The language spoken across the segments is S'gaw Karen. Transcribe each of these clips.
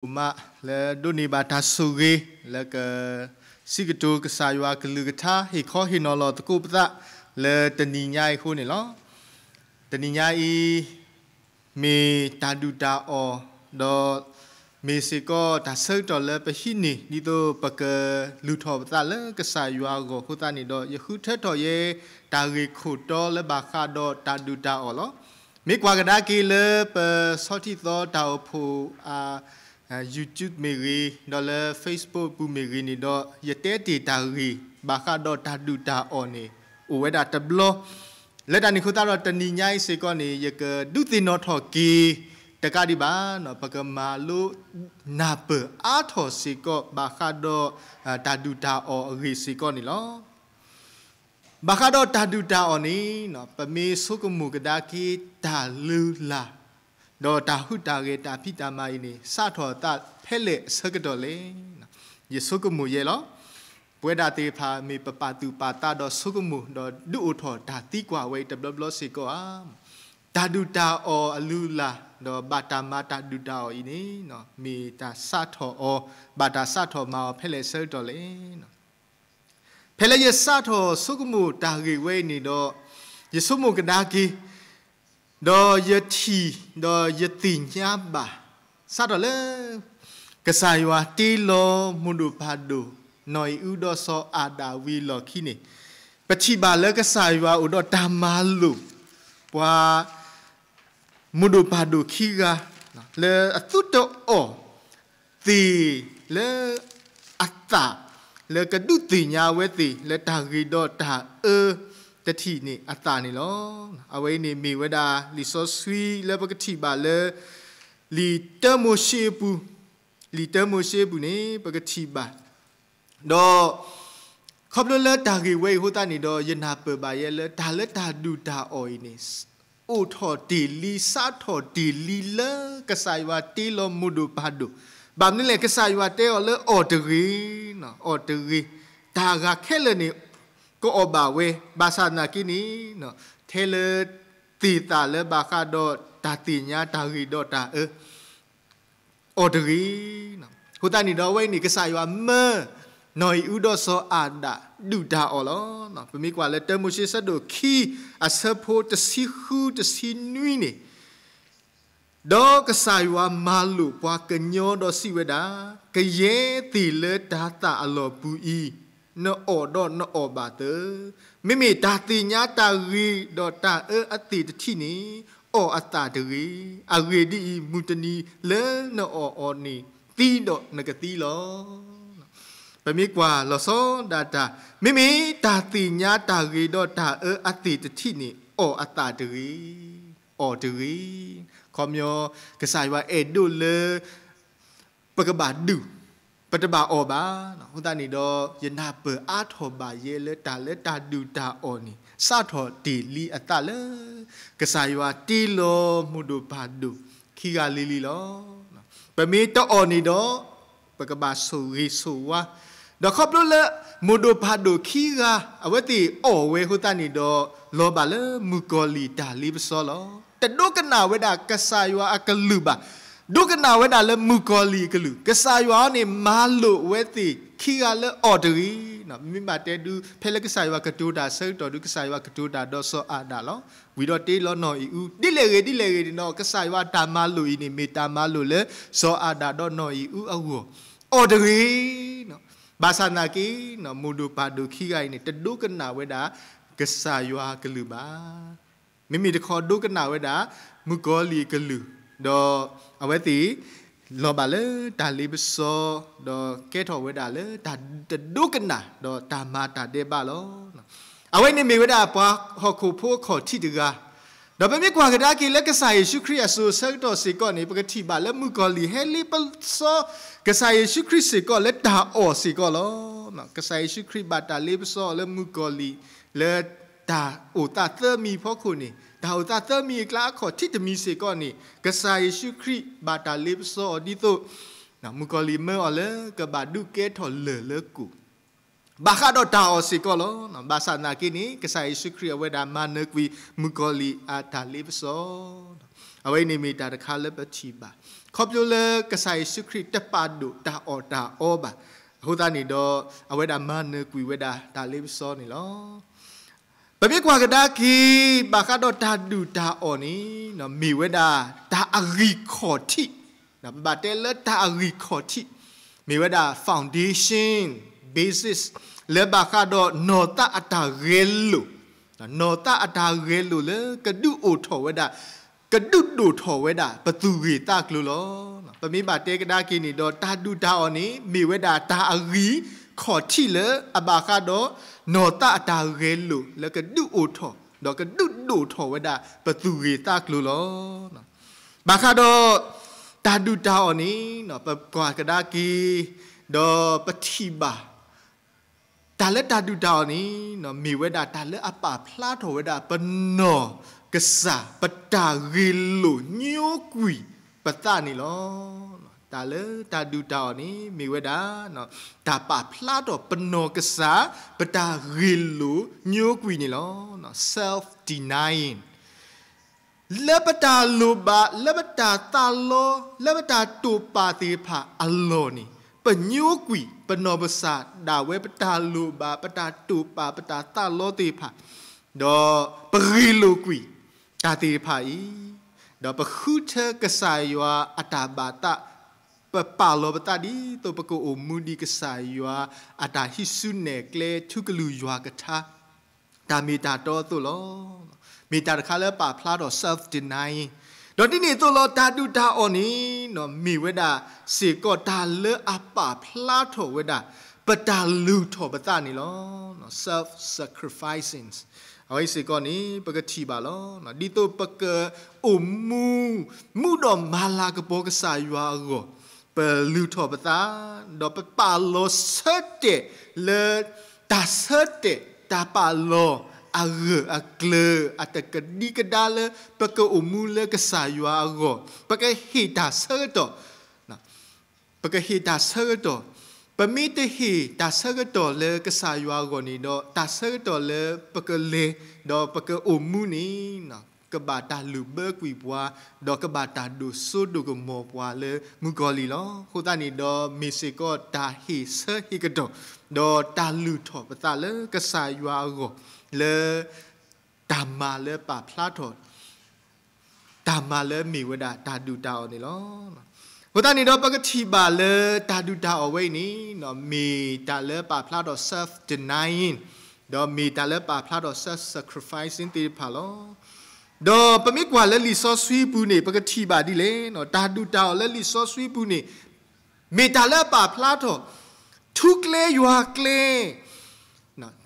ဒိၣ်မးလၢဒိးန့ၢ်ဘၣ်တၢ်ဆိၣ်ဂ့ၤ လၢကစံးကတိၤကစၢ်ယွၤကလုၢ်ကထါ ဟ့ၣ်ခီဟ့ၣ်နီၤလီၤသကိးပသး လၢတနံၤညါအံၤအဃိန့ၣ်လီၤ. တနံၤညါအံၤ မ့ၢ်တၢ်ဒုၣ်တၢ်အီၣ် ဒီးမ့ၢ်စ့ၢ်ကီးတၢ်ဆၢကတီၢ်လၢပဟံးန့ၢ် ဒ်သိးပကလုၢ်ထီၣ်ပသးလၢကစၢ်ယွၤအဂီၢ်အဃိသတးန့ၣ်ဒီး ယဃုထၢထီၣ်ယဲ တၢ်ဂ့ၢ်ခိၣ်တီလၢဘၣ်ဃးဒီးတၢ်ဒုၣ်တၢ်အီၣ်လီၤ. မ့ၢ်ကွၢ်ကဒါက့ၤလၢပဆီထံသီတၢ်အိၣ်ဖှိၣ်အ YouTube မ့ၢ်ဂ့ၤ, ဒီးလၢ Facebook ပူၤမ့ၢ်ဂ့ၤန့ၣ်ဒီး ယတဲတ့ၢ်တၢ်ဂ့ၢ် ဘၣ်ဃးဒီးတၢ်ဒုၣ်တၢ်အီၣ်န့ၣ် အိၣ်ဝဲဒၣ်တဘျီ, လၢတၢ်န့ၣ်အဃိသတးဒီးတနံၤညါအံၤစ့ၢ်ကီးန့ၣ် ယကဒုးသ့ၣ်နီၣ်ထီၣ်က့ၤ တကးဒံးဘၣ် ပကမၤလိနၢ်ပၢၢ်အါထီၣ်စ့ၢ်ကီး ဘၣ်ဃးဒီး တၢ်ဒုၣ်တၢ်အီၣ်အဂ့ၢ်စ့ၢ်ကီးန့ၣ်လီၤ. ဘၣ်ဃးဒီးတၢ်ဒုၣ်တၢ်အီၣ်န့ၣ် ပမ့ၢ်ဆိကမိၣ်ကဒါက့ၤတၢ်လုၢ်လၢ် ဒီးတၢ်ဟူးတၢ်ဂဲၤတၢ်ဖံးတၢ်မၤအံၤန့ၣ် စးထီၣ်အသးဖဲလဲၣ်အဆၢကတီၢ်လဲၣ်. ယဆိကမိၣ်ယဲလီၤ. ပဝဲဒၣ်သ့ၣ်တဖၣ်မ့ၢ်ပပာ်သူၣ်ပာ်သးဒီးဆိကမိၣ် ဒီးဒုးအိၣ်ထီၣ်တၢ်သံကွၢ်ဝဲအံၤတဘျီဘျီစ့ၢ်ကီးဧါ. တၢ်ဒုၣ်တၢ်အီၣ်အလုၢ်အလၢ် ဒီးဘၣ်တၢ်မၤတၢ်ဒုၣ်တၢ်အီၣ်အံၤန့ၣ် မ့ၢ်တၢ်စးထီၣ်အီၤ ဘၣ်တၢ်စးထီၣ်မၤအီၤဖဲလဲၣ်အဆၢကတီၢ်လဲၣ်. ဖဲလၢယစးထီၣ်ဆိကမိၣ်တၢ်ဂ့ၢ်ဝဲအံၤန့ၣ်ဒီး ယဆိကမိၣ်ကဒါက့ၤ ဒီးယထံၣ် ဒီးယသ့ၣ်ညါဘၣ် စးထီၣ်လၢ ကစၢ်ယွၤတ့လီၤမိၢ်ဒိၣ်ပၢ်ဒိၣ် နီၢ်အံၤအူဒီးစီၤအၤဒၣ်ဝံၤအလီၢ်ခံန့ၣ် ပထံၣ်ဘၣ်လၢကစၢ်ယွၤအိၣ်ဒီးတၢ်မၤလိာ် ပှၤ မိၢ်ဒိၣ်ပၢ်ဒိၣ်ခံဂၤ လၢအသုတအီၣ်သ့ၣ်လၢအသး လၢကဒုးသ့ၣ်ညါဝဲသ့ၣ်လၢတၢ်ဂ့ၤဒီးတၢ်အၢတထံၣ်န့ၣ်အသးန့ၣ်လီၤ. အဝဲအံၤန့ၣ်မ့ၢ်ဝဲဒၣ်လံာ်စီဆှံလၢပကထံၣ်ဘၣ်လၢ လံာ်တၢမိၤၡ့အပူၤ, လံာ်တၢမိၤၡ့အပူၤန့ၣ် ပကထံၣ်ဘၣ် ဒီး ခီဖျိလၢတၢ်ဂ့ၢ်ဝဲအံၤအဃိသတးန့ၣ်ဒီး ယနၢ်ပၢၢ်ဘၣ်ယဲလၢတၢ်လၢတၢ်ဒုၣ်တၢ်အီၣ်အံၤန့ၣ် အိၣ်ထီၣ်တ့ၢ်လံ စးထီၣ်တ့ၢ်လံလၢကစၢ်ယွၤတ့လီၤမိၢ်ဒိၣ်ပၢ်ဒိၣ်, ဘၣ်မနုၤလဲၣ် ကစၢ်ယွၤတဲအီၤလၢအီၣ်တဂ့ၤ, အီၣ်တဂ့ၤ, တၢ်အဂၤခဲလၢာ်န့ၣ် ကအီၣ်ဘၣ်ဝဲ, ဘၣ်ဆၣ်သနာ်က့န့ၣ် ထဲလၢသ့ၣ်သၣ်လၢဘၣ်ဃးဒီးတၢ်သ့ၣ်ညါတၢ်ဂ့ၤဒီးတၢ်အၢ အီၣ်တဂ့ၤ. အဃိသတးန့ၣ်ဒီးအဝဲအံၤန့ၣ် ကစၢ်ယွၤမၢ နီၢ်အံၤအူဒီးစီၤအၤဒၣ်ဒုၣ်တၢ်အီၣ်လီၤ. ပမ့ၢ်ကွၢ်လၢတၢမိၤၡ့ဆၢဒိၣ်ခံ အဆၢဖိတဆံဃုတဆံနွံန့ၣ်, ဒီးကစၢ်ယွၤမၤလိာ်ပှၤကညီဒီးစံးဝဲဒၣ်, ကယဲၢ်သ့ၣ်လၢတၤသၣ်အလီၢ်ပူၤအံၤ, နအီၣ်ဒီးနအီၣ်ဘၣ်သၢ, မ့မ့ၢ်တၢ်သ့ၣ်ညါတၢ်ဂ့ၤဒီးတၢ်အၢအသ့ၣ်တထံၣ်န့ၣ် အီၣ်အသၣ်တဂ့ၤ. အဂ့ၢ်ဒ်အံၤ, မုၢ်တနံၤလၢနအီၣ်အီၤန့ၣ် သံဒီးနကသံလီၤ. ပမ့ၢ်ကွၢ်လီၤဆီဒၣ်တၢ်, မ့မ့ၢ်တၢ်သ့ၣ်ညါတၢ်ဂ့ၤဒီးတၢ်အၢအသ့ၣ်တထံၣ်န့ၣ် အီၣ်အသၣ်တဂ့ၤ, အီၣ်တဂ့ၤ. ခီပညီ ကစၢ်ယွၤအဲၣ်ဒိးလၢ ပကဘၣ်ဒုၣ်, ပတဘၣ်အီၣ်ဘၣ်. အဃိသတးန့ၣ်ဒီး ယနၢ်ပၢၢ်အါထီၣ်ဘၣ်ယဲလၢတၢ်လၢတၢ်ဒုၣ်တၢ်အီၣ်န့ၣ် စးထီၣ်တ့ၢ်လံအသးလၢ ကစၢ်ယွၤတ့လီၤမိၢ်ဒိၣ်ပၢ်ဒိၣ်ခံဂၤလံၤလံၤလီၤ. ပမ့ၢ်တအီၣ်န့ၣ်ဒီး ပကဘၣ်ဆိၣ်ဂ့ၤဆိၣ်ဝါ, ဒီးခီဖျိလၢ မိၢ်ဒိၣ်ပၢ်ဒိၣ်ခံဂၤ အဝဲသ့ၣ်အီၣ်ဝဲအဃိသတးန့ၣ်ဒီး လီၤဘၣ်လၢမုၣ်ကီၤလံၢ်တၢ်လ့ပစီလီၤ. တဒိကနၣ်ဝဲဒၣ်ကစၢ်ယွၤအကလုၢ်ဘၣ်, ဒိကနၣ်ဝဲဒၣ်လၢမုၣ်ကီၤလံၢ်အကလုၢ်, ကစၢ်ယွၤန့ၣ်မၤလိာ်ဝဲသ့ၣ်ခံဂၤလၢအီၣ်တဂ့ၤ. မ့မ့ၢ်ဘၣ်တဲဒုး ဖဲလၢကစၢ်ယွၤကတိၤတၢ်ဆၢကတီၢ်ဒုး ကစၢ်ယွၤကတိၤတၢ်ဒီးစီၤအၤဒၣ်လီၤ. ဝံၤဒီးတ့လီၤနီၢ်အံၤအူ, ဒ်လဲၣ်ဂ့ၤဒ်လဲၣ်ဂ့ၤန့ၣ်ဒီး ကစၢ်ယွၤတၢ်မၤလိာ်အံၤန့ၣ် မ့ၢ်တၢ်မၤလိာ်လၢစီၤအၤဒၣ်ဒီးနီၢ်အံၤအူအဂီၢ်, အီၣ်တဂ့ၤ. ဘၣ်ဆၣ်သနာ်က့ မိၢ်ဒိၣ်ပၢ်ဒိၣ်ခံဂၤအံၤန့ၣ် တဒိကနၣ်ဝဲဒၣ် ကစၢ်ယွၤအကလုၢ်ဘၣ်. မ့မ့ၢ်တခီဒိကနၣ်ဝဲဒၣ် မုၣ်ကီၤလံၢ်အကလုၢ်, ဒီးအဝဲသ့ၣ် လီၤဘၣ်လၢတၢ်လ့ပစီ, ဒီးကဲထီၣ်ဝဲဒၣ်လၢတၢ်တဒိကနၣ် ဒီးတၢ်မၤတၢ်ဒဲးဘးလီၤ. အဝဲန့ၣ်မ့ၢ်ဝဲဒၣ်ပှၤဟီၣ်ခိၣ်ဖိအခီၣ်ထံးတဂၤ, ဒီးပမ့ၢ်ကွၢ်ကဒါက့ၤလၢကစၢ်ယ့ၣ်ၡူးခရံာ်အစိၤအဆၢကတီၢ်စ့ၢ်ကီးန့ၣ် ပကထံၣ်ဘၣ်လၢမုၣ်ကီၤလံၢ်ဟဲလ့ပစီ ကစၢ်ယ့ၣ်ၡူးခရံာ်စ့ၢ်ကီးလၢတၢ်အီၣ်စ့ၢ်ကီးလီၤ. ကစၢ်ယ့ၣ်ၡူးခရံာ်ဘၣ်တၢ်လ့ပစီအီၤလၢမုၣ်ကီၤလံၢ် လၢတၢ်အိၣ်သးသၢမံၤအဖီခိၣ်န့ၣ် တၢ်အိၣ်သးသၢမံၤအကျါအခီၣ်ထံးတမံၤစ့ၢ်ကီးန့ၣ် ကစၢ်ယ့ၣ်ၡူးခရံာ်ဘၣ်တၢ်လ့ပစီအီၤဒ်သိး မုၣ်ကီၤလံၢ်မၢအီၤလၢကဘၣ်ဒုးကဲထီၣ်လၢၢ်လၢကိၣ် ဘၣ်ဃးဒီးတၢ်အီၣ်စ့ၢ်ကီးလီၤ. ဘၣ်ဆၣ်သနာ်က့န့ၣ် ကစၢ်ယ့ၣ်ၡူးခရံာ်အဝဲဒၣ်မၤနၢၤကွံာ်မုၣ်ကီၤလံၢ်အတၢ်လ့ပစီ အဝဲအံၤန့ၣ်မ့ၢ်တၢ်တခါလၢပထံၣ်ဘၣ်. ခီဖျိလၢကစၢ်ယ့ၣ်ၡူးခရံာ်တပာ်ဒိၣ်တၢ်အီၣ်တၢ်အီဘၣ်. အဃိသတးန့ၣ်ဒီး အဝဲဒၣ်မၤနၢၤကွံာ်ဝဲဒၣ်တၢ်လ့ပစီန့ၣ်လီၤ. ပမ့ၢ်ကွၢ်ကဒါက့ၤ ဘၣ်ဃးဒီးတၢ်ဒုၣ်တၢ်အီၣ်န့ၣ် မ့ၢ်ဝဲဒၣ်တၢ်အဂံၢ်ခီၣ်ထံး, ပဘၣ်တဲလၢတၢ်အဂံၢ်ခီၣ်ထံး, မ့ၢ်ဝဲဒၣ် foundation, basis, လၢဘၣ်ဃးဒီးနီၢ်သးအတၢ်ဂဲၤလိာ်, နီၢ်သးအတၢ်ဂဲၤလိာ်လၢကဒုးအိၣ်ထီၣ်ဝဲဒၣ်, ကဒုးဒိၣ်ထီၣ်ဝဲဒၣ်ပသူၣ်ဂ့ၢ်သးကျိၤလီၤ. ပမ့ၢ်ဘၣ်တဲကဒါက့ၤန့ၣ်ဒီး တၢ်ဒုၣ်တၢ်အီၣ်န့ၣ် မ့ၢ်ဝဲဒၣ်တၢ်အဂံၢ်ခီၣ်ထံးလၢအဘၣ်ဃးဒီး နီၢ်သးအတၢ်ဂဲၤလိာ်လၢကဒုးအိၣ်ထီၣ် ဒီးကဒုးဒိၣ်ထီၣ်ဝဲဒၣ်ပသူၣ်ဂ့ၢ်သးကျိၤလီၤ. ဘၣ်ဃးဒီးတၢ်ဒုၣ်တၢ်အီၣ်န့ၣ် ပကွၢ်ကဒါက့ၤ ဒီးပထံၣ်ဘၣ် တၢ်လၢတၢ်ဒုၣ်တၢ်အီၣ်န့ၣ် မ့ၢ်ဝဲဒၣ်တၢ်လၢအပာ်ဖျါထီၣ်ဝဲဒၣ်ပနီၢ်ကစၢ် ပတၢ်ဂ့ၢ်လိာ်ညိကွံာ်ပသးန့ၣ်လီၤ. တၢ်လၢတၢ်ဒုၣ်တၢ်အီၣ်န့ၣ် မ့ၢ်ဝဲဒၣ် တၢ်ပာ်ဖျါထီၣ်ပနီၢ်ကစၢ် ပတၢ်ဂ့ၢ်လိာ်ညိကွံာ်န့ၣ်လီၤ. Self-denying. လၢပတၢ်လိၣ်ဘၣ်, လၢပတၢ်သးလီ, လၢပတၢ်တိာ်ပာ်သ့ၣ်တဖၣ်အလီၢ်န့ၣ် ပညိကွံာ် ပနီၢ်ကစၢ်ဒၣ်ဝဲ ပတၢ်လိၣ်ဘၣ်, ပတၢ်တိာ်ပာ်, ပတၢ်သးလီသ့ၣ်တဖၣ်, ဒီးပဂ့ၢ်လိာ်ကွံာ်တၢ်သ့ၣ်တဖၣ်အံၤ, ဒီးပဃုထၢကစၢ်ယွၤအတၢ်ဘၣ်သး, ပပာ်လီၤပသးဒ်သိးပကအိၣ်မူဒ်ကစၢ်ယွၤအတၢ်ဟံးစုနဲၣ်ကျဲ ထူကလုၢ်ယွၤကထါ တၢ်မ့ၢ်တၢ်တီအသိးလီၤ. မ့ၢ်တၢ်တခါလၢပာ်ဖျါထီၣ် self-denying. ဒီးဒ်န့ၣ်အသိးလီၤ တၢ်ဒုၣ်တၢ်အီၣ်န့ၣ် မ့ၢ်ဝဲဒၣ်စ့ၢ်ကီးတၢ်လၢအပာ်ဖျါထီၣ်ဝဲဒၣ် ပတၢ်လုၢ်ထီၣ်ပသးန့ၣ်လီၤ. Self-sacrificing. အဝဲစ့ၢ်ကီးန့ၣ် ပကထံၣ်ဘၣ်လီၤ. ဒ်သိးပကအိၣ်မူ မူဒီးမၤလၤကပီၤကစၢ်ယွၤအဂီၢ်, ပလုၢ်ထီၣ်ပသး, ဒီးပပာ်လီၤဆၢတဲာ်လၢ တၢ်ဆၢတဲာ် တၢ်ပာ်လီၤအဂၢၢ်အကျၢၤ အတကဒံကဒါလၢ ပကအိၣ်မူလၢကစၢ်ယွၤအဂီၢ်, ပကဟ့ၣ်တၢ်ဆၢကတီၢ် ပကဟ့ၣ်တၢ်ဆၢကတီၢ်, ပမ့ၢ်တဟ့ၣ်တၢ်ဆၢကတီၢ်လၢကစၢ်ယွၤအဂီၢ်န့ၣ်ဒီး တၢ်ဆၢကတီၢ်လၢပကလဲၤ ဒီးပကအိၣ်မူန့ၣ် ကဘၣ်တၢ်လုၢ်ဘၢကွံာ်ပှၤ, ဒီးကဘၣ်တၢ်ဒိၣ်စိဒိၣ်ကမီၤပှၤလၢမုၣ်ကီၤလံၢ်လီၤ. အဃိသတးန့ၣ်ဒီး မ့ၢ်စ့ၢ်ကီးတၢ်ဟ့ၣ်ဆၢဟ့ၣ်ကတီၢ်, ဒီးတၢ်လုၢ်ထီၣ်ပသးလၢကစၢ်ယွၤအဂီၢ် လၢ တၢ်မၤလၢပာ်ဖျါထီၣ် တၢ်မၤလၢမ့ၢ်ဝဲဒၣ်တၢ်ဒုၣ်တၢ်အီၣ်န့ၣ်လီၤ. အဃိသတးန့ၣ်ဒီး ပကထံၣ်ဘၣ်လၢတၢ်ဒုၣ်တၢ်အီၣ်ဝဲအံၤန့ၣ် မ့ၢ်တၢ်လၢပာ်ဖျါထီၣ် self-denying, ဒီးမ့ၢ်တၢ်လၢပာ်ဖျါထီၣ် self-sacrificing သ့ၣ်တဖၣ်လီၤ. ဒီးပမ့ၢ်ကွၢ်လၢလံာ်စီဆှံပူၤန့ၣ် ပကထံၣ်ဘၣ်ဒ်လဲၣ်, တၢ်ဒုၣ်တၢ်အီၣ်လၢလံာ်စီဆှံပူၤန့ၣ် မ့ၢ်တၢ်လၢအပာ်ဖျါထီၣ် ထူကျဲယွၤကျဲ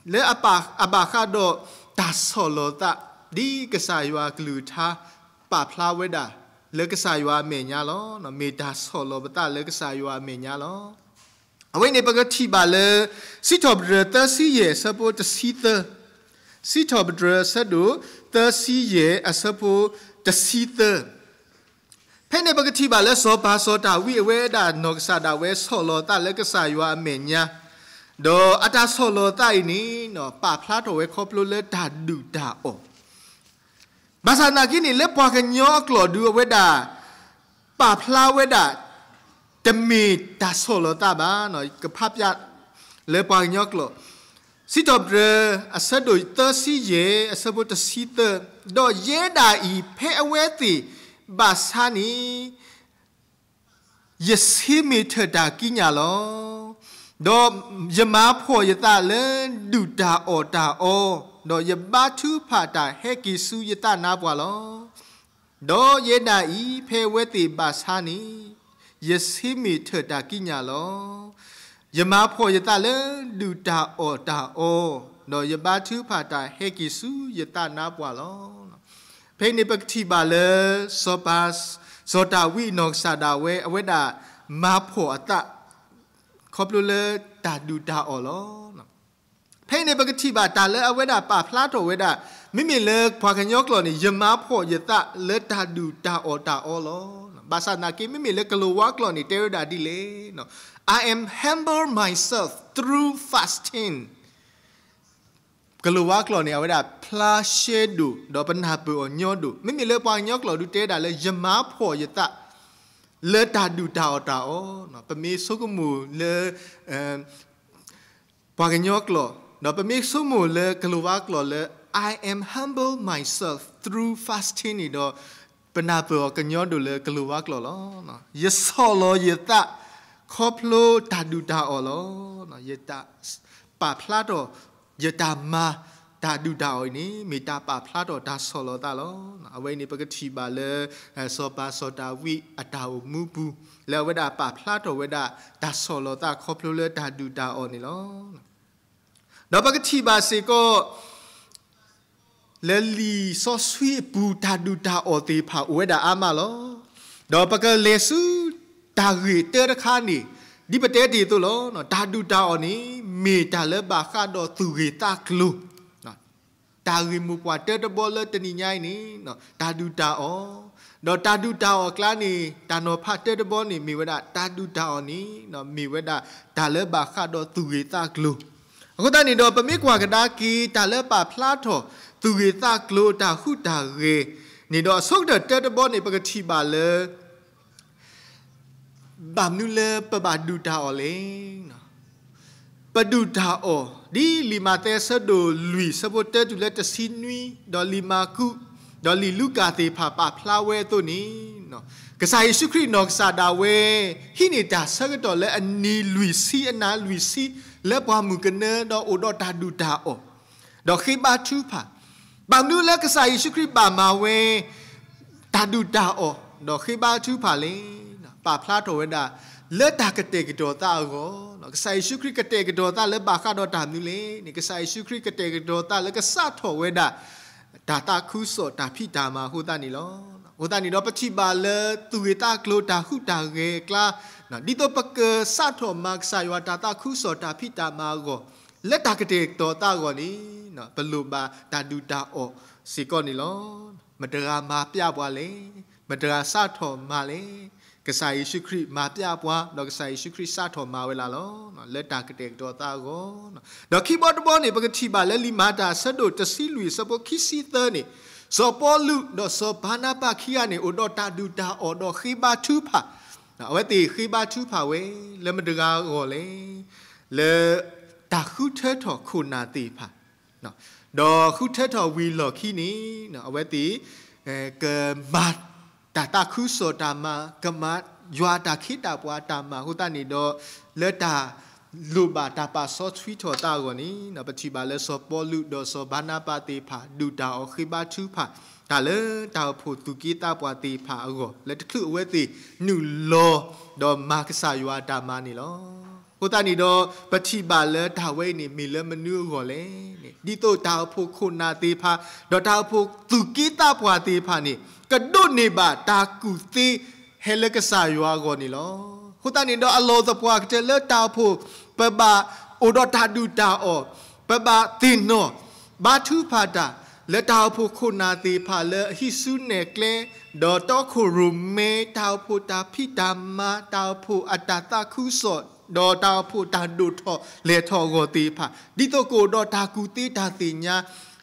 လၢအဘၣ်ဃးဒီးတၢ်ဆီၣ်လီၤသး ဒ်ကစၢ်ယွၤအကလုၢ်ကထါ ပာ်ဖျါဝဲဒၣ်လၢကစၢ်ယွၤအမဲာ်ညါလီၤ. မ့ၢ်တၢ်ဆီၣ်လီၤပသးလၢကစၢ်ယွၤအမဲာ်ညါလီၤ. အဝဲန့ၣ်ပကထံၣ်ဘၣ်လၢ စံးထီၣ်ပတြၢၤသၢဆံယဲၢ်အဆၢဖိတဆံသၢ, စံးထီၣ်ပတြၢၤအဆၢဒိၣ်သၢဆံယဲၢ်အဆၢဖိတဆံသၢ ဖဲန့ၣ်ပကထံၣ်ဘၣ်လၢစီၤပၤစီၤဒၤဝံးအဝဲဒၣ်နီၢ်ကစၢ်ဒၣ်ဝဲဆီၣ်လီၤသးလၢကစၢ်ယွၤအမဲာ်ညါ, ဒီးအတၢ်ဆီၣ်လီၤသးအံၤန့ၣ် ပာ်ဖျါထီၣ်ဝဲခီဖျိလၢတၢ်ဒုၣ်တၢ်အီၣ်. ဘၣ်ဆၣ်သနာ်က့န့ၣ် လၢပှၤကညီအကျိာ်ဒုးအဝဲဒၣ် ပာ်ဖျါဝဲဒၣ် တမ့ၢ်တၢ်ဆီၣ်လီၤသးဘၣ်. ကဖးပၠးလၢပှၤကညီကျိာ်, စံးထီၣ်ပတြၢၤအဆၢဒိၣ်သၢဆံယဲၢ်အဆၢဖိတဆံသၢ, ဒီးယဲဒၣ်အံၤ ဖဲအဝဲသ့ၣ်ဘၣ်ဆါန့ၣ် ယဆ့မ့ၢ်ထၢၣ်တၢ်ကံးညာ်လီၤ. ဒီးယမၤဖှီၣ်ယသးလၢဒုၣ်တၢ်အီၣ်တၢ်အီ, ဒီးယဘါထုကဖၣ်တၢ်ဟဲက့ၤဆူယသးနါပှၢ်လီၤ. ဒီးယဲဒၣ်အံၤ ဖဲအဝဲသ့ၣ်ဘၣ်ဆါန့ၣ် ယဆ့မ့ၢ်ထၢၣ်တၢ်ကံးညာ်လီၤ. ယမၤဖှီၣ်ယသးလၢဒုၣ်တၢ်အီၣ်တၢ်အီ, ဒီးယဘါထုကဖၣ်တၢ်ဟဲက့ၤဆူယသးနါပှၢ်လီၤ. ဖဲအံၤန့ၣ်ပကထံၣ်ဘၣ်လၢ စီၤပၤ စီၤဒၤဝံးအနီၢ်ကစၢ်ဒၣ်ဝဲ အဝဲဒၣ်မၤဖှီၣ်အသး ခီဖျိလၢတၢ်ဒုၣ်တၢ်အီၣ်လီၤ. ဖဲအံၤန့ၣ်ပကထံၣ်ဘၣ်တၢ်လၢအဝဲဒၣ်ပာ်ဖျါထီၣ်ဝဲဒၣ် မ့မ့ၢ်လၢပှၤကညီကျိာ်န့ၣ် ယမၤဖှီၣ်ယသးလၢတၢ်ဒုၣ်တၢ်အီၣ်တၢ်အီလီၤ. ဘၣ်ဆၣ်သနာ်က့ မ့မ့ၢ်လၢကလိၤဝါကျိာ်န့ၣ် တဲဝဲဒၣ်ဒ်လဲၣ်, I am humble myself through fasting. ကလိၤဝါကျိာ်န့ၣ် အဝဲဒၣ်ဖျါရှဲဒိၣ် ဒီးပနၢ်ပၢၢ်အီၤညီဒိၣ်. မ့မ့ၢ်လၢပှၤကညီကျိာ်ဒုးတဲဒၣ်လၢ ယမၤဖှီၣ်ယသး လၢတၢ်ဒုၣ်တၢ်အီၣ်တၢ်အီ, ပမ့ၢ်ဆိကမိၣ်လၢ ပှၤကညီကျိာ်, ဒီးပမ့ၢ်ဆိကမိၣ်လၢကလိၤဝါကျိာ်လၢ I am humble myself through fasting န့ၣ်ဒီး ပနၢ်ပၢၢ်အီၤကညီဒိၣ်လၢကလိၤဝါကျိာ်လီၤ. ယဆီၣ်လီၤယသး ခီဖျိတၢ်ဒုၣ်တၢ်အီၣ်လီၤ. ယတၢ်ပာ်ဖျါထီၣ် ယတၢ်မၤတၢ်ဒုၣ်တၢ်အီၣ်အံၤန့ၣ် မ့ၢ်တၢ်ပာ်ဖျါထီၣ်တၢ်ဆီၣ်လီၤသးလီၤ. အဝဲအံၤန့ၣ် ပကထံၣ်ဘၣ်လၢ စီၤပၤစီၤဒၤဝံးအတၢ်အိၣ်မူပူၤ လၢအဝဲဒၣ်ပာ်ဖျါထီၣ်ဝဲဒၣ် တၢ်ဆီၣ်လီၤသးခီဖျိလၢတၢ်ဒုၣ်တၢ်အီၣ်န့ၣ်လီၤ. ဒီးပကထံၣ်ဘၣ်စ့ၢ်ကီး လၢလံာ်စီဆှံအပူၤ တၢ်ဒုၣ်တၢ်အီၣ်သ့ၣ်တဖၣ်အိၣ်ဝဲဒၣ်အါမးလီၤ. ဒီးပကလဲၤဆူတၢ်ဂ့ၢ်တၢတခါန့ၣ် ဒ်ပတဲတ့ၢ်အသိးလီၤ. တၢ်ဒုၣ်တၢ်အီၣ်န့ၣ် မ့ၢ်တၢ်လၢဘၣ်ဃးဒီးသူၣ်ဂ့ၤသးကျိၤ တၢ်ဂ့ၢ်မိၢ်ပှၢ်တၢတဘီလၢတနံၤညါအံၤန့ၣ် တၢ်ဒုၣ်တၢ်အီၣ်, ဒီးတၢ်ဒုၣ်တၢ်အီၣ်အကျါန့ၣ် တၢ်နီၤဖးတၢတဘီန့ၣ် မ့ၢ်ဝဲဒၣ်တၢ်ဒုၣ်တၢ်အီၣ်န့ၣ် မ့ၢ်ဝဲဒၣ်တၢ်လၢဘၣ်ဃးဒီးသူၣ်ဂ့ၤသးကျိၤ. အဃိသတးန့ၣ်ဒီး ပမ့ၢ်ကွၢ်ကဒါက့ၤ တၢ်လၢပာ်ဖျါထီၣ် သူၣ်ဂ့ၤသးကျိၤတၢ်ဟူးတၢ်ဂဲၤန့ၣ်ဒီး အဆိကတၢၢ်တၢတဘီန့ၣ် ပကထံၣ်ဘၣ်လၢ ဘၣ်မနုၤလၢပဘၣ်ဒုၣ်တၢ်အီၣ်လဲၣ်. ပဒုၣ်တၢ်အီၣ် ဒ်လံာ်မးသဲအဆၢဒိၣ်လွံၢ် အဆၢဖိတၢတုၤလၢတဆံနွံ, ဒီးလံာ်မၢ်ကူး, ဒီးလံာ်လူၤကၣ်သ့ၣ်တဖၣ်ပာ်ဖျါဝဲအသိးန့ၣ်, ကစၢ်ယ့ၣ်ၡူးခရံာ်နီၢ်ကစၢ်ဒၣ်ဝဲ ဟံးန့ၢ်တၢ်ဆၢကတီၢ်လၢအနံၤလွံၢ်ဆံအနၤလွံၢ်ဆံ လၢပှၢ်မုၢ်ကနၢဒီးအိၣ်ဒီးတၢ်ဒုၣ်တၢ်အီၣ် ဒီးဃ့ဘါထုကဖၣ်, ဘၣ်မနုၤလၢကစၢ်ယ့ၣ်ၡူးခရံာ်ဘၣ်မၤဝဲ တၢ်ဒုၣ်တၢ်အီၣ် ဒီးဃ့ဘါထုကဖၣ်လဲၣ်. ပာ်ဖျါထီၣ်ဝဲဒၣ် လၢတၢ်ကတဲာ်ကတီၤသးအဂီၢ်, ကစၢ်ယ့ၣ်ၡူးခရံာ်ကတဲာ်ကတီၤသးလၢဘၣ်ဃးဒီးတၢ်မနုၤလဲၣ်န့ၣ် ကစၢ်ယ့ၣ်ၡူးခရံာ်ကတဲာ်ကတီၤသးလၢကစးထီၣ်ဝဲဒၣ် တၢ်သးခုကစီၣ်တၢ်ဖံးတၢ်မၤအဃိသတးန့ၣ်လီၤ. အဃိသတးန့ၣ်ဒီး ပထံၣ်ဘၣ်လၢသူၣ်ဂ့ၤသးကျိၤတၢ်ဟူးတၢ်ဂဲၤအကျါ, ဒ်သိးပကစးထီၣ်မၤကစၢ်ယွၤတၢ်သးခုကစီၣ်တၢ်ဖံးတၢ်မၤအဂီၢ် လၢတၢ်ကတဲာ်ကတီၤသးအဂီၢ်န့ၣ် ပလိၣ်ဘၣ်တၢ်ဒုၣ်တၢ်အီၣ်စ့ၢ်ကီးန့ၣ်လီၤ. မတဂၤမၤပျဲပှၤလဲၣ်, မတဂၤစးထီၣ်မၤလဲၣ်, ကစၢ်ယ့ၣ်ၡူးခရံာ်မၤပျဲပှၤ ဒီးကစၢ်ယ့ၣ်ၡူးခရံာ်စးထီၣ်မၤဝဲလၢ်လီၤ. လၢတၢ်ကတဲာ်ကတီၤသးအဂီၢ်, ဒီးခံဘီတဘီန့ၣ် ပကထံၣ်ဘၣ်လၢလံာ်မၤတၢ်အဆၢဒိၣ်တဆံလွံၢ်အဆၢဖိခံဆံသၢန့ၣ်, စီၤပီလူးဒီးစီၤဘၤနါဘးခံဂၤန့ၣ် အိၣ်ဒီးတၢ်ဒုၣ်တၢ်အီၣ်ဒီးဃ့ဘါထုကဖၣ်, အဝဲသ့ၣ်ဃ့ဘါထုကဖၣ်ဝဲ လၢမတဂၤအဂီၢ်လဲၣ်, လၢတၢ်ဃုထၢထီၣ်ခိၣ်နၢ်သ့ၣ်တဖၣ် ဒီးဃုထၢထီၣ်ဝံၤအလီၢ်ခံန့ၣ် အဝဲသ့ၣ် ကမၤတၢ်သးခုကစီၣ်တၢ်မၤ, ကမၤယွၤတၢ်ခ့တၢ်ပှၤတၢ်မၤအဃိသတးန့ၣ်ဒီး လၢတၢ်လိၣ်ဘၣ်တၢ်ပာ်စီဆှံထီၣ်သးအဂီၢ်န့ၣ် ပထံၣ်ဘၣ်လၢစီၤပီလူးဒီးစီၤဘၤနါဘးသ့ၣ်တဖၣ် ဒုၣ်တၢ်အီၣ်ဃ့ဘါထုကဖၣ် တၢ်လၢတၢ်အိၣ်ဖှိၣ်သူၣ်က့သးပှၢ်သ့ၣ်တဖၣ်အဂီၢ် လၢတချုးအဝဲသ့ၣ်နုာ်လီၤ ဒီးမၤကစၢ်ယွၤအတၢ်မၤန့ၣ်လီၤ. အဃိသတးန့ၣ်ဒီး ပထံၣ်ဘၣ်လၢတၢ်ဝဲအံၤန့ၣ် မ့ၢ်လၢမနုၤအဂီၢ်လဲၣ်န့ၣ် ဒ်သိးတၢ်အိၣ်ဖှိၣ်ခိၣ်နၢ်သ့ၣ်တဖၣ် ဒီးတၢ်အိၣ်ဖှိၣ်သူၣ်က့သးပှၢ်သ့ၣ်တဖၣ်န့ၣ် ကဒိးန့ၢ်ဘၣ်တၢ်ကူၣ်သ့ ဟဲလၢကစၢ်ယွၤအဂီၢ်န့ၣ်လီၤ. အဃိသတးန့ၣ်ဒီး အလီၢ်သပှၢ်ကတၢၢ်လၢတၢ်အိၣ်ဖှိၣ် ပဘၣ်အိၣ်ဒီးတၢ်ဒုၣ်တၢ်အီၣ်, ပဘၣ်သ့ၣ်နီၣ် ဘါထုကဖၣ်တၢ် လၢတၢ်အိၣ်ဖှိၣ်ခိၣ်နၢ်သ့ၣ်တဖၣ်လၢအဟံးစုနဲၣ်ကျဲ, ဒီးတီခိၣ်ရိၣ်မဲ တၢ်အိၣ်ဖှိၣ်တၢ်ဖံးတၢ်မၤ, တၢ်အိၣ်ဖှိၣ်အတၢ်သးခုကစီၣ်, ဒီးတၢ်အိၣ်ဖှိၣ်တၢ်ဒိၣ်ထီၣ်လဲၢ်ထီၣ်အဂီၢ်သ့ၣ်တဖၣ် ဒ်သိးကအိၣ်ဒီးတၢ်ကူၣ်သ့တၢ်သ့ၣ်ညါ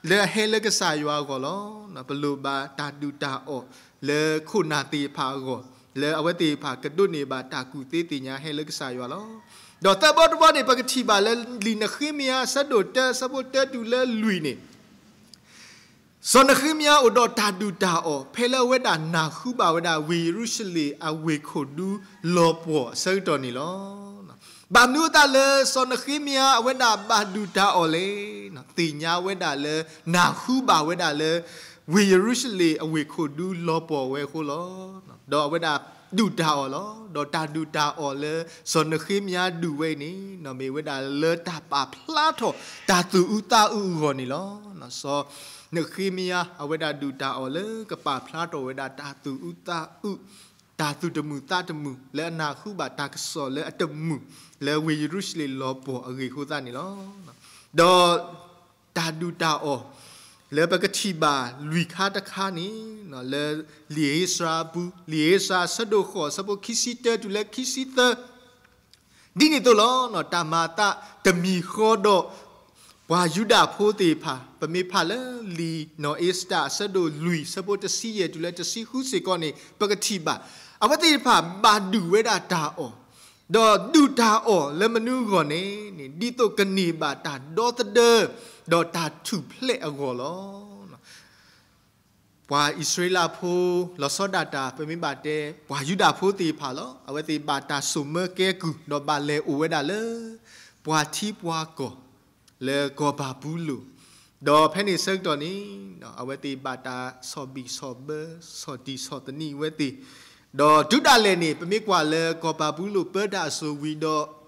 လၢအဟဲလၢကစၢ်ယွၤအဂီၢ်လီၤ. ပလိၣ်ဘၣ်တၢ်ဒုၣ်တၢ်အီၣ်လၢခိၣ်နၢ်သ့ၣ်တဖၣ်အဂီၢ်, လၢအဝဲသ့ၣ်တဖၣ်ကဒိးန့ၢ်ဘၣ်တၢ်ကူၣ်သ့သ့ၣ်ညါဟဲလၢကစၢ်ယွၤလီၤ. ဒီးသၢဘီတဘီန့ၣ် ပကထံၣ်ဘၣ်လၢလံာ်နဃ့မယၤအဆၢဒိၣ်တၢ အဆၢဖိတၢတုၤလၢလွံၢ်န့ၣ် စီၤနဃ့မယၤအိၣ်ဒီးတၢ်ဒုၣ်တၢ်အီၣ် ဖဲလၢအဝဲဒၣ်နၢ်ဟူဘၣ်ဝဲဒၣ်ဝ့ၢ်ယရူၤၡလ့ၣ်အဝ့ၢ်ခိၣ်ဒူလီၤပှီၢ်အဆၢကတီၢ်န့ၣ်လီၤ. ဘၣ်မနုၤအသးလၢစီၤနဃ့မယၤအဝဲဒၣ်ဘၣ်ဒုၣ်တၢ်အီၣ်လဲၣ်, သ့ၣ်ညါဝဲဒၣ်လၢ နၢ်ဟူဘၣ်ဝဲဒၣ်လၢ ဝ့ၢ်ယရူၤၡလ့ၣ်အဝ့ၢ်ခိၣ်ဒူလီၤပှီၢ်ဝဲအဃိလီၤ. ဒီးအဝဲဒၣ်ဒုၣ်တၢ်အီၣ်လီၤ. ဒီးတၢ်ဒုၣ်တၢ်အီၣ်လၢစီၤနဃ့မယၤဒုၣ်ဝဲအံၤန့ၣ် မ့ၢ်ဝဲဒၣ်လၢတၢ်ပာ်ဖျါထီၣ်တၢ်သူၣ်အုးသးအုးအဂီၢ်န့ၣ်လီၤ. စီၤနဃ့မယၤအဝဲဒၣ်ဒုၣ်တၢ်အီၣ်လၢကပာ်ဖျါထီၣ်ဝဲဒၣ်တၢ်သူၣ်အုးသးအုး, တၢ်သူၣ်တမုာ်သးတမုာ် လၢအနၢ်ဟူဘၣ်တၢ်ကစီၣ်လၢအတမုာ် လၢဝ့ၢ်ယရူၤၡလ့ၣ်လီၤပှီၢ်အဂ့ၢ်အဃိသတးန့ၣ်လီၤ. ဒီး တၢ်ဒုၣ်တၢ်အီၣ် လၢပကထံၣ်ဘၣ်လွံၢ်ခါတခါန့ၣ် လၢလံာ်ဧ့စြၤအပူၤ, လံာ်ဧ့စြၤအဆၢဒိၣ်ဃိး အဆၢဖိခံဆံတၢတုၤလၢခံဆံသၢ ဒ်န့ၣ်အသိးလီၤ. တၢ်မၤအသးတမံၤဃီဒီး ပှၤယူဒၤဖိသ့ၣ်တဖၣ် ပမ့ၢ်ဖးလၢလံာ်နီၢ်အ့စတၢၣ်အဆၢဒိၣ်လွံၢ် အဆၢဖိတဆံယဲၢ်တုၤလၢတဆံဃုစ့ၢ်ကီးန့ၣ် ပကထံၣ်ဘၣ် အဝဲသ့ၣ်တဖၣ်ဘၣ်ဒုးဝဲဒၣ်တၢ်အီၣ်, ဒီးဒုးတၢ်အီၣ်လၢမနုၤအဂီၢ်န့ၣ် ဒ်သိးကန့ၢ်ဘၣ်တၢ်ဒီသဒၢ ဒီးတၢ်ထူၣ်ဖျဲးအဂီၢ်လီၤ. ပှၤအံၣ်စရ့လးဖိ လီၤဆီဒၣ်တၢ် ပမ့ၢ်ဘၣ်တဲ ပှၤယူဒၤဖိသ့ၣ်တဖၣ်လီၤ. အဝဲသ့ၣ်ဘၣ်တၢ်စိာ်မၢကဲကုၢ် ဒီးဘၣ်လဲၤအိၣ်ဝဲဒၣ်လၢ ပှၤထံပှၤကီၢ် လၢကီၢ်ဘၤဘူလိၣ်, ဒီးဖဲန့ၣ်ဆၢကတီၢ်န့ၣ် အဝဲသ့ၣ်ဘၣ်တၢ်ဆီၣ်ဘံၣ်ဆီၣ်ဘၢ ဆီၣ်တံၢ်ဆီၣ်သနံးအဝဲသ့ၣ်, ဒီးတုၤဒၣ်လဲာ်န့ၣ် ပမ့ၢ်ကွၢ်လၢကီၢ်ဘၤဘူလိၣ်ပၢတၢ်အစိၤဝံၤဒီး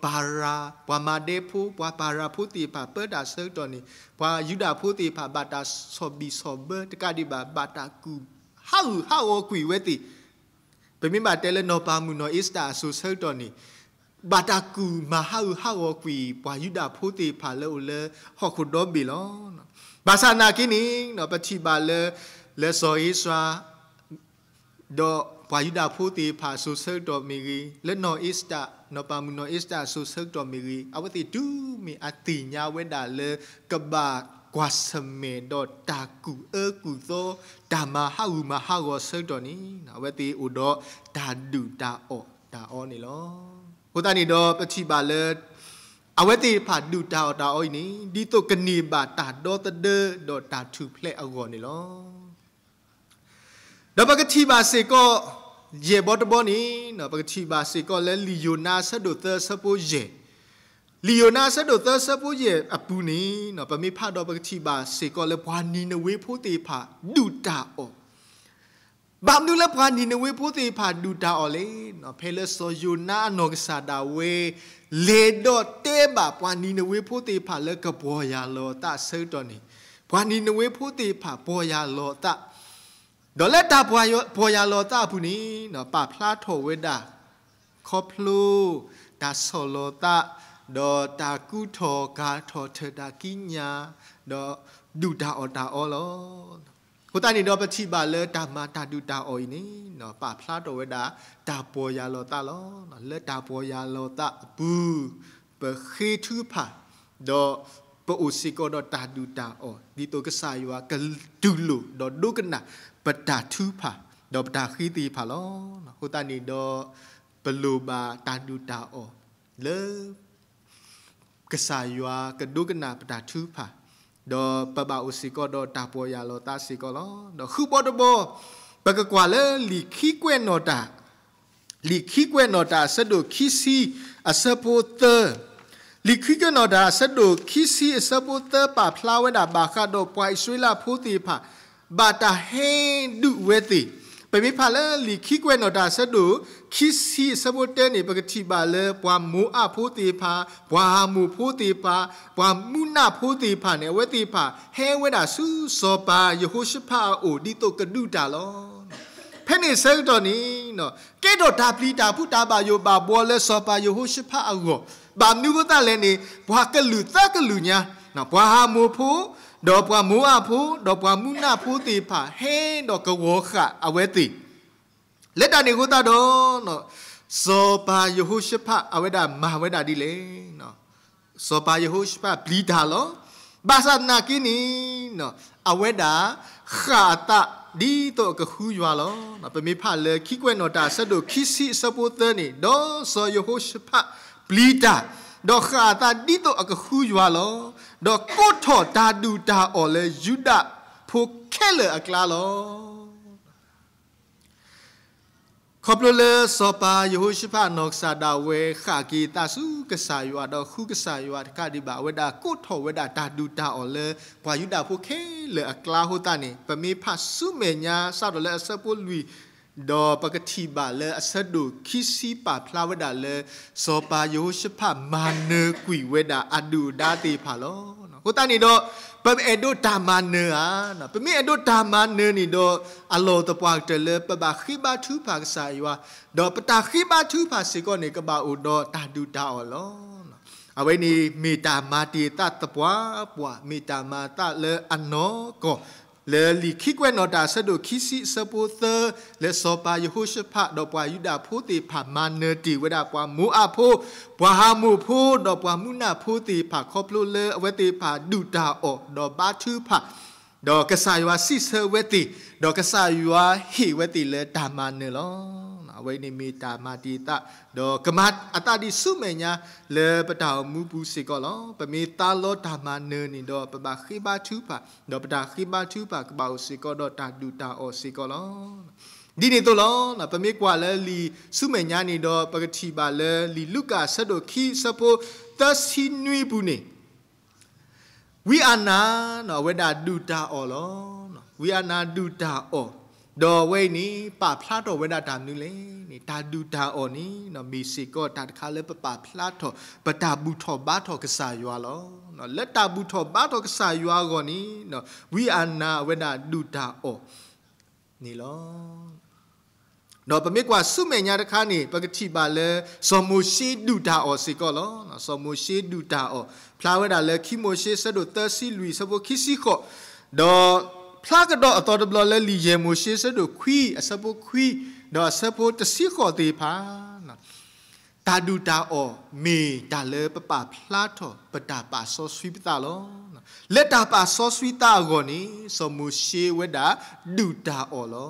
ပၤရၤ ပှၤမၤဒဲဖိ ပှၤပၤရၤဖိသ့ၣ်တဖၣ်ပၢတၢ်ဆၢကတီၢ်န့ၣ် ပှၤယူဒၤဖိသ့ၣ်တဖၣ်ဘၣ်တၢ်ဆီၣ်ဘံၣ်ဆီၣ်ဘၢတကးဒံးဘၣ် ဘၣ်တၢ်ကူၣ်ဟးဂူာ်ဟးဂီၤကွံာ်ဝဲသ့ၣ် ပမ့ၢ်ဘၣ်တဲလၢနီၢ်ပၤမုၣ်နီၢ်အ့စတၢ်အစိၤဆၢကတီၢ်န့ၣ် ဘၣ်တၢ်ကူၣ်မၤဟးဂူာ်ဟးဂီၤကွံာ် ပှၤယူဒၤဖိသ့ၣ်တဖၣ်လၢအိၣ်လၢဟီၣ်ခိၣ်ဒီဘ့ၣ်လီၤ. ဘၣ်ဆၣ်နာ်က့န့ၣ် ပထံၣ်ဘၣ်လၢ လၢစီၤဧ့စြၤ ဒီးပှၤယူဒၤဖိသ့ၣ်တဖၣ်အစိၤဆၢကတီၢ်မ့ၢ်ဂ့ၤ, လၢနီၢ်အ့စတၢ် နီၢ်ပၤမုၣ်နီၢ်အ့စတၢ်အစိၤဆၢကတီၢ်မ့ၢ်ဂ့ၤ, အဝဲသ့ၣ်တုၤမ့ၢ်အသ့ၣ်ညါဝဲဒၣ်လၢ ကဘၣ်ကွၢ်ဆၢၣ်မဲာ်ဒီးတၢ်ကူၣ်အၢကူၣ်သီ, တၢ်မၤဟးဂူာ်မၤဟးဂီၤဆၢကတီၢ်န့ၣ် အဝဲသ့ၣ်အိၣ်ဒီးတၢ်ဒုၣ်တၢ်အီၣ်တၢ်အီန့ၣ်လီၤ. အဃိသတးန့ၣ်ဒီးပထံၣ်ဘၣ်လၢ အဝဲသ့ၣ်တဖၣ်ဒုၣ်တၢ်အီၣ်တၢ်အီအံၤန့ၣ် ဒ်သိးကန့ၢ်ဘၣ်တၢ်ဒီသဒၢဒီးတၢ်ထူၣ်ဖျဲးအဂီၢ်န့ၣ်လီၤ. ဒီးပကထံၣ်ဘၣ်စ့ၢ်ကီး ယဲၢ်ဘီတဘီန့ၣ် ပကထံၣ်ဘၣ်စ့ၢ်ကီးလၢလံာ်ယိၤနါအဆၢဒိၣ်သၢအဆၢဖိယဲၢ်, လံာ်ယိၤနါအဆၢဒိၣ်သၢအဆၢဖိယဲၢ်အပူၤန့ၣ် ပမ့ၢ်ဖးဒီးပကထံၣ်ဘၣ်စ့ၢ်ကီးလၢပှၤနံၤနဝ့ဖိသ့ၣ်တဖၣ်ဒုၣ်တၢ်အီၣ် ဘၣ်မနုၤလၢပှၤနံၤနဝ့ဖိသ့ၣ်တဖၣ်ဒုၣ်တၢ်အီၣ်လဲၣ်. ဖဲလၢစီၤယိၤနါအနီၢ်ကစၢ်ဒၣ်ဝဲ လဲၤဒီးတဲဘၣ်ပှၤနံၤနဝ့ဖိသ့ၣ်တဖၣ်လၢကပီၢ်ယၢ်လီၤအသးအဆၢကတီၢ်န့ၣ်, ပှၤနံၤနဝ့ဖိသ့ၣ်တဖၣ်ပီၢ်ယၢ်လီၤအသး, ဒီးလၢတၢ်ပီၢ်ယၢ်လီၤအသးအပူၤန့ၣ် ပာ်ဖျါထီၣ်ဝဲဒၣ် ခီဖျိ တၢ်ဆီၣ်လီၤသး, ဒီးတၢ်ကူထီၣ်ကၤထီၣ်ထၢၣ်တၢ်ကံးညာ်, ဒီးဒုၣ်တၢ်အီၣ်တၢ်အီလီၤ. အဃိသတးန့ၣ်ဒီးပထံၣ်ဘၣ်လၢတၢ်မၤတၢ်ဒုၣ်တၢ်အီၣ်အံၤန့ၣ် ပာ်ဖျါထီၣ်ဝဲဒၣ် တၢ်ပီၢ်ယၢ်လီၤသးလီၤ. လၢတၢ်ပီၢ်ယၢ်လီၤသးအပူၤ ပဃ့ထုကဖၣ်, ဒီးပအိၣ်စ့ၢ်ကီးဒီးတၢ်ဒုၣ်တၢ်အီၣ် ဒ်သိးကစၢ်ယွၤကတူၢ်လိာ်ဒီးဒိကနၣ်ပတၢ်ထုကဖၣ် ဒီးပတၢ်ဃ့သ့ၣ်တဖၣ်လီၤ. အဃိသတးန့ၣ်ဒီး ပလိၣ်ဘၣ်တၢ်ဒုၣ်တၢ်အီၣ်လၢ ကစၢ်ယွၤကဒိကနၣ်ပတၢ်ထုကဖၣ်, ဒီးပဘၣ်အိၣ်စ့ၢ်ကီးဒီးတၢ်ပီၢ်ယၢ်လီၤသးစ့ၢ်ကီးလီၤ. ဒီးဃုဘီတဘီ ပကကွၢ်လၢလံာ်ခံကွဲးနီၣ်တၢ်, လံာ်ခံကွဲးနီၣ်တၢ်အဆၢဒိၣ်ခံဆံအဆၢဖိသၢ, လံာ်ခံကွဲးနီၣ်တၢ်အဆၢဒိၣ်ခံဆံအဆၢဖိသၢ ပာ်ဖျါဝဲဒၣ်ဘၣ်ဃးဒီးပှၤအံၣ်စရ့လးဖိသ့ၣ်တဖၣ် ဘၣ်တၢ်ဟဲဒုးဝဲသ့ၣ်, ပမ့ၢ်ဖးလၢလံာ်ခံကွဲးနီၣ်တၢ်အဆၢဒိၣ်ခံဆံအဆၢဖိတၢန့ၣ် ပကထံၣ်ဘၣ်လၢပှၤမိၤအၣ်ဖိသ့ၣ်တဖၣ်, ပှၤအၤမိၣ်ဖိသ့ၣ်တဖၣ်, ပှၤမူနၢ်ဖိသ့ၣ်တဖၣ်န့ၣ် အဝဲသ့ၣ်တဖၣ်ဟဲဝဲဒၣ်ဆူစီၤပၤယဟိၤၡဖးအအိၣ် ဒ်သိးကဒုးတၢ်လီၤ. ဖဲန့ၣ်ဆၢကတီၢ်န့ၣ် ကဲထီၣ်တၢ်ပျံၤတၢ်ဖုးတၢ်ဘၣ်ယိၣ်ဘၣ်ဘှီလၢစီၤပၤယဟိၤၡဖးအဂီၢ်, ဘၣ်မနုၤအဃိသတးလဲၣ်န့ၣ် ပှၤကလုာ်သၢကလုာ်ညါ, ပှၤအၤမိၣ်ဖိ, ဒီးပှၤမိၤအၣ်ဖိ, ဒီးပှၤမူနၢ်ဖိသ့ၣ်တဖၣ် ဟဲဒီးကဝီၤဃာ်အဝဲသ့ၣ် လၢတၢ်န့ၣ်အဃိသတးဒီး စီၤပၤယဟိၤၡဖးအဝဲဒၣ်မၤဝဲဒၣ်ဒ်လဲၣ်. စီၤပၤယဟိၤၡဖးပျံၤတၢ်လီၤ. ဘၣ်ဆၣ်သနာ်က့န့ၣ် အဝဲဒၣ်ဃၣ်အသးဒ်သိးအကဃုယွၤလီၤ. ပမ့ၢ်ဖးလၢခံကွဲးနီၣ်တၢ်အဆၢဒိၣ်ခံဆံအဆၢဖိသၢန့ၣ်, ဒီးစီၤယဟိၤၡဖးပျံၤတၢ်, ဒီးဃၣ်အသးဒ်သိးအကဃုယွၤလီၤ. ဒီးကိးထီၣ်တၢ်ဒုၣ်တၢ်အီၣ်လၢယူဒၤဖိခဲလၢာ်အကျါလီၤ. ခီဖျိလၢစီၤပၤယဟိၤၡဖးအနီၢ်ကစၢ်ဒၣ်ဝဲ ဃၣ်က့ၤအသးဆူကစၢ်ယွၤ ဒီးဃုကစၢ်ယွၤတကးဒံးဘၣ် အဝဲဒၣ်ကိးထီၣ်ဝဲဒၣ်တၢ်ဒုၣ်တၢ်အီၣ်လၢ ပှၤယူဒၤဖိခဲလၢာ်အကျါအဃိသတးန့ၣ် ပမ့ၢ်ဖးဆူမဲာ်ညါ စးထီၣ်လၢအဆၢဖိလွံၢ် ဒီးပကထံၣ်ဘၣ်လၢအဆၢဒိၣ်ခံဆံပာ်ဖျါဝဲဒၣ်လၢ စီၤပၤယဟိၤၡဖးမၤနၢၤကွံာ်ဝဲဒၣ်အဒုၣ်အဒါသ့ၣ်တဖၣ်လီၤ. အဃိသတးန့ၣ်ဒီး ပအဲၣ်ဒိးတၢ်မၤနၢၤဧါ. ပမ့ၢ်အဲၣ်ဒိးတၢ်မၤနၢၤန့ၣ်ဒီး အလီၢ်သပှၢ်ကတၢၢ်လၢပဘၣ်ဃ့ဘါထုကဖၣ်ကစၢ်ယွၤ, ဒီးပတၢ်ဃ့ဘါထုကဖၣ်စ့ၢ်ကီးန့ၣ် ကဘၣ်အိၣ်ဒီးတၢ်ဒုၣ်တၢ်အီၣ်လီၤ. အဝဲန့ၣ်မ့ၢ်တၢ်မၤတ့ၢ်အသးသပှၢ်ပှၢ်, မ့ၢ်တၢ်မၤအသးလၢအနီၢ်ကီၢ် လၢလံာ်ခံကွဲးနီၣ်တၢ်အဆၢဒိၣ်ခံဆံအဆၢဖိသၢ လၢစီၤပၤယဟိၤၡဖး ဒီးပှၤယူဒၤဖိသ့ၣ်တဖၣ်မၤနၢၤတ့ၢ်ဝဲဒၣ်ပှၤမိၤအၣ်ဖိ, ပှၤအၤမိၣ်ဖိ, ဒီးပှၤမူနၢ်ဖိသ့ၣ်တဖၣ် ခီဖျိလၢအဝဲသ့ၣ်တဖၣ်ဒုၣ်တၢ်အီၣ် ဒီးဘါထုကဖၣ်, ဒီးကစၢ်ယွၤစံးဆၢဝဲသ့ၣ်, ဒီးကစၢ်ယွၤဟ့ၣ်ဝဲသ့ၣ်လၢတၢ်မၤနၢၤလီၤ. အဝဲအံၤန့ၣ်မ့ၢ်တၢ်မၤတံာ်တာ် ဒီးကမၤအသးဒ်ဆူမဲာ်ညါလၢပတၢ်အိၣ်မူပူၤစ့ၢ်ကီးလီၤ. ပမ့ၢ်သါလီတၢ်မၤနၢၤန့ၣ်ဒီး ပဘၣ်ဃ့ဘါထုကဖၣ်, ဒီးပတၢ်ဃ့ဘါထုကဖၣ်ကဘၣ်အိၣ်စ့ၢ်ကီးဒီးတၢ်ဒုၣ်တၢ်အီၣ်စ့ၢ်ကီးလီၤ. ဒ်န့ၣ်အသိးလီၤ. ပမ့ၢ်ကွၢ်လၢလံာ်ဆူမဲာ်ညါန့ၣ်ဒီး ပကထံၣ်ဘၣ်လၢလံာ်လူၤကၣ်အဆၢဒိၣ်ခံ အဆၢဖိသၢဆံနွံပူၤန့ၣ် ဝံအၤနၤ အဝဲဒၣ်ဒုၣ်တၢ်အီၣ်လီၤ. ဝံအၤနၤဒုၣ်တၢ်အီၣ်, ဒီးအဝဲအံၤန့ၣ် ပာ်ဖျါထီၣ်ဝဲဒၣ်တၢ်မနုၤလဲၣ်န့ၣ်, တၢ်ဒုၣ်တၢ်အီၣ်န့ၣ် မ့ၢ်စ့ၢ်ကီးတၢ်တခါလၢပပာ်ဖျါထီၣ် ပတၢ်ဘူၣ်ထီၣ်ဘါထီၣ်ကစၢ်ယွၤလီၤ. လၢတၢ်ဘူၣ်ထီၣ်ဘါထီၣ်ကစၢ်ယွၤအဂီၢ်န့ၣ် ဝံအၤနၤအဝဲဒၣ်ဒုၣ်တၢ်အီၣ်န့ၣ်လီၤ. ဒီးပမ့ၢ်ကွၢ်ဆူမဲာ်ညါတခါန့ၣ် ပကထံၣ်ဘၣ်လၢ စီၤမိၤၡ့ဒုၣ်တၢ်အီၣ်စ့ၢ်ကီးလီၤ. စီၤမိၤၡ့ဒုၣ်တၢ်အီၣ် ဖျါဝဲဒၣ်လၢခံမိၤၡ့ဆၢဒိၣ်သၢဆံလွံၢ် အဆၢဖိခံဆံဃိး, ဒီးဖျါကဒီးအသီတဘျီလၢလံာ်ယဲၢ်မိၤၡ့ဆၢဒိၣ်ခွံ အဆၢဖိခွံ ဒီးအဆၢဖိတဆံဃိးသ့ၣ်တဖၣ် တၢ်ဒုၣ်တၢ်အီၣ်မ့ၢ်တၢ်လၢပပာ်ဖျါထီၣ် ပတၢ်ပာ်စီဆှံပသးလီၤ. လၢတၢ်ပာ်စီဆှံသးအဂီၢ်န့ၣ် စီၤမိၤၡ့ဝဲဒၣ်ဒုၣ်တၢ်အီၣ်လီ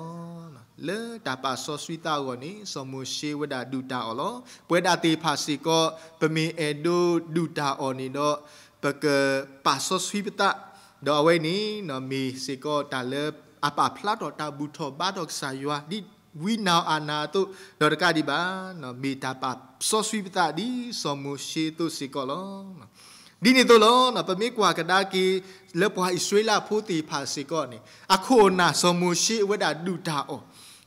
ၤ. လၢတၢ်ပာ်စီဆှံသးအဂီၢ်န့ၣ် စီၤမိၤၡ့ဝဲဒၣ်ဒုၣ်တၢ်အီၣ်လီၤ. ပဝဲဒၣ်သ့ၣ်တဖၣ်စ့ၢ်ကီး ပမ့ၢ်အဲၣ်ဒိးဒုၣ်တၢ်အီၣ်န့ၣ်ဒီး ပကပာ်စီဆှံပသး, ဒီးအဝဲန့ၣ် မ့ၢ်စ့ၢ်ကီးတၢ်လၢအပာ်ဖျါထီၣ်တၢ်ဘူၣ်ထီၣ်ဘါထီၣ်ကစၢ်ယွၤ ဒ်ဝံနၤအၤနၤအသိး, ဒီးတကးဒံးဘၣ် မ့ၢ်တၢ်ပာ်စီဆှံပသးဒ်စီၤမိၤၡ့အသိးစ့ၢ်ကီးလီၤ. ဒ်န့ၣ်အသိးလီၤ. ပမ့ၢ်ကွၢ်ကဒါက့ၤ လၢပှၤအံၣ်စရ့လးဖိသ့ၣ်တဖၣ်စ့ၢ်ကီးန့ၣ် အခိၣ်အနၢ်စီၤမိၤၡ့အဝဲဒၣ်ဒုၣ်တၢ်အီၣ်,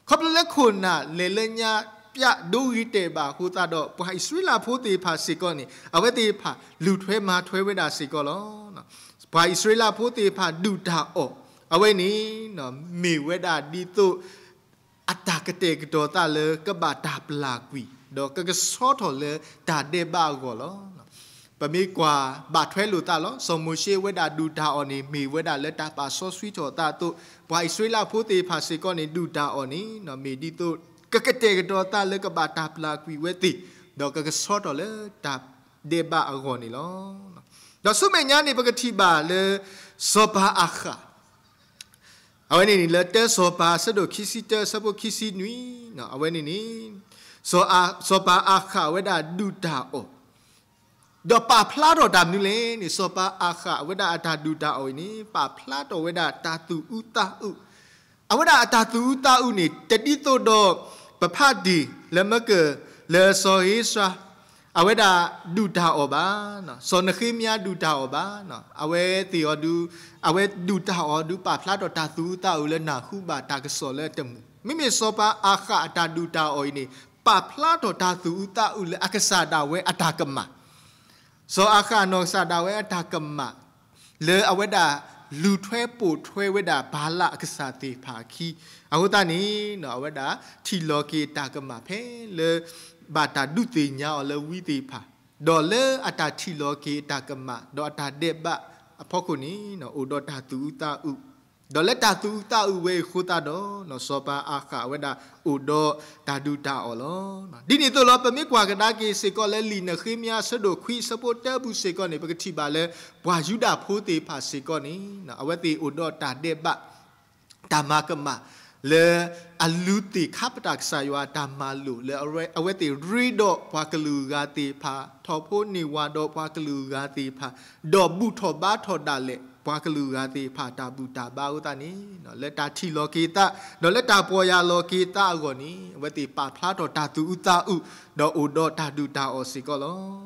ခီဖျိလၢခိၣ်နၢ်လဲၤလၢညါပျးဒိဂ့ၤတဲာ်ဘၣ်အဃိသတးဒီး ပှၤအံၣ်စရ့လးဖိသ့ၣ်တဖၣ်စ့ၢ်ကီးန့ၣ် အဝဲသ့ၣ်တဖၣ်လူၤထွဲမၤထွဲဝဲဒၣ်စ့ၢ်ကီးလီၤ. ပှၤအံၣ်စရ့လးဖိသ့ၣ်တဖၣ်ဒုၣ်တၢ်အီၣ် အဝဲန့ၣ် မ့ၢ်ဝဲဒၣ်ဒ်သိး အတၢ်ကတဲာ်ကတီၤသးလၢကဘၣ်တၢ်ပျၢ်ကွံာ် ဒီးကကဆှီထီၣ်လၢတၢ်ဒဲးဘးအဂီၢ်လီၤ. ပမ့ၢ်ကွၢ်ဘၣ်ထွဲလိာ်သးလီၤ. စီၤမိၤၡ့ဝဲဒၣ်ဒုၣ်တၢ်အီၣ်န့ၣ် မ့ၢ်ဝဲဒၣ်လၢတၢ်ပာ်စီဆှံထီၣ်သးအသိး, ပှၤအံၣ်စရ့လးဖိသ့ၣ်တဖၣ်စ့ၢ်ကီးန့ၣ် ဒုၣ်တၢ်အီၣ်န့ၣ် မ့ၢ်ဒ်သိး ကကတဲာ်ကတီၤသးလၢကဘၣ်တၢ်ပျၢ်ကွံာ်ဝဲသ့ၣ်, ဒီးကကဆှီထီၣ်လၢတၢ်ဒဲးဘးအဂီၢ်န့ၣ်လီၤ. ဒီးဆူမဲာ်ညါန့ၣ် ပကထံၣ်ဘၣ်လၢ စီၤပၤအၤဃး အဝဲန့ၣ်န့ၣ် လၢတၢစီၤပၤအဆၢဒိၣ်ခံဆံတၢ အဆၢဖိခံဆံနွံ, အဝဲန့ၣ်န့ၣ် စီၤအၤ, စီၤပၤအၤဃးအဝဲဒၣ်ဒုၣ်တၢ်အီၣ်, ဒီးပာ်ဖျါထီၣ်တၢ်မနုၤလဲၣ်န့ၣ်, စီၤပၤအၤဃးအဝဲဒၣ်အတၢ်ဒုၣ်တၢ်အီၣ်အံၤန့ၣ် ပာ်ဖျါထီၣ်ဝဲဒၣ်တၢ်သူၣ်အုးသးအုး, အဝဲဒၣ်အတၢ်သူၣ်အုးသးအုးန့ၣ် တဒ်သိးဒီး ပဖးတ့ၢ်လၢမၢကၢၢ် လၢစီၤဧ့စြၤ အဝဲဒၣ်ဒုၣ်တၢ်အီၣ်ဘၣ်, စီၤနဃ့မယၤဒုၣ်တၢ်အီၣ်ဘၣ်, အဝဲသ့ၣ်အီၤဒုး, အဝဲဒုၣ်တၢ်အီၣ်ဒုးပာ်ဖျါထီၣ်တၢ်သူၣ်အုးသးအုးလၢနၢ်ဟူဘၣ်တၢ်ကစီၣ်လၢအတမုာ်, မ့မ့ၢ်စီၤပၤအၤဃးအတၢ်ဒုၣ်တၢ်အီၣ်အံၤန့ၣ် ပာ်ဖျါထီၣ်တၢ်သူၣ်အုးသးအုးလၢအကစၢ်ဒၣ်ဝဲအတၢ်ကမၣ် စီၤအၤဃးအနီၢ်ကစၢ်ဒၣ်ဝဲအတၢ်ကမၣ် လၢအဝဲဒၣ်လူၤထွဲပိာ်ထွဲဝဲဒၣ်ဘၤလးအကစၢ်သ့ၣ်တဖၣ်အခံ, အဃိသတးန့ၣ် အဝဲဒၣ်ထံၣ်လီၤက့ၤအတၢ်ကမၣ်ဖဲလၢ ဘၣ်တၢ်ဒုးသ့ၣ်ညါအီၤလၢဝံသ့ၣ်တဖၣ်, ဒီးလၢအတၢ်ထံၣ်လီၤက့ၤအတၢ်ကမၣ် ဒီးအတၢ်ဒဲးဘးအဖီခိၣ်န့ၣ် အိၣ်ဒီးတၢ်သူၣ်အုးသးအုး, ဒီးလၢတၢ်သူၣ်အုးသးအုးဝဲအံၤအဃိသတးဒီး စီၤပၤအၤဃးအဝဲဒၣ်အိၣ်ဒီးတၢ်ဒုၣ်တၢ်အီၣ်လီၤ. ဒ်န့ၣ်အသိးလီၤ. ပမ့ၢ်ကွၢ်ကဒါက့ၤစ့ၢ်ကီးလၢလံာ်နဃ့မယၤအဆၢဒိၣ်ခွံအဆၢဖိတၢပူၤစ့ၢ်ကီးန့ၣ် ပကထံၣ်ဘၣ်လၢ ပှၤယူဒၤဖိသ့ၣ်တဖၣ်စ့ၢ်ကီးန့ၣ် အဝဲသ့ၣ်အိၣ်ဒီးတၢ်ဒဲးဘး တၢ်မၤကမၣ် လၢအလူၤသ့ၣ်ခါပတာ်ကစၢ်ယွၤအတၢ်မၤလိာ် လၢအဝဲသ့ၣ်ရ့ဒီးပှၤကလုာ်ဂၤသ့ၣ်တဖၣ် ထီၣ်ဖိန့ၢ်ဝၤဒီးပှၤကလုာ်ဂၤသ့ၣ်တဖၣ်, ဒီးဘူၣ်ထီၣ်ဘါထီၣ်ဒၣ်လဲာ်ပှၤကလုာ်ဂၤသ့ၣ်တဖၣ်တၢ်ဘူၣ်တၢ်ဘါအဃိသတးန့ၣ် လၢတၢ်ထံၣ်လီၤက့ၤသး ဒီးလၢတၢ်ပီၢ်ယၢ်လီၤက့ၤသးအဂီၢ်န့ၣ် အဝဲသ့ၣ်ပာ်ဖျါထီၣ်တၢ်သူၣ်အုးသးအုး ဒီးအိၣ်ဒီးတၢ်ဒုၣ်တၢ်အီၣ်စ့ၢ်ကီးလီၤ.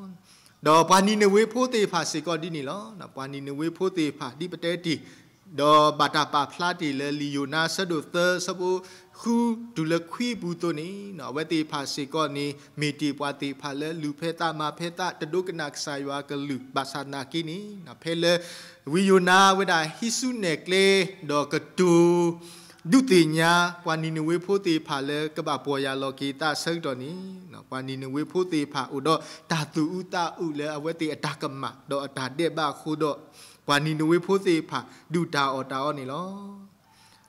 ဒီးပှၤနံၤနဝ့ဖိသ့ၣ်တဖၣ်စ့ၢ်ကီးဒ်န့ၣ်လီၤ. ပှၤနံၤနဝ့ဖိသ့ၣ်တဖၣ်ဒ်ပတဲတ့ၢ် ဒီးဘၣ်တၢ်ပာ်ဖျါတ့ၢ်လၢလံာ်ယိၤနါအဆၢဒိၣ်သၢ အဆၢဖိဃုတုၤလၢခွံအပူၤအသိးန့ၣ် အဝဲသ့ၣ်တဖၣ်စ့ၢ်ကီးန့ၣ် မ့ၢ်တ့ၢ်ပှၤသ့ၣ်တဖၣ်လၢလူၤဖဲသးမၤဖဲသး တဒိကနၣ်ကစၢ်ယွၤအကလုၢ် ဘၣ်ဆၣ်သနာ်က့န့ၣ် ဖဲလၢ ဝံယိၤနါဝဲဒၣ်ဟံးစုနဲၣ်ကျဲ ဒီးကတိၤ ဒုးသ့ၣ်ညါ ပှၤနံၤနဝ့ဖိသ့ၣ်တဖၣ်လၢကဘၣ်ပီၢ်ယၢ်လီၤက့ၤသးအဆၢကတီၢ်န့ၣ် ပှၤနံၤနဝ့ဖိသ့ၣ်တဖၣ်အိၣ်ဒီးတၢ်သူၣ်အုးသးအုးလၢအဝဲသ့ၣ်အတၢ်ကမၣ် ဒီးအတၢ်ဒဲးဘးအဃိဒီး ပှၤနံၤနဝ့ဖိသ့ၣ်တဖၣ် ဒုၣ်တၢ်အီၣ်တၢ်အီန့ၣ်လီၤ.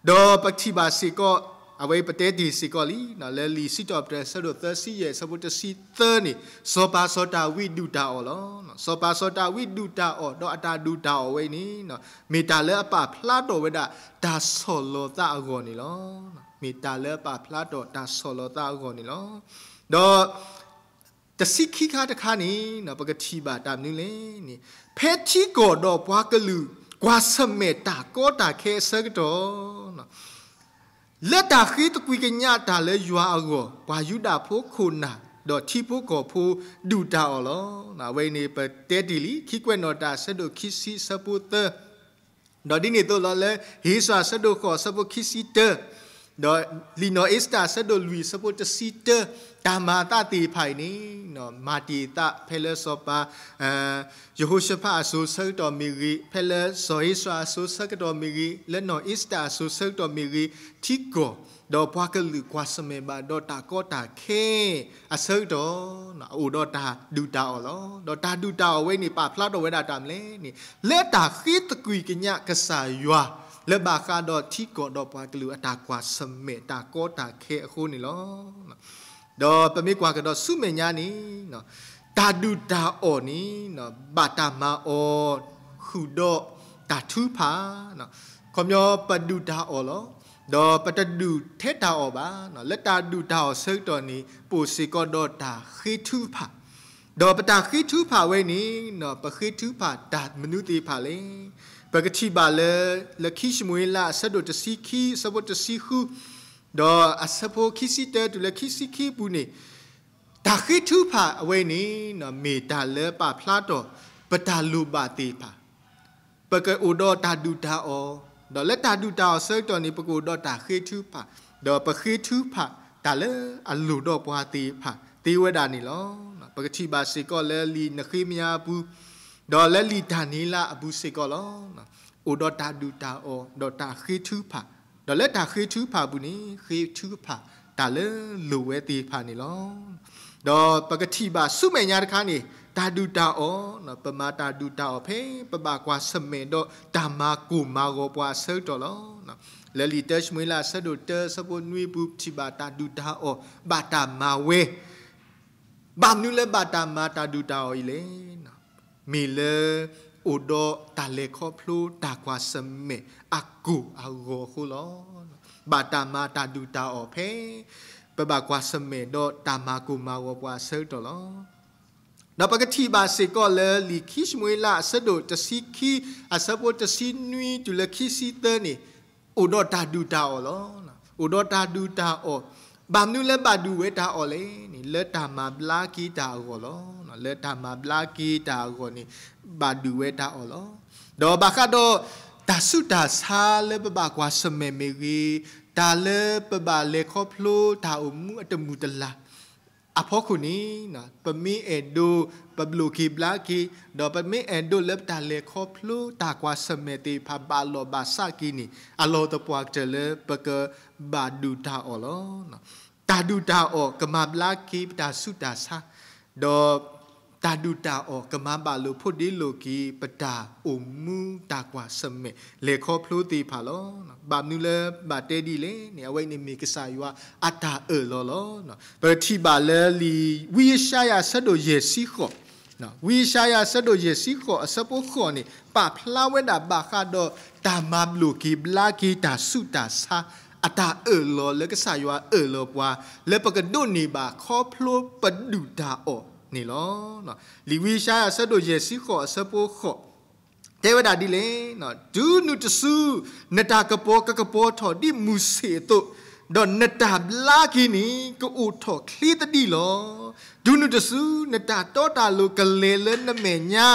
ဒီးပထံၣ်ဘၣ်စ့ၢ်ကီး အဝဲပတဲတ့ၢ်စ့ၢ်ကီးလံ လၢလံာ်စံးထီၣ်ပတြၢၤအဆၢဒိၣ်သၢဆံယဲၢ် အဆၢဖိတဆံသၢန့ၣ် စီၤပၤစီၤဒၤဝံးဒုၣ်တၢ်အီၣ်လီၤ. စီၤပၤစီၤဒၤဝံးဒုၣ်တၢ်အီၣ် ဒီးအတၢ်ဒုၣ်တၢ်အီၣ်ဝဲအံၤန့ၣ် မ့ၢ်တၢ်လၢအပာ်ဖျါထီၣ်ဝဲဒၣ် တၢ်ဆီၣ်လီၤသးအဂီၢ်န့ၣ်လီၤ. မ့ၢ်တၢ်လၢပာ်ဖျါထီၣ်တၢ်ဆီၣ်လီၤသးအဂီၢ်န့ၣ်လီၤ. ဒီး တဆံခံခါတခါန့ၣ် ပကထံၣ်ဘၣ်တၢ်မနုၤလဲၣ်န့ၣ်, ဖဲထံကီၢ်ဒီးပှၤကလုာ် ကွၢ်ဆၢၣ်မဲာ်တၢ်ကီတၢ်ခဲအဆၢကတီၢ် လၢတၢ်ဃ့သကွံၢ်ကညးတၢ်လၢယွၤအဂီၢ် ပှၤယူဒၤဖိခိၣ်နၢ် ဒီးထံဖိကီၢ်ဖိဒုၣ်တၢ်အီၣ်လီၤ. အဝဲန့ၣ်ပတဲတ့ၢ်လံ ခံကွဲးနီၣ်တၢ်အဆၢဒိၣ်ခံဆံအဆၢဖိသၢ, ဒီးဒ်န့ၣ်အသိးလီၤလၢ ဧ့စြၤအဆၢဒိၣ်ဃိးအဆၢဖိခံဆံတၢ, ဒီးလံာ်နီၢ်အ့စတၢၣ်အဆၢဒိၣ်လွံၢ်အဆၢဖိတဆံတၢ, တၢ်မၤအသးသ့ၣ်တဖၣ်အံၤန့ၣ် မၤတ့ၢ်အသးဖဲလၢစီၤပၤ ယဟိၤၡဖးအစိၤဆၢကတီၢ်မ့ၢ်ဂ့ၤ, ဖဲလၢစီၤဧ့စြၤအစိၤဆၢကတီၢ်မ့ၢ်ဂ့ၤ, လၢနီၢ်အ့စတၢၣ်အစိၤဆၢကတီၢ်မ့ၢ်ဂ့ၤ, ထံကီၢ် ဒီးပှၤကလုာ်ကွၢ်ဆၢၣ်မဲာ်ဘၣ်ဒီးတၢ်ကီတၢ်ခဲအဆၢကတီၢ် အိၣ်ဒီးတၢ်ဒုၣ်တၢ်အီၣ်လီၤ. ဒီးတၢ်ဒုၣ်တၢ်အီၣ်ဝဲန့ၣ် ပာ်ဖျါထီၣ်ဝဲဒၣ်တၢ်မနုၤလဲၣ်န့ၣ်, လၢတၢ်ဃ့သကွံၢ်ကညးကစၢ်ယွၤ လၢဘၣ်ဃးဒီးထံကီၢ်ဒီးပှၤကလုာ်အတၢ်ကွၢ်ဆၢၣ်မဲာ်တၢ်ကီတၢ်ခဲအဃိန့ၣ်လီၤ. ဒီးပမ့ၢ်ကွၢ်ကဒီးဆူမဲာ်ညါန့ၣ်, တၢ်ဒုၣ်တၢ်အီၣ်န့ၣ် ဘၣ်တၢ်မၤအီၤ ဃုာ်ဒီးတၢ်ထုကဖၣ်, ခီပညီပဒုၣ်တၢ်အီၣ်လီၤ. ဒီးပတဒုၣ်ထဲတၢ်အီၣ်ဘၣ်. လၢတၢ်ဒုၣ်တၢ်အီၣ်ဆၢကတီၢ်န့ၣ် ပအိၣ်စ့ၢ်ကီးဒီးတၢ်ဃ့ထုကဖၣ်, ဒီးပတၢ်ဃ့ထုကဖၣ်ဝဲန့ၣ် ပဃ့ထုကဖၣ်တၢ်မနုၤသ့ၣ်တဖၣ်လဲၣ်. ပကထံၣ်ဘၣ်လၢ လၢခံၡမူၤအ့လးအဆၢဒိၣ်တဆံခံ အဆၢဖိတဆံဃု, ဒီးအဆၢဖိခံဆံတၢတုၤလၢခံဆံခံအပူၤန့ၣ်, တၢ်ဃ့ထုကဖၣ်အဝဲန့ၣ် မ့ၢ်တၢ်လၢပာ်ဖျါထီၣ် ပတၢ်လိၣ်ဘၣ်သ့ၣ်တဖၣ် ပကအိၣ်ဒီးတၢ်ဒုၣ်တၢ်အီၣ်, ဒီးလၢတၢ်ဒုၣ်တၢ်အီၣ်ဆၢကတီၢ်န့ၣ် ပကအိၣ်ဒီးတၢ်ဃ့ထုကဖၣ်, ဒီးပဃ့ထုကဖၣ်တၢ်လၢအလိၣ်ဒီးပှၤသ့ၣ်တဖၣ်သ့ဝဲဒၣ်န့ၣ်လီၤ. ပကထံၣ်ဘၣ်စ့ၢ်ကီးလၢလံာ်နဃ့မယၤအပူၤ, ဒီးလၢလံာ်ဒၤနံးယ့လးအပူၤစ့ၢ်ကီးလီၤ. အိၣ်ဒီးတၢ်ဒုၣ်တၢ်အီၣ် ဒီးတၢ်ဃ့ထုကဖၣ်, ဒီးလၢတၢ်ဃ့ထုကဖၣ်အပူၤန့ၣ် ဃ့ထုကဖၣ်တၢ်လၢလိၣ်ဝဲသ့ၣ်တဖၣ်န့ၣ်လီၤ. ဒီးပကထံၣ်ဘၣ်ဆူမဲာ်ညါတခါန့ၣ် တၢ်ဒုၣ်တၢ်အီၣ်, ပမၤတၢ်ဒုၣ်တၢ်အီၣ်ဖဲ ပဘၣ်ကွၢ်ဆၢၣ်မဲာ်ဒီးတၢ်မၤကိၢ်မၤဂီၤပှၤအဆၢကတီၢ်လီၤ. လၢလံာ်တၢၡမူၤအ့လးအဆၢဒိၣ်တၢအဆၢဖိနွံအပူၤ ပထံၣ်ဘၣ်တၢ်ဒုၣ်တၢ်အီၣ် ဘၣ်တၢ်မၤဝဲ ဘၣ်မနုၤလၢဘၣ်တၢ်မၤတၢ်ဒုၣ်တၢ်အီၣ်အံၤလဲၣ်. မ့ၢ်လၢ အိၣ်ဒီးတၢ်လဲၤခီဖျိတၢ်ကွၢ်ဆၢၣ်မဲာ်အကိၢ်အဂီၤအဃိလီၤ. ဘၣ်တၢ်မၤတၢ်ဒုၣ်တၢ်အီၣ်ဖဲ ပဘၣ်ကွၢ်ဆၢၣ်မဲာ်ဒီးတၢ်မၤကိၢ်မၤဂီၤပှၤအဆၢကတီၢ်လီၤ. ဒီးပကထံၣ်ဘၣ်စ့ၢ်ကီးလၢလံာ်ခံၡမူၤအ့လးအဆၢဒိၣ်တဆံခံ အဆၢဖိတဆံနွံတုၤလၢခံဆံသၢန့ၣ် အိၣ်ဒီးတၢ်ဒုၣ်တၢ်အီၣ်လီၤ. အိၣ်ဒီးတၢ်ဒုၣ်တၢ်အီၣ်, ဘၣ်မနုၤလၢဘၣ်ဒုၣ်ဝဲတၢ်အီၣ်လဲၣ်န့ၣ် လၢတၢ်မၤဘျါက့ၤတၢ်အဂီၢ်လီၤ. လၢတၢ်မၤဘျါက့ၤတၢ်အဂီၢ်န့ၣ် ဘၣ်ဒုၣ်ဝဲတၢ်အီၣ်လီၤ. ဒီးဘၣ်ဃးဒီး တၢ်ဆူးတၢ်ဆါလၢပဘၣ်ကွၢ်ဆၢၣ်မဲာ်မ့ၢ်ဂ့ၤ, တၢ်လၢပဘၣ်လဲၤခီဖျိတၢ်အိၣ်မူအတမုာ်တလၤ အဖီခိၣ်န့ၣ် ပမ့ၢ်အဲၣ်ဒိး ပဘျိၣ်က့ၤဘျါက့ၤ, ဒီးပမ့ၢ်အဲၣ်ဒိးလၢပတၢ်လဲၤခီဖျိတၢ်ကွၢ်ဆၢၣ်မဲာ်သ့ၣ်တဖၣ်ဘၣ်လီၢ်ဘၣ်စးက့ၤန့ၣ် အလီၢ်သပှၢ်ကတၢၢ်လၢပကဘၣ်ဒုၣ်တၢ်အီၣ်လီၤ. တၢ်ဒုၣ်တၢ်အီၣ်ကမၤဘျါက့ၤပတၢ်ဆူးတၢ်ဆါ, ဒီး တၢ်ဒုၣ်တၢ်အီၣ်ကမၤဘၣ်လိာ်ဖိးဒ့လိာ်က့ၤ ပတၢ်အိၣ်မူတၢ်ကွၢ်ဆၢၣ်မဲာ်လဲၤခီဖျိသ့ၣ်တဖၣ်လီၤ. ဘၣ်မနုၤလၢဘၣ်တဲဒ်လဲၣ်န့ၣ် အဝဲန့ၣ်မ့ၢ်ကစၢ်ယွၤအတၢ်အၢၣ်လီၤလီၤ. ပထံၣ်ဘၣ်လၢလံာ်ဝံယၡါယၤအဆၢဒိၣ်ယဲၢ်ဆံဃိး, ဝံယၡါယၤအဆၢဒိၣ်ယဲၢ်ဆံဃိးအဆၢဖိဃိးန့ၣ် ပာ်ဖျါဝဲဒၣ်ဘၣ်ဃးဒီးတၢ်မၤဘျိၣ်က့ၤဘျါက့ၤတၢ်ဆူးတၢ်ဆါ အတၢ်အၢၣ်လီၤလၢကစၢ်ယွၤအၢၣ်လီၤပှၤ လၢပကဒိးန့ၢ်ဘၣ်ခီဖျိပဒုၣ်တၢ်အီၣ်န့ၣ်လီၤ. လံာ်ဝံယၡါယၤအဆၢဒိၣ်ယဲၢ်ဆံဃိးအဆၢဖိဃိး တဲဝဲဒၣ်ဒ်လဲၣ်, တုၤနုၤတစု နတၢ်ကပီၤကကပီၤထီၣ်ဒ်မုၢ်ဆ့ၣ်အသိး, ဒီးနတၢ်ဘျါက့ၤန့ၣ် ကအိၣ်ထီၣ်ချ့သဒံးလီၤ. တုၤနုၤတစု နတၢ်တီတၢ်လိၤကလဲၤလၢနမဲာ်ညါ,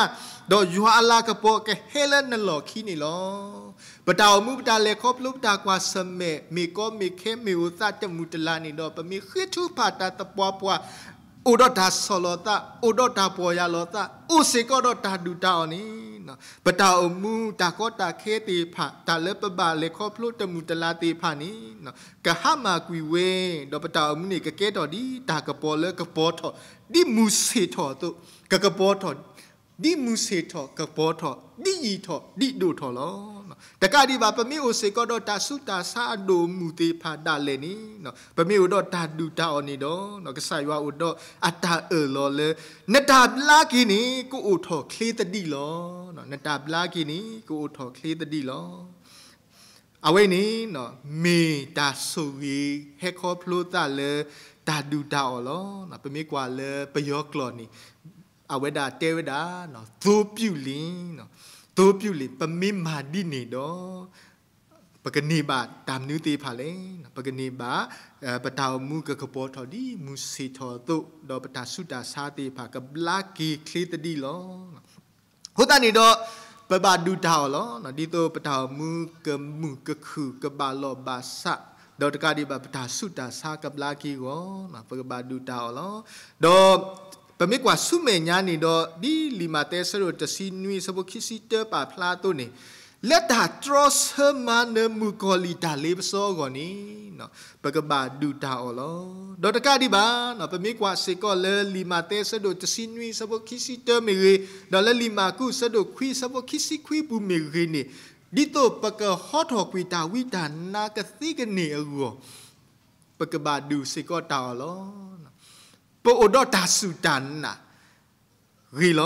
ဒီးယွၤအလၤကပီၤကဟဲလၢနလီၢ်ခံန့ၣ်လီၤ. ပတၢ်အိၣ်မူ ပတၢ်လဲၤခီဖျိ ပတၢ်ကွၢ်ဆၢၣ်မဲာ် မ့ၢ်ကီမ့ၢ်ခဲ မ့ၢ်အိၣ်သးတမုာ်တလၤန့ၣ်ဒီး ပမ့ၢ်ဃ့ထုကဖၣ်တၢ်သပှၢ်ပှၢ် အိၣ်ဒီးတၢ်ဆီၣ်လီၤသး, အိၣ်ဒီးတၢ်ပီၢ်ယၢ်လီၤသး, အိၣ်စ့ၢ်ကီးဒီးတၢ်ဒုၣ်တၢ်အီၣ်န့ၣ်, ပတၢ်အိၣ်မူတၢ်ကီတၢ်ခဲသ့ၣ်တဖၣ် တၢ်လၢပဘၣ်လဲၤခီဖျိတမုာ်တလၤသ့ၣ်တဖၣ်န့ၣ် ကဟါမၢ်ကွံာ်ဝဲ, ဒီးပတၢ်အိၣ်မူန့ၣ် ကကဲထီၣ်ဒ်တၢ်ကပီၤလၢကပီၤထီၣ် ဒ်မုၢ်ဆ့ၣ်ထီၣ်အသိး, ကကပီၤထီၣ် ဒ်မုၢ်ဆ့ၣ်ထီၣ်ကပီၤထီၣ် ဒ်ယံာ်ထီၣ်ဒ်ဒိၣ်ထီၣ်လီၤ. တကးဒံးဘၣ် ပမ့ၢ်အိၣ်စ့ၢ်ကီးဒီးတၢ်ဆူးတၢ်ဆါအဒိၣ်အမုၢ်သ့ၣ်တဖၣ်ဒၣ်လဲာ်န့ၣ်, ပမ့ၢ်အိၣ်ဒီးတၢ်ဒုၣ်တၢ်အီၣ်န့ၣ်ဒီး ကစၢ်ယွၤအိၣ်ဒီးအတၢ်အၢၣ်လီၤလၢ နတၢ်ဘျါက့ၤန့ၣ် ကအိၣ်ထီၣ်ချ့သဒံးလီၤ. နတၢ်ဘျါက့ၤန့ၣ် ကအိၣ်ထီၣ်ချ့သဒံးလီၤ. အဝဲန့ၣ် မ့ၢ်တၢ်ဆိၣ်ဂ့ၤဟဲခီဖျိသးလၢတၢ်ဒုၣ်တၢ်အီၣ်လီၤ. ပမ့ၢ်ကွၢ်လၢပယီၤကျိာ်န့ၣ် အဝဲဒၣ်တဲဝဲဒၣ် သိပြုလင် သိပြုလင် ပမ့ၢ်မၤဒ်န့ၣ်ဒီး ပကန့ၢ်ဘၣ်တၢ်မနုၤသ့ၣ်တဖၣ်လဲၣ်. ပကန့ၢ်ဘၣ် ပတၢ်အိၣ်မူကကပီၤထီၣ်ဒ်မုၢ်ဆ့ၣ်ထီၣ်အသိး ဒီးပတၢ်ဆူးတၢ်ဆါသ့ၣ်တဖၣ်ကဘျါက့ၤချ့သဒံးလီၤ. အဃိသတးန့ၣ်ဒီး ပဘၣ်ဒုၣ်တၢ်အီၣ်လီၤ. ဒ်သိးပတၢ်အိၣ်မူကမုာ်ကခုၣ်ကဘၣ်လီၢ်ဘၣ်စး ဒီးတကးဒံးဘၣ်ပတၢ်ဆူးတၢ်ဆါကဘျါက့ၤအဂီၢ် ပကဘၣ်ဒုၣ်တၢ်အီၣ်လီၤ. ဒီးပမ့ၢ်ကွၢ်ဆူမဲာ်ညါန့ၣ်ဒီး ဒ်လံာ်မးသဲအဆၢဒိၣ်တဆံနွံအဆၢဖိခံဆံတၢပာ်ဖျါအသိးန့ၣ် လၢတၢ်တြီဆၢမၤနၢၤမုၣ်ကီၤလံၢ်တၢ်လ့ပစီအဂီၢ်န့ၣ် ပကဘၣ်ဒုၣ်တၢ်အီၣ်လီၤ. ဒီးတကးဒံးဘၣ် ပမ့ၢ်ကွၢ်စ့ၢ်ကီးလၢလံာ်မးသဲအဆၢဒိၣ်တဆံနွံအဆၢဖိခံဆံတၢမ့ၢ်ဂ့ၤ, ဒီးလၢလံာ်မၢ်ကူးအဆၢဒိၣ်ခွံအဆၢဖိခံဆံခွံပူၤမ့ၢ်ဂ့ၤန့ၣ်, ဒ်သိးပကဟီထီၣ်ကွံာ်တၢ်ဝံတၢ်နါကသ့ကန့ၢ်အဂီၢ် ပကဘၣ်ဒုၣ်စ့ၢ်ကီးတၢ်အီၣ်လီၤ. ပအိၣ်ဒီးတၢ်စူၢ်တၢ်နာ်ဂ့ၤလီၤ.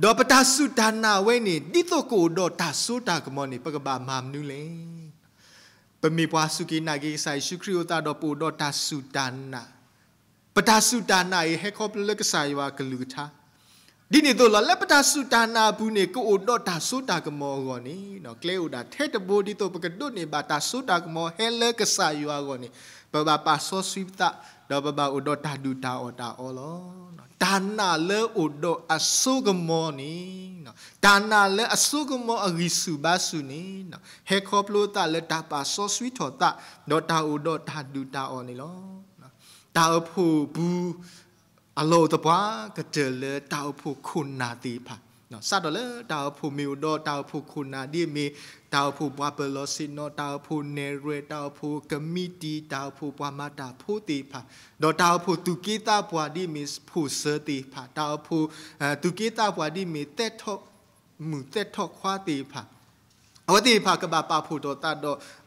ဒီးပတၢ်စူၢ်တၢ်နာ်ဝဲန့ၣ် ဒ်သိးကအိၣ်ဒီးတၢ်စိတၢ်ကမီၤန့ၣ် ပကဘၣ်မၤမနုၤလဲၣ်. ပမ့ၢ်ပှၤစူၢ်က့ၤနာ်က့ၤကစၢ်ယ့ၣ်ၡူးခရံာ်အဃိသတးဒီးပအိၣ်ဒီးတၢ်စူၢ်တၢ်နာ်, ပတၢ်စူၢ်တၢ်နာ်အံၤဟဲခီဖျိလၢကစၢ်ယွၤအကလုၢ်ကထါ ဒ်န့ၣ်အသိးလီၤ. လၢပတၢ်စူၢ်တၢ်နာ်အပူၤန့ၣ် ကအိၣ်ဒီးတၢ်စိတၢ်ကမီၤအဂီၢ်န့ၣ် ကျဲအိၣ်ဒၣ်ထဲတဘိ ဒ်သိးပကဒိးန့ၢ်ဘၣ်တၢ်စိတၢ်ကမီၤဟဲလၢကစၢ်ယွၤအဂီၢ်န့ၣ် ပဘၣ်ပာ်စီဆှံပသး ဒီးပဘၣ်အိၣ်ဒီးတၢ်ဒုၣ်တၢ်အီၣ်တၢ်အီလီၤ. တၢ်နာ်လၢအိၣ်ဒီးအစိကမီၤန့ၣ်, တၢ်နာ်လၢအစိကမီၤအဂံၢ်ဆူၣ်ဘါဆူၣ်န့ၣ် ဟဲခီဖျိသးလၢတၢ်ပာ်စီဆှံထီၣ်သး ဒီးတၢ်အိၣ်ဒီးတၢ်ဒုၣ်တၢ်အီၣ်န့ၣ်လီၤ. တၢ်အိၣ်ဖှိၣ်ပူၤ အလီၢ်အိၣ်သပှၢ်ကတၢၢ်လၢတၢ်အိၣ်ဖှိၣ်ခိၣ်နၢ်သ့ၣ်တဖၣ်, စးထီၣ်လၢတၢ်အိၣ်ဖှိၣ်မ့ၢ်အိၣ်ဒီးတၢ်အိၣ်ဖှိၣ်ခိၣ်နၢ်ဒ်အမ့ၢ် တၢ်အိၣ်ဖှိၣ်ပှၤပၢၤလီၢ်ဆ့ၣ်နီၤ, တၢ်အိၣ်ဖှိၣ်နဲၣ်ရွဲၣ်, တၢ်အိၣ်ဖှိၣ်ကမံးတံာ်, တၢ်အိၣ်ဖှိၣ်ပှၤမၤတၢ်ဖိသ့ၣ်တဖၣ်, ဒီးတၢ်အိၣ်ဖှိၣ်သူၣ်က့သးပှၢ်ဒ်အမ့ၢ်ဖိၣ်စၢၤသ့ၣ်တဖၣ်, တၢ်အိၣ်ဖှိၣ် သူၣ်က့သးပှၢ်ဒ်အမ့ၢ်သဲထီၣ်မုၣ်သဲထီၣ်ခွါသ့ၣ်တဖၣ် အဝဲသ့ၣ်တဖၣ်ကဘၣ်ပာ်ဖှိၣ်ထီၣ်သးဒီး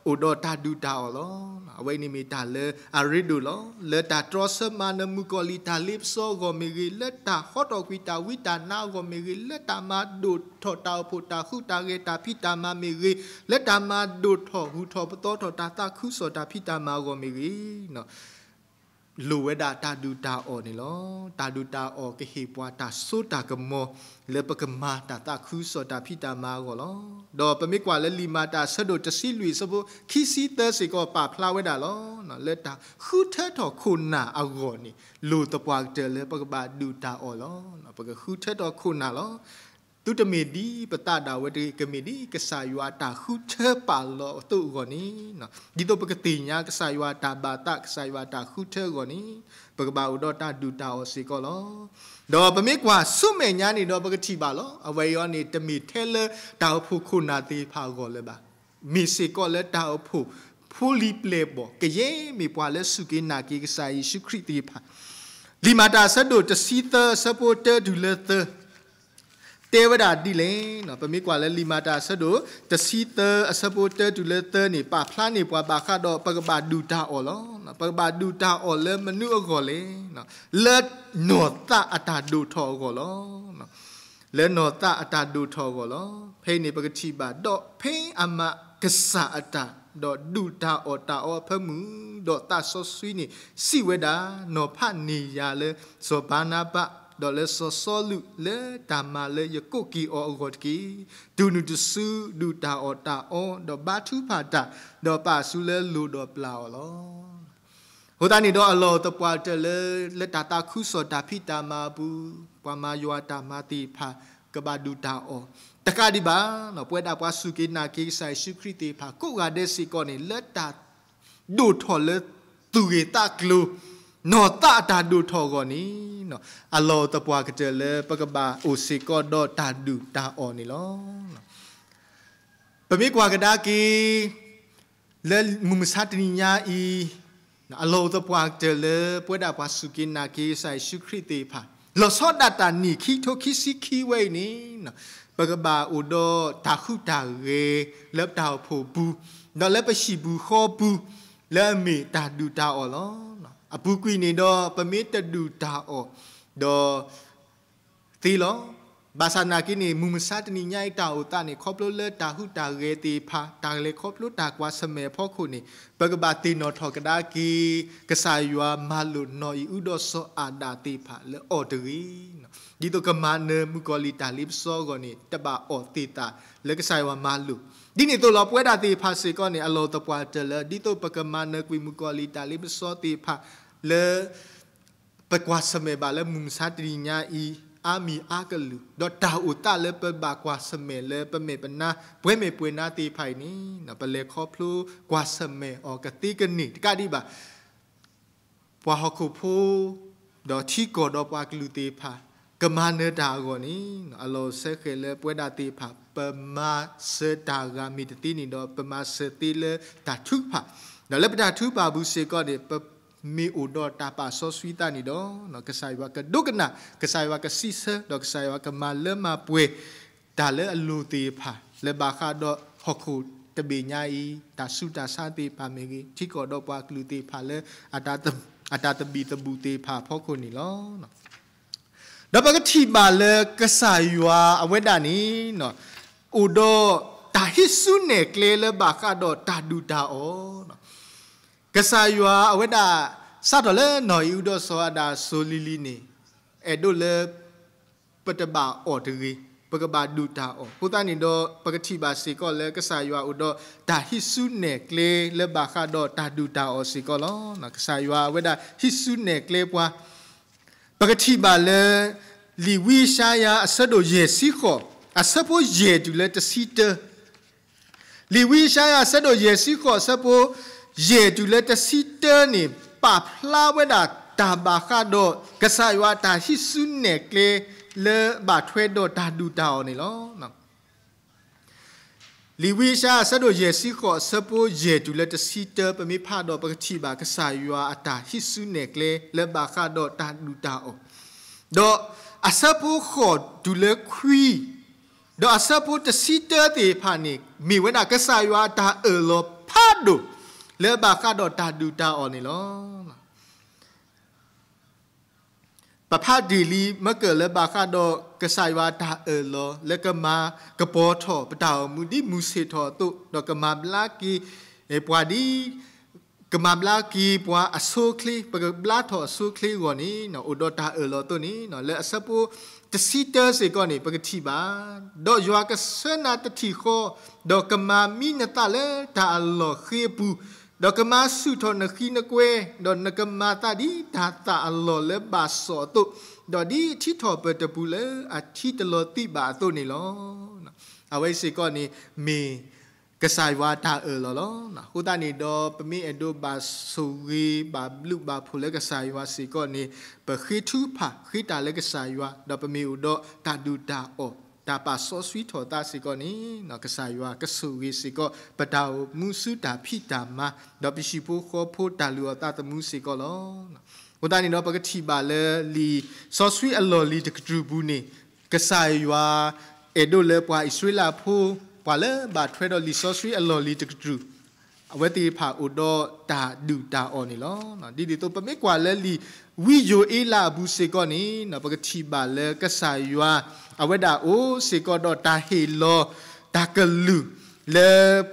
အိၣ်ဒီးတၢ်ဒုၣ်တၢ်အီၣ်လီၤ. အဝဲန့ၣ်မ့ၢ်တၢ်လၢအရ့ဒိၣ်လီၤ. လၢတၢ်တြီဆၢမၤနၢၤမုၣ်ကီၤလံၢ်တၢ်လ့ပစီအဂီၢ်မ့ၢ်ဂ့ၤ, လၢတၢ်ဟီထီၣ်ကွံာ်တၢ်ဝံတၢ်နါအဂီၢ်မ့ၢ်ဂ့ၤ, လၢတၢ်မၤဒိၣ်ထီၣ်တၢ်အိၣ်ဖှိၣ်တၢ်ဃုတၢ်ဂဲၤတၢ်ဖံးတၢ်မၤမ့ၢ်ဂ့ၤ, လၢတၢ်မၤဒိၣ်ထီၣ်ဂုၢ်ထီၣ်ပသီထီၣ်တၢ်သးခုကစီၣ်တၢ်ဖံးတၢ်မၤအဂီၢ်မ့ၢ်ဂ့ၤ လိၣ်ဝဲဒၣ်တၢ်ဒုၣ်တၢ်အီၣ်န့ၣ်လီၤ. တၢ်ဒုၣ်တၢ်အီၣ်ကဟ့ၣ်ပှၤတၢ်စိတၢ်ကမီၤ လၢပကမၤတၢ်သးခုကစီၣ်တၢ်ဖံးတၢ်မၤအဂီၢ်လီၤ. ဒီးပမ့ၢ်ကွၢ်လၢလံာ်မၤတၢ်အဆၢဒိၣ်တဆံလွံၢ်အဆၢဖိခံဆံသၢစ့ၢ်ကီးပာ်ဖျါဝဲဒၣ်လီၤ. လၢတၢ်ဃုထၢထီၣ်ခိၣ်နၢ်အဂီၢ်န့ၣ် လိၣ်သပှၢ်ကတၢၢ်လၢပကဘၣ်ဒုၣ်တၢ်အီၣ်လီၤ. ပကဃုထၢထီၣ်ခိၣ်နၢ်လီၤ. သုတမ့ၢ်ဒ်ပသးဒၣ်ဝဲတဂ့ၤ, ကမ့ၢ်ဒ်ကစၢ်ယွၤတၢ်ဃုထၢပာ်လီၤအသိးအဂီၢ်န့ၣ်, ဒ်သိးပကသ့ၣ်ညါကစၢ်ယွၤတၢ်ဘၣ်သး ကစၢ်ယွၤတၢ်ဃုထၢအဂီၢ်န့ၣ်, ပကဘၣ်အိၣ်ဒီးတၢ်ဒုၣ်တၢ်အီၣ်စ့ၢ်ကီးလီၤ. ဒီးပမ့ၢ်ကွၢ်ဆူမဲာ်ညါန့ၣ်ဒီးပကထံၣ်ဘၣ်လီၤ. အဝဲအံၤန့ၣ် တမ့ၢ်ထဲလၢတၢ်အိၣ်ဖှိၣ်ခိၣ်နၢ်သ့ၣ်တဖၣ်အဂီၢ်လၢၤဘၣ်. မ့ၢ်စ့ၢ်ကီးလၢတၢ်အိၣ်ဖှိၣ်ဖိလံၤပျဲၢ်ဘီၣ် ကယဲၢ်မ့ၢ်ပှၤလၢစူၢ်က့ၤနာ်က့ၤကစၢ်ယ့ၣ်ၡူးခရံာ်သ့ၣ်တဖၣ် လံာ်မၤတၢ်အဆၢဒိၣ်တဆံသၢအဆၢဖိတၢတုၤလၢသၢ တဲဝဲဒၣ်ဒ်လဲၣ်. ပမ့ၢ်ကွၢ်လၢလံာ်မၤတၢ်အဆၢဒိၣ်တဆံသၢအဆၢဖိတၢတုၤလၢသၢန့ၣ် ပာ်ဖျါန့ၢ်ပှၤဘၣ်ဃးဒီးပကဘၣ်ဒုၣ်တၢ်အီၣ်လီၤ. ပကဘၣ်ဒုၣ်တၢ်အီၣ်လၢမနုၤအဂီၢ်လဲၣ်. လၢနီၢ်သးအတၢ်ဒိၣ်ထီၣ်အဂီၢ်လီၤ. လၢနီၢ်သးအတၢ်ဒိၣ်ထီၣ်အဂီၢ်လီၤ. ဖဲအံၤန့ၣ် ပကထံၣ်ဘၣ် ဒီးဖဲအမၤကစၢ်အတၢ် ဒီးဒုၣ်တၢ်အီၣ်တၢ်အီအဖၢမုၢ် ဒီးသးစီဆှံန့ၣ် စံးဝဲဒၣ်, နီၤဖးန့ၢ်ယၤလၢစီၤဘါနဘး ဒီးလၢစီၤစီလူး လၢတၢ်မၤလၢယကိးက့ၤအီၤအဂီၢ်တက့ၢ်. တုၤနုၤတစုဒုၣ်တၢ်အီၣ်တၢ်အီ ဒီးဘါထုကဖၣ်တၢ်, ဒီးပာ်အစုလၢလိၤဒီးပျၢ်အီၤလီၤ. အဃိသတးန့ၣ်ဒီးအလီၢ်သပှၢ်ကတၢၢ်လၢ လၢတၢ်သးခုကစီၣ်တၢ်ဖံးတၢ်မၤအပူၤ, ပှၤမၤယွၤတၢ်မၤသ့ၣ်တဖၣ် ကဘၣ်ဒုၣ်တၢ်အီၣ်, တကးဒံးဘၣ် ပဝဲဒၣ်ပှၤစူၢ်က့ၤနာ်က့ၤကစၢ်ယ့ၣ်ၡူးခရံာ်သ့ၣ်တဖၣ် ကိးဂၤဒဲးစ့ၢ်ကီးန့ၣ် လၢတၢ်ဒိၣ်ထီၣ်လၢသူၣ်ဂ့ၤသးကျိၤ, နီၢ်သးအတၢ်ဒိၣ်ထီၣ်အဂီၢ်န့ၣ်, အလီၢ်သပှၢ်ကတၢၢ်လၢပကဘၣ်အိၣ်စ့ၢ်ကီးဒီးတၢ်ဒုၣ်တၢ်အီၣ်န့ၣ်လီၤ. ပမ့ၢ်ကွၢ်ကဒါက့ၤ လၢမုၢ်မဆါတနံၤညါအံၤ, အလီၢ်အိၣ်သပှၢ်ကတၢၢ်လၢ ပဝဲဒၣ်ပှၤစူၢ်က့ၤနာ်က့ၤကစၢ်ယ့ၣ်ၡူးခရံာ်သ့ၣ်တဖၣ် လီၤဆီဒၣ်တၢ်နံၣ်ခံကထိခံဆံခံဝဲအံၤန့ၣ်, ပကဘၣ်အိၣ်ဒီးတၢ်ဃုတၢ်ဂဲၤလၢပတၢ်အိၣ်ဖှိၣ်ပူၤ, ဒီးလၢပဟံၣ်ပူၤဃီပူၤ, လၢအမ့ၢ်တၢ်ဒုၣ်တၢ်အီၣ်လီၤ. အပူၤကွံာ်န့ၣ်ဒီး ပမ့ၢ်တဒုၣ်တၢ်အီၣ်ဒီးသ့လီၤ. ဘၣ်ဆၣ်နာ်က့န့ၣ် မုၢ်မဆါတနံၤညါအံၤတၢ်အိၣ်သးန့ၣ် ခီဖျိလၢတၢ်ဟူးတၢ်ဂဲၤသ့ၣ်တဖၣ် တၢ်လဲၤခီဖျိတၢ်ကွၢ်ဆၢၣ်မဲာ်အဖီခိၣ်န့ၣ် ပကဘၣ်သ့ၣ်နီၣ်ထီၣ်ကဒါက့ၤ ကစၢ်ယွၤမၤလိာ်နီၢ်အံၤအူဒီးစီၤအၤဒၣ်သ့ၣ်တဖၣ်လၢအီၣ်တဂ့ၤ, ဒ်သိးကမၤနၢၤမုၣ်ကီၤလံၢ်တၢ်လ့ပစီအဂီၢ်န့ၣ် တဘၣ်အီၣ်သ့ၣ်သၣ်လၢကစၢ်ယွၤမၤလိာ်, ဒ်န့ၣ်အသိးလီၤ ပဝဲဒၣ်သ့ၣ်တဖၣ်စ့ၢ်ကီးန့ၣ် အလီၢ်သပှၢ်တၢၢ်လၢ ဒ်သိးပကမၤနၢၤကွံာ်မုၣ်ကီၤလံၢ်တၢ်လ့ပစီသ့ၣ်တဖၣ်လၢ ပကွၢ်ဆၢၣ်မဲာ်ဘၣ်လၢမုၢ်မဆါတနံၤညါအံၤ အါမံၤအါကလုာ် ဒီးတၢ်အိၣ်သးလၢပဘၣ်ကွၢ်ဆၢၣ်မဲာ်လၢပမဲာ်ပနါ ပှဲၤမဲာ်ပှဲၤနါသ့ၣ်တဖၣ်အံၤန့ၣ် ပလဲၤခီဖျိကွၢ်ဆၢၣ်မဲာ်အီၤကသ့ကန့ၢ်တကးဒံးဘၣ် ပှၤဟီၣ်ခိၣ်ဖိ ဒီးထံကီၢ်ဒီးပှၤကလုာ်သ့ၣ်တဖၣ် ကမၤနၢၤတၢ်အဂီၢ်န့ၣ် အလီၢ်အိၣ်ဆၢဃဲၤလၢပဝဲဒၣ်သ့ၣ်တဖၣ် ပမၤစၢၤတၢ်ဂၤမ့ၢ်တသ့န့ၣ်ဒီး ပမၤစၢၤသ့လၢတၢ်ထုကဖၣ်, ဒီးလၢပတၢ်ထုကဖၣ်အပူၤစ့ၢ်ကီးန့ၣ် ပမ့ၢ်အိၣ်ဒီးတၢ်ပာ်စီဆှံသးန့ၣ်ဒီး ကစၢ်ယွၤကဒိကနၣ်, ကစၢ်ယွၤကစံးဆၢ ဒီးကစၢ်ယွၤကမၤလၢမၤပှဲၤ တၢ်လၢအလိၤသ့ၣ်တဖၣ် လၢဘၣ်ဃးဒီးဟီၣ်ခိၣ်တဘ့ၣ်ညါအံၤ တၢ်ဆူးတၢ်ဆါသ့ၣ်တဖၣ်မ့ၢ်ဂ့ၤ ထံကီၢ်ဒီးပှၤကလုာ်သ့ၣ်တဖၣ်လၢ အတၢ်သဘံၣ်သဘုၣ်သ့ၣ်တဖၣ်အဖီခိၣ်န့ၣ်လီၤ. ဒီးပကထံၣ်ဘၣ်လၢကစၢ်ယွၤအဝဲဒၣ်န့ၣ် အိၣ်ဒီးတၢ်ဟံးစုနဲၣ်ကျဲလၢဘၣ်ဃးဒီးတၢ်ဒုၣ်တၢ်အီၣ် ကစၢ်ယွၤအဝဲဒၣ် စးထီၣ်လၢနီၢ်အံၤအူဒီးစီၤအၤဒၣ်အစိၤလံၤလံၤန့ၣ် အဲၣ်ဒိးလၢ ပတဘၣ်အီၣ်တဂ့ၤ, ပကဘၣ်ဒုၣ်တၢ်အီၣ်. အဃိသတးန့ၣ်ဒီး ပကထံၣ်ဘၣ်စ့ၢ်ကီးလၢကစၢ်ယွၤအိၣ်ဒီးတၢ်ဟံးစုနဲၣ်ကျဲလၢဘၣ်ဃးဒီးတၢ်ဒုၣ်တၢ်အီၣ်စ့ၢ်ကီးလီၤ. ကစၢ်ယွၤအဝဲဒၣ်ဟံးစုနဲၣ်ကျဲပှၤ ပကထံၣ်ဘၣ်လၢ လံာ်ဝံယၡါယၤအဆၢဒိၣ်ယဲၢ်ဆံဃိး အဆၢဖိယဲၢ်တုၤလၢတဆံတၢ လံာ်ဝံယၡါယၤအဆၢဒိၣ်ယဲၢ်ဆံဃိးအဆၢဖိ ယဲၢ်တုၤလၢတဆံတၢန့ၣ် ပာ်ဖျါဝဲဒၣ်တၢ်ဘၣ်ဃးဒီး ကစၢ်ယွၤတၢ်ဟံးစုနဲၣ်ကျဲ လၢဘၣ်ထွဲဒီးတၢ်ဒုၣ်တၢ်အီၣ်န့ၣ်လီၤ. လံာ်ဝံယၡါယၤအဆၢဒိၣ်ယဲၢ်ဆံဃိးအဆၢဖိယဲၢ်တုၤလၢတဆံတၢ ပမ့ၢ်ဖးဒီးပကထံၣ်ဘၣ်ကစၢ်ယွၤအတၢ်ဟံးစုနဲၣ်ကျဲလၢဘၣ်ဃးဒီးတၢ်ဒုၣ်တၢ်အီၣ်, ဒီးအဆၢဖိဃိးတုၤလၢခွံ ဒီးအဆၢဖိတဆံတၢသ့ၣ်တဖၣ်န့ၣ် မ့ၢ်ဝဲဒၣ်ကစၢ်ယွၤအတၢ်အၢၣ်လီၤဖးဒိၣ် လၢဘၣ်ဃးဒီးတၢ်ဒုၣ်တၢ်အီၣ်န့ၣ်လီၤ. ပဖးတ့ၢ်လံမၢကၢၢ်လၢဘၣ်ဃးဒီးကစၢ်ယွၤအတၢ်အၢၣ်လီၤ လၢကမၤကပီၤထီၣ်ပတၢ်အိၣ်မူဒ်မုၢ်ဆ့ၣ်ထီၣ်အသိး ဒီးကမၤဘျါက့ၤပှၤဒ် ကမၤဘျါက့ၤပှၤအဆိအချ့, ပကဘျါထီၣ်အဆိအချ့အဂီၢ်န့ၣ် အိၣ်ဒီးတၢ်အၢၣ်လီၤအသိးန့ၣ် လၢအဆၢဖိတဆံတၢစ့ၢ်ကီးန့ၣ် ပကထံၣ်ဘၣ်, ဒီးယွၤကဆှၢနၤတထံၣ်ဃီ, ဒီးကမၤမံနသးလၢတၢ်အလီၢ်ဃ့အပူၤ, ဒီးကမၤဆူၣ်ထီၣ်နဃံနကွဲ, ဒီးနကမၤသးဒ်တၢ်သၣ်အလီၢ်လၢဘၣ်စီၣ်အသိး, ဒီးဒ်အထံထီၣ်ပၢၢ်တပူၤလၢအထံတလီၤသံးဘၣ်အသိးန့ၣ်လီၤ. အဝဲစ့ၢ်ကီးန့ၣ် မ့ၢ် ကစၢ်ယွၤအတၢ်အၢၣ်လီၤလီၤ. အဃိသတးန့ၣ်ဒီး ပမ့ၢ်အဲၣ်ဒိးဘၣ်ဆိၣ်ဂ့ၤ ဘၣ်ဘျုးဘၣ်ဖှိၣ်လၢကစၢ်ယွၤစ့ၢ်ကီးန့ၣ် ပဃ့ထုကဖၣ်ဃ့တၢ်လၢကစၢ်ယွၤ ဒီးပမ့ၢ်အိၣ်ဒီးတၢ်ဒုၣ်တၢ်အီၣ် တၢ်ပာ်စီဆှံထီၣ်သးစ့ၢ်ကီးန့ၣ် ကစၢ်ယွၤကဆိၣ်ဂ့ၤစ့ၢ်ကီး ပတၢ်အိၣ်မူဆူတၢ်ဖံးတၢ်မၤ ဒီးပဟံၣ်ဖိဃီဖိတၢ်လုၢ်အီၣ်သးသမူစ့ၢ်ကီးလီၤ. အဃိသတးန့ၣ်ဒီး ပကထံၣ်ဘၣ်လၢလံာ်စီဆှံအလီၢ်လံၤတကတြူၢ်ပူၤန့ၣ် ကစၢ်ယွၤအဲၣ်ဒိးလၢပှၤအံၣ်စရ့လးဖိ ပှၤလၢဘၣ်ထွဲဒီးလံာ်စီဆှံအလီၢ်လံၤတကတြူၢ် အဝဲသ့ၣ်တဖၣ်အိၣ်ဒီးတၢ်ဒုၣ်တၢ်အီၣ်န့ၣ်လီၤ. ဒ်န့ၣ်အသိး ပမ့ၢ်ကွၢ်လၢလံာ်ဝံယိၤအ့လးအပူၤစ့ၢ်ကီးန့ၣ် ပကထံၣ်ဘၣ်လၢကစၢ်ယွၤ အဝဲဒၣ်အိၣ်စ့ၢ်ကီးဒီးတၢ်ဟ့ၣ်လီၤ တၢ်ကလုၢ် လၢ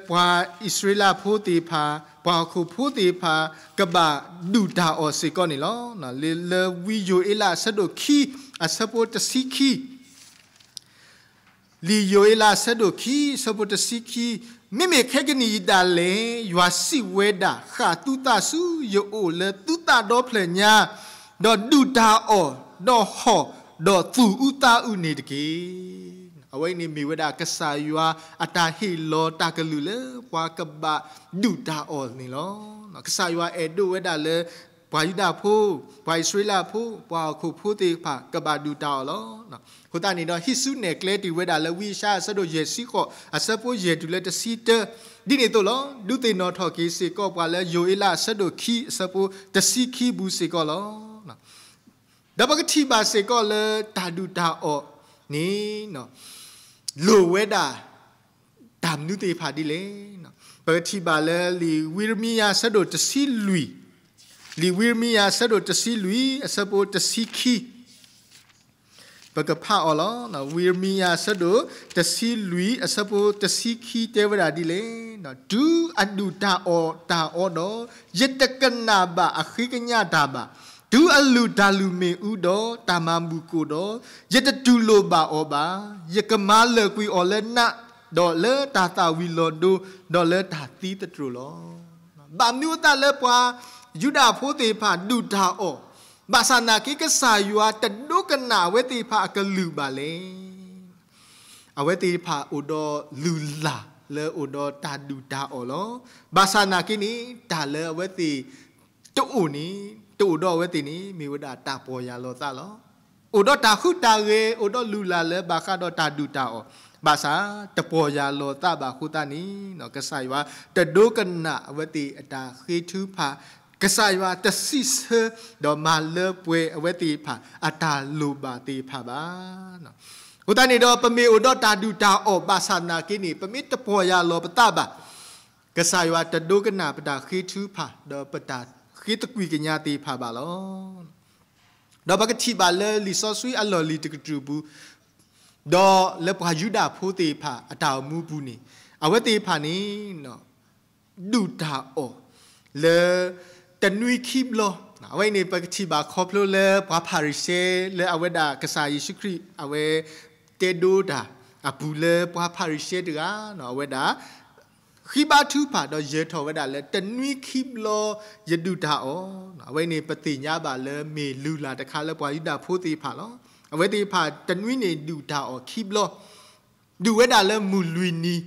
ပှၤအံၣ်စရ့လးဖိသ့ၣ်တဖၣ် ပှၤဟီၣ်ခိၣ်ဖိသ့ၣ်တဖၣ် ကဘၣ်ဒုၣ်တၢ်အီၣ်စ့ၢ်ကီးန့ၣ်လီၤ. လၢဝံယိၤအ့လးအဆၢဒိၣ်ခံ အဆၢဖိတဆံခံ လံာ်ယိၤအ့လးအဆၢဒိၣ်ခံ အဆၢဖိတဆံခံ, မ့မ့ၢ်ခဲကနံၣ်အံၤဒၣ်လဲာ် ယွၤစံးဝဲဒၣ်, ဃၣ်သုသးဆူယအိၣ်လၢသုသးဒီဖျၢၣ်ညါ, ဒီးဒုၣ်တၢ်အီၣ်, ဒီးဟီၣ်, ဒီးသူၣ်အုးသးအုးန့ၣ်တက့ၢ်. အဝဲအံၤန့ၣ်မ့ၢ်ဝဲဒၣ်ကစၢ်ယွၤအတၢ်ဟ့ၣ်လီၤတၢ်ကလုၢ်လၢပှၤကဘၣ်ဒုၣ်တၢ်အီၣ်န့ၣ်လီၤ. ကစၢ်ယွၤအဲၣ်ဒိးဝဲဒၣ်လၢ ပှၤယူဒၤဖိ, ပှၤအံၣ်စရ့လးဖိ, ပှၤဟီၣ်ခိၣ်ဖိသ့ၣ်တဖၣ် ကဘၣ်ဒုၣ်တၢ်အီၣ်လီၤ. အဃိသတးန့ၣ်ဒီး ဟံးစုနဲၣ်ကျဲတ့ၢ်ဝဲဒၣ်လၢဝံယၡါယၤအဆၢဒိၣ်ယဲၢ်ဆံဃိး အဆၢဖိယဲၢ်တုၤလၢတဆံတၢ, ဒ်န့ၣ်အသိးလီၤ. ဒုးသ့ၣ်နီၣ်ထီၣ်က့ၤစ့ၢ်ကီးပှၤလၢယိၤအ့လးအဆၢဒိၣ်ခံ အဆၢဖိတဆံခံပူၤစ့ၢ်ကီးလီၤ. ဒီးပကထံၣ်ဘၣ်စ့ၢ်ကီးလၢတၢ်ဒုၣ်တၢ်အီၣ်န့ၣ် လိၣ်ဝဲဒၣ် တၢ်မနုၤသ့ၣ်တဖၣ်ဒ်လဲၣ်. ပကထံၣ်ဘၣ်လၢလံာ်ဝံယံးရမံယၤအဆၢဒိၣ်တဆံလွံၢ်, လံာ်ဝံယံးရမံယၤအဆၢဒိၣ်တဆံလွံၢ် အဆၢဖိတဆံခံ ပကဖးအီၤလီၤ. ဝံယံးရမံယၤ အဆၢဒိၣ်တဆံလွံၢ် အဆၢဖိတဆံခံ တဲဝဲဒၣ်ဒ်လဲၣ်, တုၤအဒုၣ်တၢ်အီၣ်တၢ်အီဒီး, ယတကနၣ်ဘၣ်အဃ့ကညးတၢ်ဘၣ်. တုၤအလုၢ်တၢ်လုၢ်မ့ၣ်အူဒီးတၢ်မၤဘူၣ်ကိၣ်ဒီး, ယတတူၢ်လိာ်ဘၣ်အီၤဘၣ်. ယကမၤလၢာ်ကွံာ်အီၤလၢနး, ဒီးလၢတၢ်သၣ်ဝံၤလီၤဒိ, ဒီးလၢတၢ်သံသတြိာ်လီၤ. ဘၣ်မနုၤအသးလၢပှၤယူဒၤဖိသ့ၣ်တဖၣ်ဒုၣ်တၢ်အီၣ်, ဘၣ်ဆၣ်နာ်က့ ကစၢ်ယွၤတဒိကနၣ်အဝဲသ့ၣ်တဖၣ်အကလုၢ်ဘၣ်လဲၣ်. အဝဲသ့ၣ်တဖၣ်အိၣ်ဒီးလုၢ်လၢ်လၢအိၣ်ဒီးတၢ်ဒုၣ်တၢ်အီၣ်လီၤ. ဘၣ်ဆၣ်နာ်က့န့ၣ် တၢ်လၢအဝဲသ့ၣ်တအိၣ်န့ၣ်, တအိၣ်ဒီးအဝဲသ့ၣ်န့ၣ် မ့ၢ်ဝဲဒၣ်တၢ်ပီၢ်ယၢ်လီၤသးလီၤ. အိၣ်ဒီးတၢ်ဟူးတၢ်ဂဲၤ, အိၣ်ဒီးလုၢ်လၢ်လၢဘၣ်ဃးဒီးတၢ်ဒုၣ်တၢ်အီၣ်, ဘၣ်ဆၣ်တပီၢ်ယၢ်လီၤသးဘၣ်အဃိသတးန့ၣ်, ကစၢ်ယွၤတဒိကနၣ်အဝဲသ့ၣ်အတၢ်ဃ့ထုကဖၣ်, ကစၢ်ယွၤတစံးဆၢ, ဒီးမၤလၢပှဲၤအဝဲသ့ၣ်တဖၣ် အတၢ်လိၣ်ဘၣ်သ့ၣ်တဖၣ်ဘၣ်. အဃိသတးန့ၣ်ဒီး ပမ့ၢ်အိၣ်ဒီးတၢ်ဒုၣ်တၢ်အီၣ်ဘၣ်ဆၣ်နာ်က့န့ၣ်, ပမ့ၢ်တပီၢ်ယၢ်လီၤပသးဘၣ်, ကစၢ်ယွၤတဒိကနၣ်ပတၢ်ဃ့ထုကဖၣ်, ဒီးပတၢ်ဃ့သကွံၢ်ကညးသ့ၣ်တဖၣ်ဘၣ်လီၤ. ဒီးပကထံၣ်ဘၣ်လၢလံာ်စီဆှံအလီၢ်လံၤတကတြူၢ်ပူၤ, ဒီးလၢပှၤယူဒၤဖိသ့ၣ်တဖၣ်အတၢ်အိၣ်မူပူၤန့ၣ်, အဝဲသ့ၣ်တဖၣ်န့ၣ် ဒုၣ်တၢ်အီၣ်လၢတနွံခံဘျီ, အဝဲအံၤန့ၣ် ပကထံၣ်ဘၣ်ခီဖျိလၢပှၤဖၤရံၤၡဲ လၢအဝဲဒၣ်ကစၢ်ယ့ၣ်ၡူးခရံာ် အဝဲတဲဒိတၢ်အပူၤလၢပှၤဖၤရံၤၡဲတဂၤ, အဝဲဒၣ် ဃ့ဘါထုကဖၣ်ဒီးယၢၤထီၣ်ဝဲဒၣ်လၢတနွံခံဘျီ ယဒုၣ်တၢ်အီၣ်, အဝဲန့ၣ်ပသ့ၣ်ညါဘၣ်လၢမ့ၢ်လုၢ်လၢ်တခါလၢပှၤယူဒၤဖိသ့ၣ်တဖၣ်လီၤ. အဝဲသ့ၣ်တဖၣ်တနွံန့ၣ်ဒုၣ်တၢ်အီၣ်ခံဘျီ, ဒုၣ်ဝဲဒၣ်လၢမုၢ်လွံၢ်နံၤ,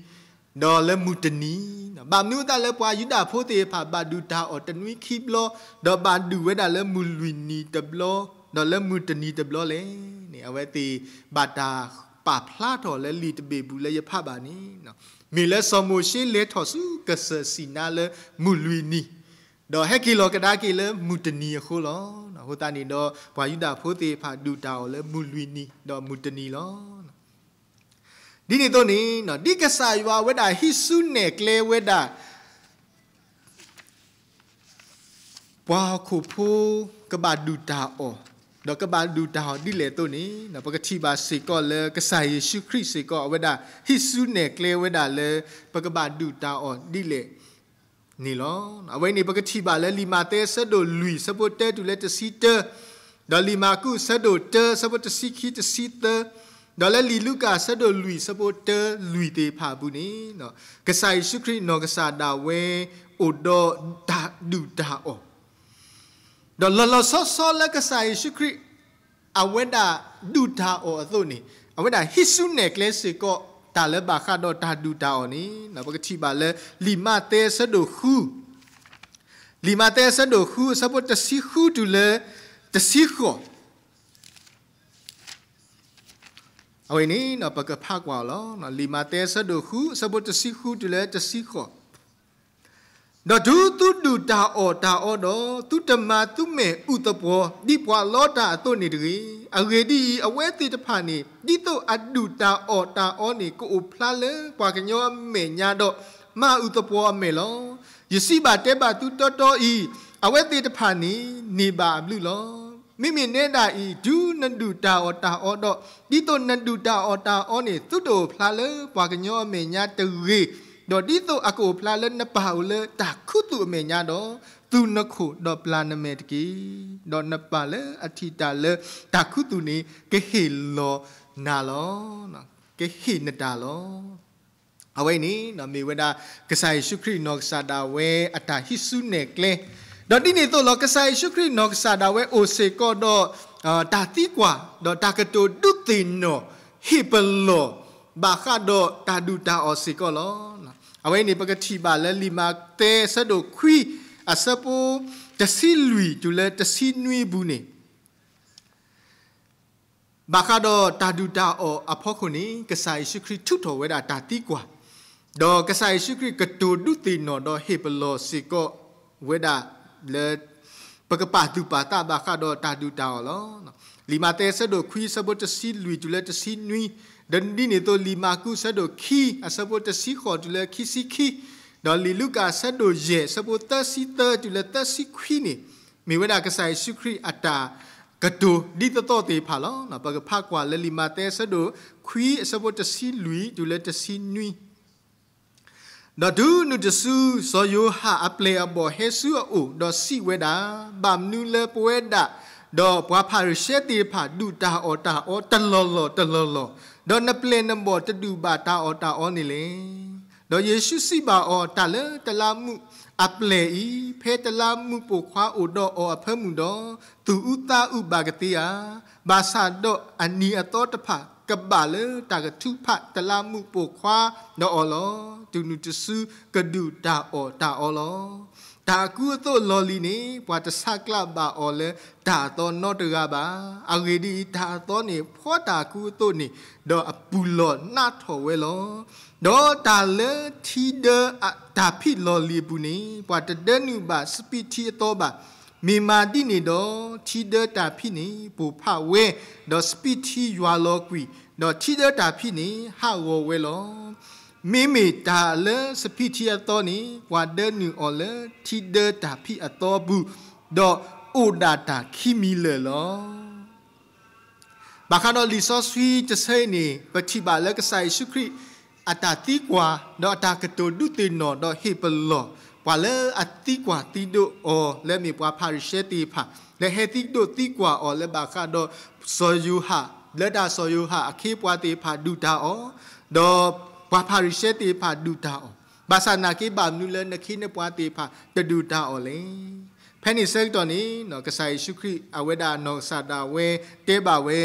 ဒီးလၢမုၢ်တနံၤ, ဘၣ်မနုၤအသးလၢပှၤယူဒၤဖိသ့ၣ်တဖၣ်ဘၣ်ဒုၣ်တၢ်အီၣ်တနွံခံဘျီ, ဒီးဘၣ်ဒုၣ်ဝဲဒၣ်လၢမုၢ်လွံၢ်နံၤတဘျီ, ဒီးလၢမုၢ်တနံၤတဘျီလဲၣ်န့ၣ် အဝဲသ့ၣ်ဘၣ်တၢ်ပာ်ဖျါထီၣ်လၢလံာ်တဘ့ၣ်ပူၤလၢယဖးဘၣ်န့ၣ်, မ့ၢ်လၢစီၤမိၤၡ့လဲၤထီၣ်ဆူကစၢၢ်စံၤနါလၢမုၢ်လွံၢ်နံၤ, ဒီးဟဲက့ၤလီၤကဒါက့ၤလၢမုၢ်တနံၤအဃိလီၤ. အဃိသတးန့ၣ်ဒီး ပှၤယူဒၤဖိသ့ၣ်တဖၣ်ဒုၣ်တၢ်အီၣ်လၢမုၢ်လွံၢ်နံၤ ဒီးမုၢ်တနံၤလီၤ. ဒ်န့ၣ်အသိးန့ၣ်, ဒ်ကစၢ်ယွၤဝဲဒၣ်ဟံးစုနဲၣ်ကျဲဝဲဒၣ် ပှၤဟီၣ်ခိၣ်ဖိကဘၣ်ဒုၣ်တၢ်အီၣ်, ဒီးကဘၣ်ဒုၣ်တၢ်အီၣ်ဒ်လဲၣ်အသိးန့ၣ်, ပကထံၣ်ဘၣ်စ့ၢ်ကီးလၢကစၢ်ယ့ၣ်ၡူးခရံာ်စ့ၢ်ကီး အဝဲဒၣ်ဟံးစုနဲၣ်ကျဲဝဲဒၣ်လၢ ပကဘၣ်ဒုၣ်တၢ်အီၣ်ဒ်လဲၣ်န့ၣ်လီၤ. အဝဲန့ၣ် ပကထံၣ်ဘၣ်လၢလံာ်မးသဲအဆၢဒိၣ်လွံၢ် အဆၢဖိတၢတုၤလၢတဆံတၢ, ဒီးလံာ်မၢ်ကူးအဆၢဒိၣ်တၢ အဆၢဖိတဆံခံတဆံသၢ, ဒီးလၢလံာ်လူၤကၣ်အဆၢဒိၣ်လွံၢ် အဆၢဖိတၢလွံၢ်သ့ၣ်တဖၣ်အပူၤန့ၣ်, ကစၢ်ယ့ၣ်ၡူးခရံာ်နီၢ်ကစၢ်ဒၣ်ဝဲအိၣ်ဒီးတၢ်ဒုၣ်တၢ်အီၣ်, ဒီးလီၤလီၤဆီဆီလၢကစၢ်ယ့ၣ်ၡူးခရံာ် အဝဲဒၣ်ဒုၣ်တၢ်အီၣ်အသိးန့ၣ်, အဝဲဒၣ်ဟံးစုနဲၣ်ကျဲစ့ၢ်ကီးတၢ်လၢဘၣ်ဃးဒီးတၢ်ဒုၣ်တၢ်အီၣ်န့ၣ်, ပကထံၣ်ဘၣ်လၢလံာ်မးသဲအဆၢဒိၣ်ဃု, လံာ်မးသဲအဆၢဒိၣ်ဃု အဆၢဖိတဆံဃုတုၤလၢတဆံဃိး အဝဲန့ၣ် ပကဖးကွၢ်အီၤလီၤ. လံာ်မးသဲအဆၢဒိၣ်ဃု အဆၢဖိတဆံဃုတုၤလၢတဆံဃိး, ဒီးတုၤသုဒုၣ်တၢ်အီၣ်တၢ်အီဒီး, သုတမၤသုမဲာ်အုၣ်သပှီၤ ဒ်ပှၤလီတၢ်အသိးန့ၣ်တဂ့ၤ. အဂ့ၢ်ဒ်အံၤ, အဝဲသ့ၣ်တဖၣ်န့ၣ် ဒ်သိးအဒုၣ်တၢ်အီၣ်တၢ်အီန့ၣ် ကအိၣ်ဖျါလၢပှၤကညီအမဲာ်ညါဒီး မၤအုၣ်သပှီၤအမဲာ်လီၤ. ယစံးဘၣ်တဲဘၣ်သုတီတီအံၤ, အဝဲသ့ၣ်တဖၣ်န့ၣ် န့ၢ်ဘၣ်အဘျုးလီၤ. မ့မ့ၢ်နဲဒၣ်အံၤ, တုၤနဒုၣ်တၢ်အီၣ်တၢ်အီဒီး, ဒ်သိးနဒုၣ်တၢ်အီၣ်တၢ်အီန့ၣ် သုတအိၣ်ဖျါလၢပှၤကညီအမဲာ်ညါတဂ့ၤ, ဒီးဒ်သိးအကအိၣ်ဖျါလၢနပၢ်အိၣ်လၢတၢ်ခူသူၣ်အမဲာ်ညါဒီး, သုနခိၣ်ဒီးပျၢ်နမဲာ်တက့ၢ်. ဒီးနပၢ်လၢအထံၣ်တၢ်လၢတၢ်ခူသူၣ်န့ၣ် ကဟ့ၣ်လီၤနၤလီၤ. ကဟ့ၣ်နတၢ်လီၤ. အဝဲအံၤန့ၣ် မ့ၢ်ဝဲဒၣ် ကစၢ်ယ့ၣ်ၡူးခရံာ်နီၢ်ကစၢ်ဒၣ်ဝဲအတၢ်ဟံးစုနဲၣ်ကျဲ, ဒီးဒ်န့ၣ်အသိးလီၤ ကစၢ်ယ့ၣ်ၡူးခရံာ်နီၢ်ကစၢ်ဒၣ်ဝဲအိၣ်စ့ၢ်ကီးဒီး တၢ်သံကွၢ် ဒီးတၢ်ကတိၤဒုးသ့ၣ်နီၣ် ဟ့ၣ်ပလီၢ် ဘၣ်ဃးဒီးတၢ်ဒုၣ်တၢ်အီၣ်စ့ၢ်ကီးလီၤ. အဝဲအံၤန့ၣ် ပကထံၣ်ဘၣ်လၢလံာ်မးသဲအဆၢဒိၣ်ခွံ အဆၢဖိတဆံလွံၢ်တုၤလၢတဆံနွံအပူၤန့ၣ် ဘၣ်ဃးဒီးတၢ်ဒုၣ်တၢ်အီၣ်အဖီခိၣ်န့ၣ် ကစၢ်ယ့ၣ်ၡူးခရံာ်ထုးထီၣ်ဝဲဒၣ်တၢ်သံကွၢ်, ဒီးကစၢ်ယ့ၣ်ၡူးခရံာ်ကတိၤဒုးသ့ၣ်နီၣ်ဒီးဟ့ၣ်ပလီၢ်စ့ၢ်ကီးဝဲဒၣ်လၢ ပကပာ်သူၣ်ပာ်သးဘၣ်ဃးဒီးတၢ်ဒုၣ်တၢ်အီၣ်လီၤ. လံာ်မးသဲအဆၢဒိၣ်ခွံ အဆၢဖိတဆံလွံၢ်တုၤလၢတဆံနွံ, ဒီးဒ်န့ၣ်အသိး လံာ်မၢ်ကူးအဆၢဒိၣ်ခံ အဆၢဖိတဆံဃိးတုၤလၢခံဆံခံ, ဒီးလံာ်လူၤကၣ်အဆၢဒိၣ်ယဲၢ် အဆၢဖိသၢဆံသၢတုၤလၢသၢဆံခွံန့ၣ် မ့ၢ်ဝဲဒၣ်ကစၢ်ယ့ၣ်ၡူးခရံာ်အတၢ် ကတိၤဒ်သိးသိးသ့ၣ်တဖၣ်လီၤ. ပကဖးကွၢ်လၢလံာ်မးသဲအဆၢဒိၣ်ခွံအဆၢဖိတဆံလွံၢ်တုၤလၢတဆံနွံ ဒီးတုၤနုၤတစု စီၤယိၤဟၣ်အပျဲၢ်အဘီၣ်ဟဲဆူအအိၣ်, ဒီးစံးဝဲဒၣ်, ဘၣ်မနုၤလၢပဝဲဒၣ် ဒီးပှၤဖၤရံၤၡဲသ့ၣ်တဖၣ်ဒုၣ်တၢ်အီၣ်တၢ်အီတလီၢ်လီၢ်တလီၢ်လီၢ်, ဒီးနပျဲၢ်နဘီၣ်တဒုၣ်ဘၣ်တၢ်အီၣ်တၢ်အီန့ၣ်လဲၣ်. ဒီးယ့ၣ်ၡူးစံးဘၣ်အီၤ, တၢ်လၢတလးမူးအပျဲၢ်အံၤ, ဖဲတလးမူးပိာ်ခွါအိၣ်ဒီးအီၤအဖၢမုၢ်ဒီး, သူၣ်အုးသးအုးဘၣ်ကသ့ဧါ. ဘၣ်ဆၣ်ဒီးအနံၤအသီတဖၣ်ကဘၣ်လၢတၢ်ကထုကဖၣ်တလးမူးပိာ်ခွါဒီးအီၤလီၤ. တုၤနုၤတစုကဒုၣ်တၢ်အီၣ်တၢ်အီလီၤ. တၢ်အကူအသိးလီၢ်လံၤန့ၣ် ပှၤတဆါကျးဘၣ်အီၤလၢတၢ်အသီနီတဂၤဘၣ်. အဂ့ၢ်ဒ်အံၤ, တၢ်အသီန့ၣ်ဖှီတၢ်အကူအသိးန့ၣ်, ဒီးအပူၤလီၢ်နးထီၣ်ဝဲလီၤ. ဒီးတၢ်လၢထံဒၢတၢ်ဖံးလီၢ်လံၤအပူၤန့ၣ်, ပှၤတဒၢနုာ်ဘၣ်စပံးထံအသီဘၣ်. မ့ၢ်မၤဒ်န့ၣ်ဒီး, ထံဒၢတၢ်ဖံးန့ၣ်ပိၢ်ဖးဝဲ, ဒီးစပံးထံယွၤလီၤကွံာ်, ဒီးထံဒၢတၢ်ဖံးန့ၣ်ဟးဂီၤဝဲလီၤ. မ့မ့ၢ်တၢ်လၢစပံးထံအသီန့ၣ်, ပှၤဒၢနုာ်အီၤလၢထံဒၢတၢ်ဖံးအသီအပူၤ, ဒီးအိၣ်ဒၣ်တၢ်ခံမံၤလၢာ်လီၤ. ဘၣ်ဃးဒီးလံာ်စီဆှံတဆၢအံၤန့ၣ်, ပထံၣ်ဘၣ်လၢကစၢ်ယ့ၣ်ၡူးခရံာ်အတၢ်သံကွၢ်, ဒီးအတၢ်ကတိၤဒုးသ့ၣ်နီၣ်, ဒီးဟ့ၣ်ပလီၢ်ပှၤလၢအသံကွၢ်သံဒိးအီၤ, လၢအမ့ၢ်ပှၤဖၤရံၤၡဲသ့ၣ်တဖၣ်, လၢဟဲသံဒိးသံကွၢ်အီၤလၢဘၣ်ဃးဒီးစီၤယိၤဟၣ်, လၢတၢ်စီၤယိၤဟၣ်အခ့အပှၤသ့ၣ်တဖၣ်ဒုၣ်တၢ်အီၣ်, ဒီးပှၤဖၤရံၤၡဲသ့ၣ်တဖၣ်ဒုၣ်တၢ်အီၣ်, ဘၣ်ဆၣ်နာ်က့ ဘၣ်မနုၤလၢနခ့နပှၤသ့ၣ်တဖၣ်တဒုၣ်တၢ်အီၣ်လဲၣ်. ဖဲန့ၣ်ဆၢကတီၢ်န့ၣ်, ကစၢ်ယ့ၣ်ၡူးခရံာ် အဝဲဒၣ်အနီၢ်ကစၢ်ဒၣ်ဝဲတဲဘၣ်ဝဲ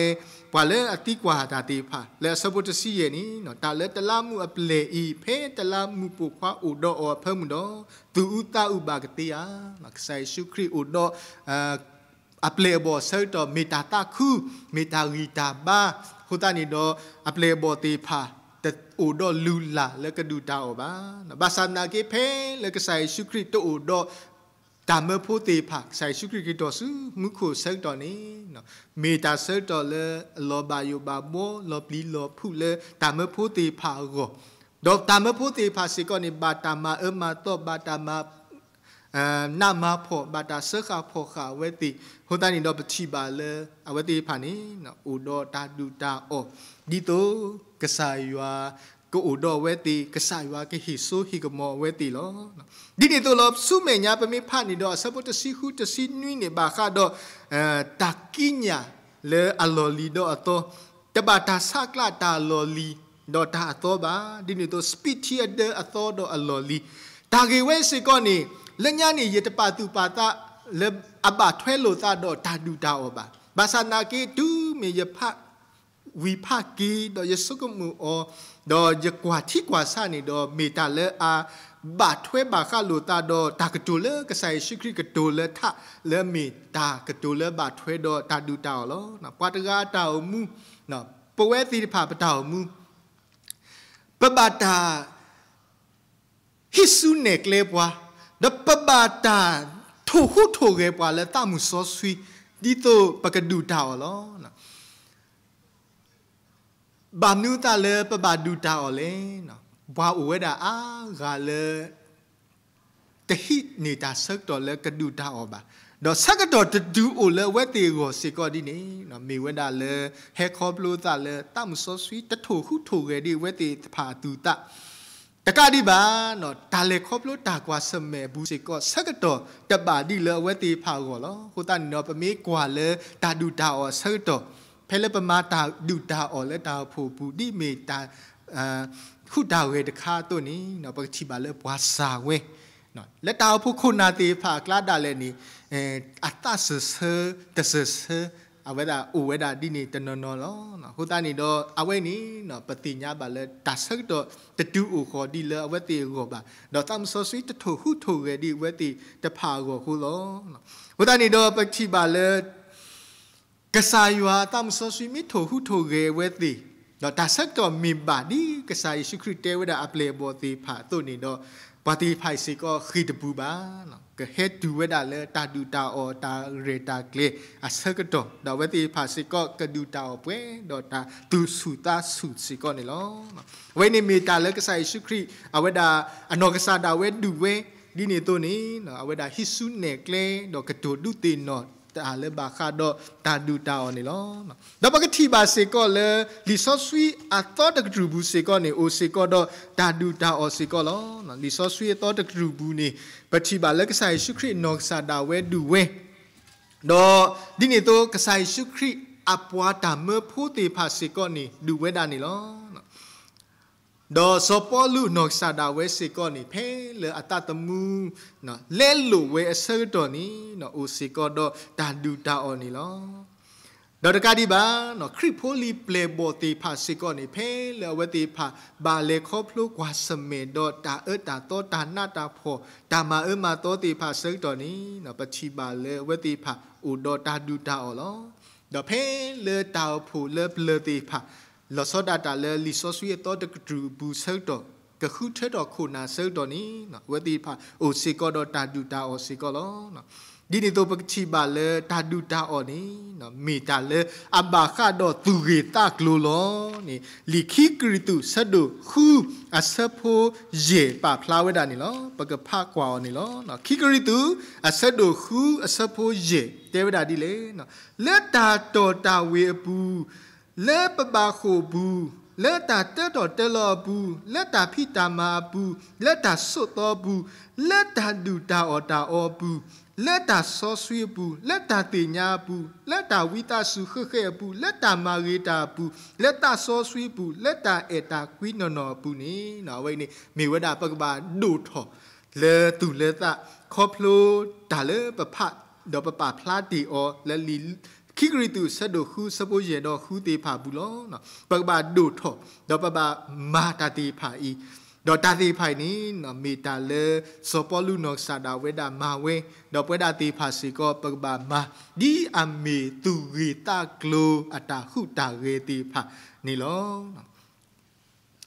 ပှၤလၢအသံကွၢ်တၢ်သ့ၣ်တဖၣ် လၢအဆၢဖိတဆံယဲၢ်န့ၣ်, တၢ်လၢတလးမူးအပျဲၢ်အံၤ, ဖဲတလးမူးပိာ်ခွါအိၣ်ဒီးအီၤအဖၢမုၢ်ဒီး, သူၣ်အုးသးအုးဘၣ်ကသ့ဧါ. ကစၢ်ယ့ၣ်ၡူးခရံာ်အိၣ်ဒီး အပျဲၢ်အဘီၣ်ဆၢကတီၢ် မ့ၢ်တၢ်သးခု, မ့ၢ်တၢ်ဂံၢ်တၢ်ဘါ, အဃိသတးန့ၣ်ဒီး အပျဲၢ်အဘီၣ်သ့ၣ်တဖၣ် တအိၣ်ဒီးလုၢ်လၢ်လၢကဒုၣ်တၢ်အီၣ်ဘၣ်. ဘၣ်ဆၣ်နာ်က့ ဖဲလၢကစၢ်ယ့ၣ်ၡူးခရံာ်တအိၣ်ဒီးတၢ်မၢဖိသ့ၣ်တဖၣ်, ကစၢ်ယ့ၣ်ၡူးခရံာ်က့ၤထီၣ်ဆူမူခိၣ်ဆၢကတီၢ်န့ၣ်, မ့ၢ်တၢ်ဆၢကတီၢ်လၢအလီၤဘၣ်ယိၣ်ဘၣ်ဘှီ လီၤပျံၤလီၤဖုးလၢတၢ်မၢဖိသ့ၣ်တဖၣ်အဂီၢ်, ဒီးတၢ်မၢဖိသ့ၣ်တဖၣ်စ့ၢ်ကီးန့ၣ် ဘၣ်တၢ်မၤအၢမၤသီ, ဘၣ်တၢ်မၤ နးမၤဖှီၣ်, ဘၣ်တၢ်စၢဃာ်ဖှီၣ်ဃာ်အဝဲသ့ၣ်. အဃိသတးန့ၣ်ဒီး ပထံၣ်ဘၣ်လၢအဝဲသ့ၣ်တဖၣ်န့ၣ် အိၣ်ဒီးတၢ်ဒုၣ်တၢ်အီၣ်, ဒ်သိးကစၢ်ယွၤကအိၣ်ဒီးအဝဲသ့ၣ်, ကစၢ်ယွၤကဟ့ၣ်စိဟ့ၣ်ကမီၤအဝဲသ့ၣ်လီၤ. ဒ်န့ၣ်အသိးလီၤ, ဆူမဲာ်ညါပမ့ၢ်ဖးန့ၣ်ဒီး အဆၢဖိတဆံဃု တဆံနွံန့ၣ် ဘၣ်ဃးဒီး တၢ်ကံးညာ်လၢအလီၢ်လံၤဒီးအသီ, တဘၣ်တၢ်ဆးကျးတၢ်လီၢ်လံၤ ဒီးတၢ်အသီဘၣ်. ဒ်န့ၣ်အသိး စပံးထံအဒၢအသီဒီးအလီၢ်လံၤ, တၢ်ဂ့ၢ်ဝဲစ့ၢ်ကီးန့ၣ်, လၢညါန့ၣ် ယတပာ်သူၣ်ပာ်သးလၢအဘၣ်ထွဲလိာ်သးဒီးတၢ်ဒုၣ်တၢ်အီၣ်ဘၣ်. ဘၣ်ဆၣ်နာ်က့ တုၤမ့ၢ်ယဖးဝံၤဖးက့ၤ ဒီးယဆိကမိၣ်အီၤ, ဒီးယကွၢ်ထံကွၢ်ဆးန့ၣ်ဒီး မ့ၢ်တၢ်လၢအဘၣ်ထွဲဘၣ်ဃးလိာ်သးဒီးတၢ်ကတိၤလၢကစၢ်ယ့ၣ်ၡူးခရံာ်ကတိၤလၢထး, လၢအမ့ၢ်တၢ်ကတိၤလၢဘၣ်ထွဲဒီးတၢ်ဒုၣ်တၢ်အီၣ်လီၤ. ပှၤတဂၤအတၢ်အိၣ်မူ, ပဝဲသ့ၣ်တဖၣ်ပတၢ်အိၣ်မူ ပဘၣ်တၢ်ဟံးစုနဲၣ်ကျဲပှၤ, ဒီးပဘၣ်တၢ်ထိၣ်ဟူးထိၣ်ဂဲၤပှၤလၢသးမုၢ်စီဆှံ, ဒ်သိးပကဒုၣ်တၢ်အီၣ်လီၤ. ဘၣ်မနုၤအသးလၢပဘၣ်ဒုၣ်တၢ်အီၣ်လဲၣ်. ပှၤအိၣ်ဝဲဒၣ်အါဂၤလၢ တဟံးန့ၢ်တၢ်ဆၢကတီၢ်လၢကဒုၣ်တၢ်အီၣ်ဘၣ်, ဒီးဆၢကတီၢ်တတုၤအိၣ်လၢအဝဲသ့ၣ်အဂီၢ်စ့ၢ်ကီးဒ်န့ၣ်, မ့ၢ်ဝဲဒၣ်လၢ ဟဲခီဖျိသးလၢသးမုၢ်စီဆှံတထိၣ်ဟူးထိၣ်ဂဲၤဒံးအဝဲသ့ၣ်တဖၣ်အသူၣ်သး, တကးဒံးဘၣ်, တၢ်လဲၤခီဖျိတၢ်ကွၢ်ဆၢၣ်မဲာ်အပူၤစ့ၢ်ကီး ဆၢကတီၢ်တဘၣ်ဒံးလၢအဝဲသ့ၣ်တဖၣ်အဂီၢ်လီၤ. အဃိသတးန့ၣ်ဒီး ပမ့ၢ်ကွၢ်လၢတၢ်ဒုၣ်တၢ်အီၣ်အဆၢကတီၢ်, ဖဲလၢပမၤတၢ်ဒုၣ်တၢ်အီၣ်လၢတၢ်အိၣ်ဖှိၣ်အပူၤ ဒ်မ့ၢ်တၢ် ဟူးတၢ်ဂဲၤတခါအသိးန့ၣ်, ပကထံၣ်ဘၣ်လၢပှၤစၢ်ဝဲ လၢတၢ်အိၣ်ဖှိၣ်ခိၣ်နၢ်သ့ၣ်တဖၣ်အကျါဒၣ်လဲာ်န့ၣ်, အသးစၢၢ်ဆၢတစၢၢ်ဆၢ အဝဲဒၣ်အိၣ်ဝဲဒၣ်ဒ်န့ၣ်တနီၤနီၤလီၤ. အဃိသတးန့ၣ်ဒီး အဝဲန့ၣ် ပသ့ၣ်ညါဘၣ်လၢတၢ်ဆၢကတီၢ်တတုၤအိၣ်ဃီၤဒံးလၢအဝဲသ့ၣ်အဂီၢ်ဘၣ်, ဒီးသးမုၢ်စီဆှံတထိၣ်ဟူးထိၣ်ဂဲၤဒံးအဝဲသ့ၣ်တဖၣ်အဂီၢ်အဃိလီၤ. အဃိသတးန့ၣ်ဒီး ပထံၣ်ဘၣ်လၢ ကစၢ်ယွၤအသးမုၢ်စီဆှံမ့ၢ်ထိၣ်ဟူးထိၣ်ဂဲၤအဝဲသ့ၣ်, ဒီးတၢ်ဆၢကတီၢ်မ့ၢ်ဘၣ်ဒ်ကစၢ်ယ့ၣ်ၡူးခရံာ်တဲဝဲဒၣ်အပျဲၢ်အဘီၣ်သ့ၣ်တဖၣ်အသိးန့ၣ်ဒီး, ပှၤသ့ၣ်တဖၣ်စ့ၢ်ကီးဃ့ၢ်တပူၤဘၣ်, ကဟဲတုၤဝဲဒၣ်လၢတၢ်ဒုၣ်တၢ်အီၣ်တၢ်ရဲၣ်တၢ်ကျဲၤအဆၢကတီၢ်, ဒီးအဝဲသ့ၣ်တဖၣ်စ့ၢ်ကီးကဒုၣ်တၢ်အီၣ်ပှဲၤဒီးတၢ်သူၣ်ဆူၣ်သးဆူၣ်စ့ၢ်ကီးန့ၣ်လီၤ. အဝဲန့ၣ်မ့ၢ်တၢ်လၢကစၢ်ယ့ၣ်ၡူးခရံာ် အဝဲဒၣ်အနီၢ်ကစၢ်ဒၣ်ဝဲဒုးဝဲ, ဒ်န့ၣ်အသိးန့ၣ် အဝဲဒၣ်ဟံးစုနဲၣ်ကျဲ ဒီးကတိၤဒုးသ့ၣ်နီၣ် တၢ်လၢဘၣ်ဃးဒီးတၢ်ဒုၣ်တၢ်အီၣ်န့ၣ်လီၤ. ဒီးပကထံၣ်ဘၣ်စ့ၢ်ကီးလၢ လံာ်စီဆှံအသီတကတြူၢ်ပူၤစ့ၢ်ကီးန့ၣ် အိၣ်စ့ၢ်ကီးဒီးတၢ်ဒုၣ်တၢ်အီၣ်စ့ၢ်ကီးလီၤ. လံာ်စီဆှံအသီတကတြူၢ်ပူၤန့ၣ် ပထံၣ်ဘၣ်လၢကစၢ်ယ့ၣ်ၡူးခရံာ်နီၢ်ကစၢ်ဒၣ်ဝဲဒုးဝဲ ဒီးဒ်န့ၣ်အသိး ကစၢ်ယ့ၣ်ၡူးခရံာ်အပှၤတၢ်မၢဖိသ့ၣ်တဖၣ်စ့ၢ်ကီးန့ၣ် ဒုးဝဲဒၣ်န့ၣ်လီၤ. ဒီးစီၤပီလူးနီၢ်ကစၢ်ဒၣ်ဝဲစ့ၢ်ကီးန့ၣ် ဖဲလၢအသးသမူ လဲလိာ်ဝဲအဆၢကတီၢ်န့ၣ် အိၣ်စ့ၢ်ကီးဒီးတၢ်ဒုၣ်တၢ်အီၣ်န့ၣ်လီၤ. ဒီးတကးဒံးဘၣ် ခရံာ်ဖိလံၤပျဲၢ်ဘီၣ်သ့ၣ်တဖၣ်စ့ၢ်ကီးန့ၣ် ဖဲလၢအဝဲသ့ၣ်တဖၣ် ဘၣ်လဲၤခီဖျိကွၢ်ဆၢၣ်မဲာ်ဒီးတၢ်အၢတၢ်သီ တၢ်နးတၢ်ဖှီၣ် တၢ်မၤအၢမၤသီသ့ၣ်တဖၣ်ဆၢကတီၢ်န့ၣ် ပထံၣ်ဘၣ်လၢအဝဲသ့ၣ်တဖၣ်အိၣ်ဒီးတၢ်ဒုၣ်တၢ်အီၣ်လီၤ. ဒီးဖဲလၢတၢ်အိၣ်ဖှိၣ်လၢပျၢၤသ့ၣ်တဖၣ် လီၤဆီဒၣ်တၢ်လၢလံာ်စီဆှံအသီတကတြူၢ်အပူၤဆၢကတီၢ် ကဃုထၢထီၣ်ခိၣ်နၢ်ဆၢကတီၢ်န့ၣ် အဝဲသ့ၣ်တဖၣ်အိၣ်စ့ၢ်ကီးဒီးတၢ်ဒုၣ်တၢ်အီၣ်စ့ၢ်ကီးလီၤ. ဒ်န့ၣ်အသိးပကထံၣ်ဘၣ်လၢတၢ်ဒုၣ်တၢ်အီၣ်န့ၣ် မ့ၢ်တၢ်လၢအဘၣ်ဃးဒီးသူၣ်ဂ့ၢ်သးကျိၤလီၤန့ၣ် လံာ်ခံကရံၣ်သူးဆၢဒိၣ်ဃု အဆၢဖိယဲၢ်ပာ်ဖျါဝဲဒၣ်န့ၣ်လီၤ. ပကဖးကွၢ်အီၤန့ၣ်လီၤ. ခံကရံၣ်သူး အဆၢဒိၣ်ဃု အဆၢဖိယဲၢ် တဲဝဲဒၣ်ဒ်လဲၣ်, လၢတၢ်တီၢ်တၢ်ဝ့ၤအပူၤ လၢပဘၣ်ဃိာ်အပူၤ, လၢတၢ်တၢထီၣ်တၢလီၤအပူၤ, လၢတၢ်ဖံးတၢ်မၤအပူၤ, လၢတၢ်ဆိးသီအပူၤ, လၢတၢ်ဒုၣ်တၢ်အီၣ်တၢ်အီအပူၤ, လၢတၢ်စီဆှံအပူၤ, လၢတၢ်သ့ၣ်ညါအပူၤ, လၢတၢ်ဝံသးစူၤဃဲးဃဲးအပူၤ, လၢတၢ်မၤဂ့ၤတၢ်အပူၤ, လၢသးစီဆှံအပူၤ, လၢတၢ်အဲၣ်တၢ်ကွံနီၢ်နီၢ်အပူၤန့ၣ် အဝဲအံၤန့ၣ် မ့ၢ်ဝဲဒၣ်ပကဘၣ်ဒိၣ်ထီၣ်လၢသူၣ်လၢသး ခီဖျိတၢ်လၢပဖး ဒီးပပာ်ဖျါတ့ၢ်အီၤလၢလံာ် ခံကရံၣ်သူး အဆၢဒိၣ်ဃု အဆၢဖိယဲၢ်ဒီးဃုသ့ၣ်တဖၣ်အပူၤလီၤ. ပကဘၣ်ဒိၣ်ထီၣ် ဒီးပဘၣ်မၤတၢ်သ့ၣ်တဖၣ်အံၤ, ဒီးတၢ်သ့ၣ်တဖၣ်အံၤန့ၣ် မ့ၢ်တၢ်လၢစီၤပီလူးနီၢ်ကစၢ်ဒၣ်ဝဲဒၣ်မၤဝဲ, ဒီးပဝဲဒၣ်သ့ၣ်တဖၣ်စ့ၢ်ကီး ပကဘၣ်မၤ ဒ်အမ့ၢ်သူၣ်ဂ့ၢ်သးကျိၤအတၢ်ဟူးတၢ်ဂဲၤသ့ၣ်တဖၣ်န့ၣ်လီၤ.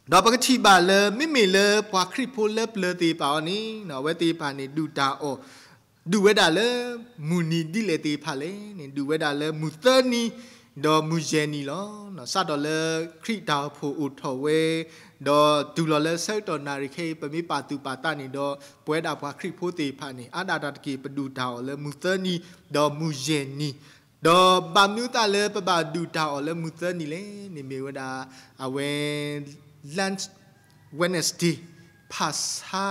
ဒီးပကထံၣ်ဘၣ်လၢ မ့မ့ၢ်လၢပှၤခရံာ်ဖိလၢပျၢၤသ့ၣ်တဖၣ်အံၤန့ၣ် အဝဲသ့ၣ်တဖၣ်န့ၣ် ဒုၣ်တၢ်အီၣ် ဒုၣ်ဝဲဒၣ်လၢ မုၢ်နံၤဒ်လဲၣ်သ့ၣ်တဖၣ်လဲၣ်န့ၣ် ဒုၣ်ဝဲဒၣ်လၢမုၢ်သၢနံၤ ဒီးမုၢ်ယဲၢ်နံၤလီၤ. စးထီၣ်လၢခရံာ်တၢ်အိၣ်ဖှိၣ်အိၣ်ထီၣ်ဝဲ ဒီးတုၤလီၤလၢဆၢကတီၢ်နၣ်ရံၣ်ခဲအံၤ ပမ့ၢ်ပာ်သူၣ်ပာ်သးန့ၣ်ဒီး ပဝဲဒၣ်ပှၤခရံာ်ဖိသ့ၣ်တဖၣ်န့ၣ် အါဒၣ်တၢ်တက့ၢ် ပဒုၣ်တၢ်အီၣ်လၢမုၢ်သၢနံၤ ဒီးမုၢ်ယဲၢ်နံၤ, ဒီးဘၣ်မနုၤအသးလၢပဘၣ်ဒုၣ်တၢ်အီၣ်လၢမုၢ်သၢနံၤလဲၣ်န့ၣ် မ့ၢ်ဝဲဒၣ် အဝဲ Ash Wednesday ဖၣ်ဆါ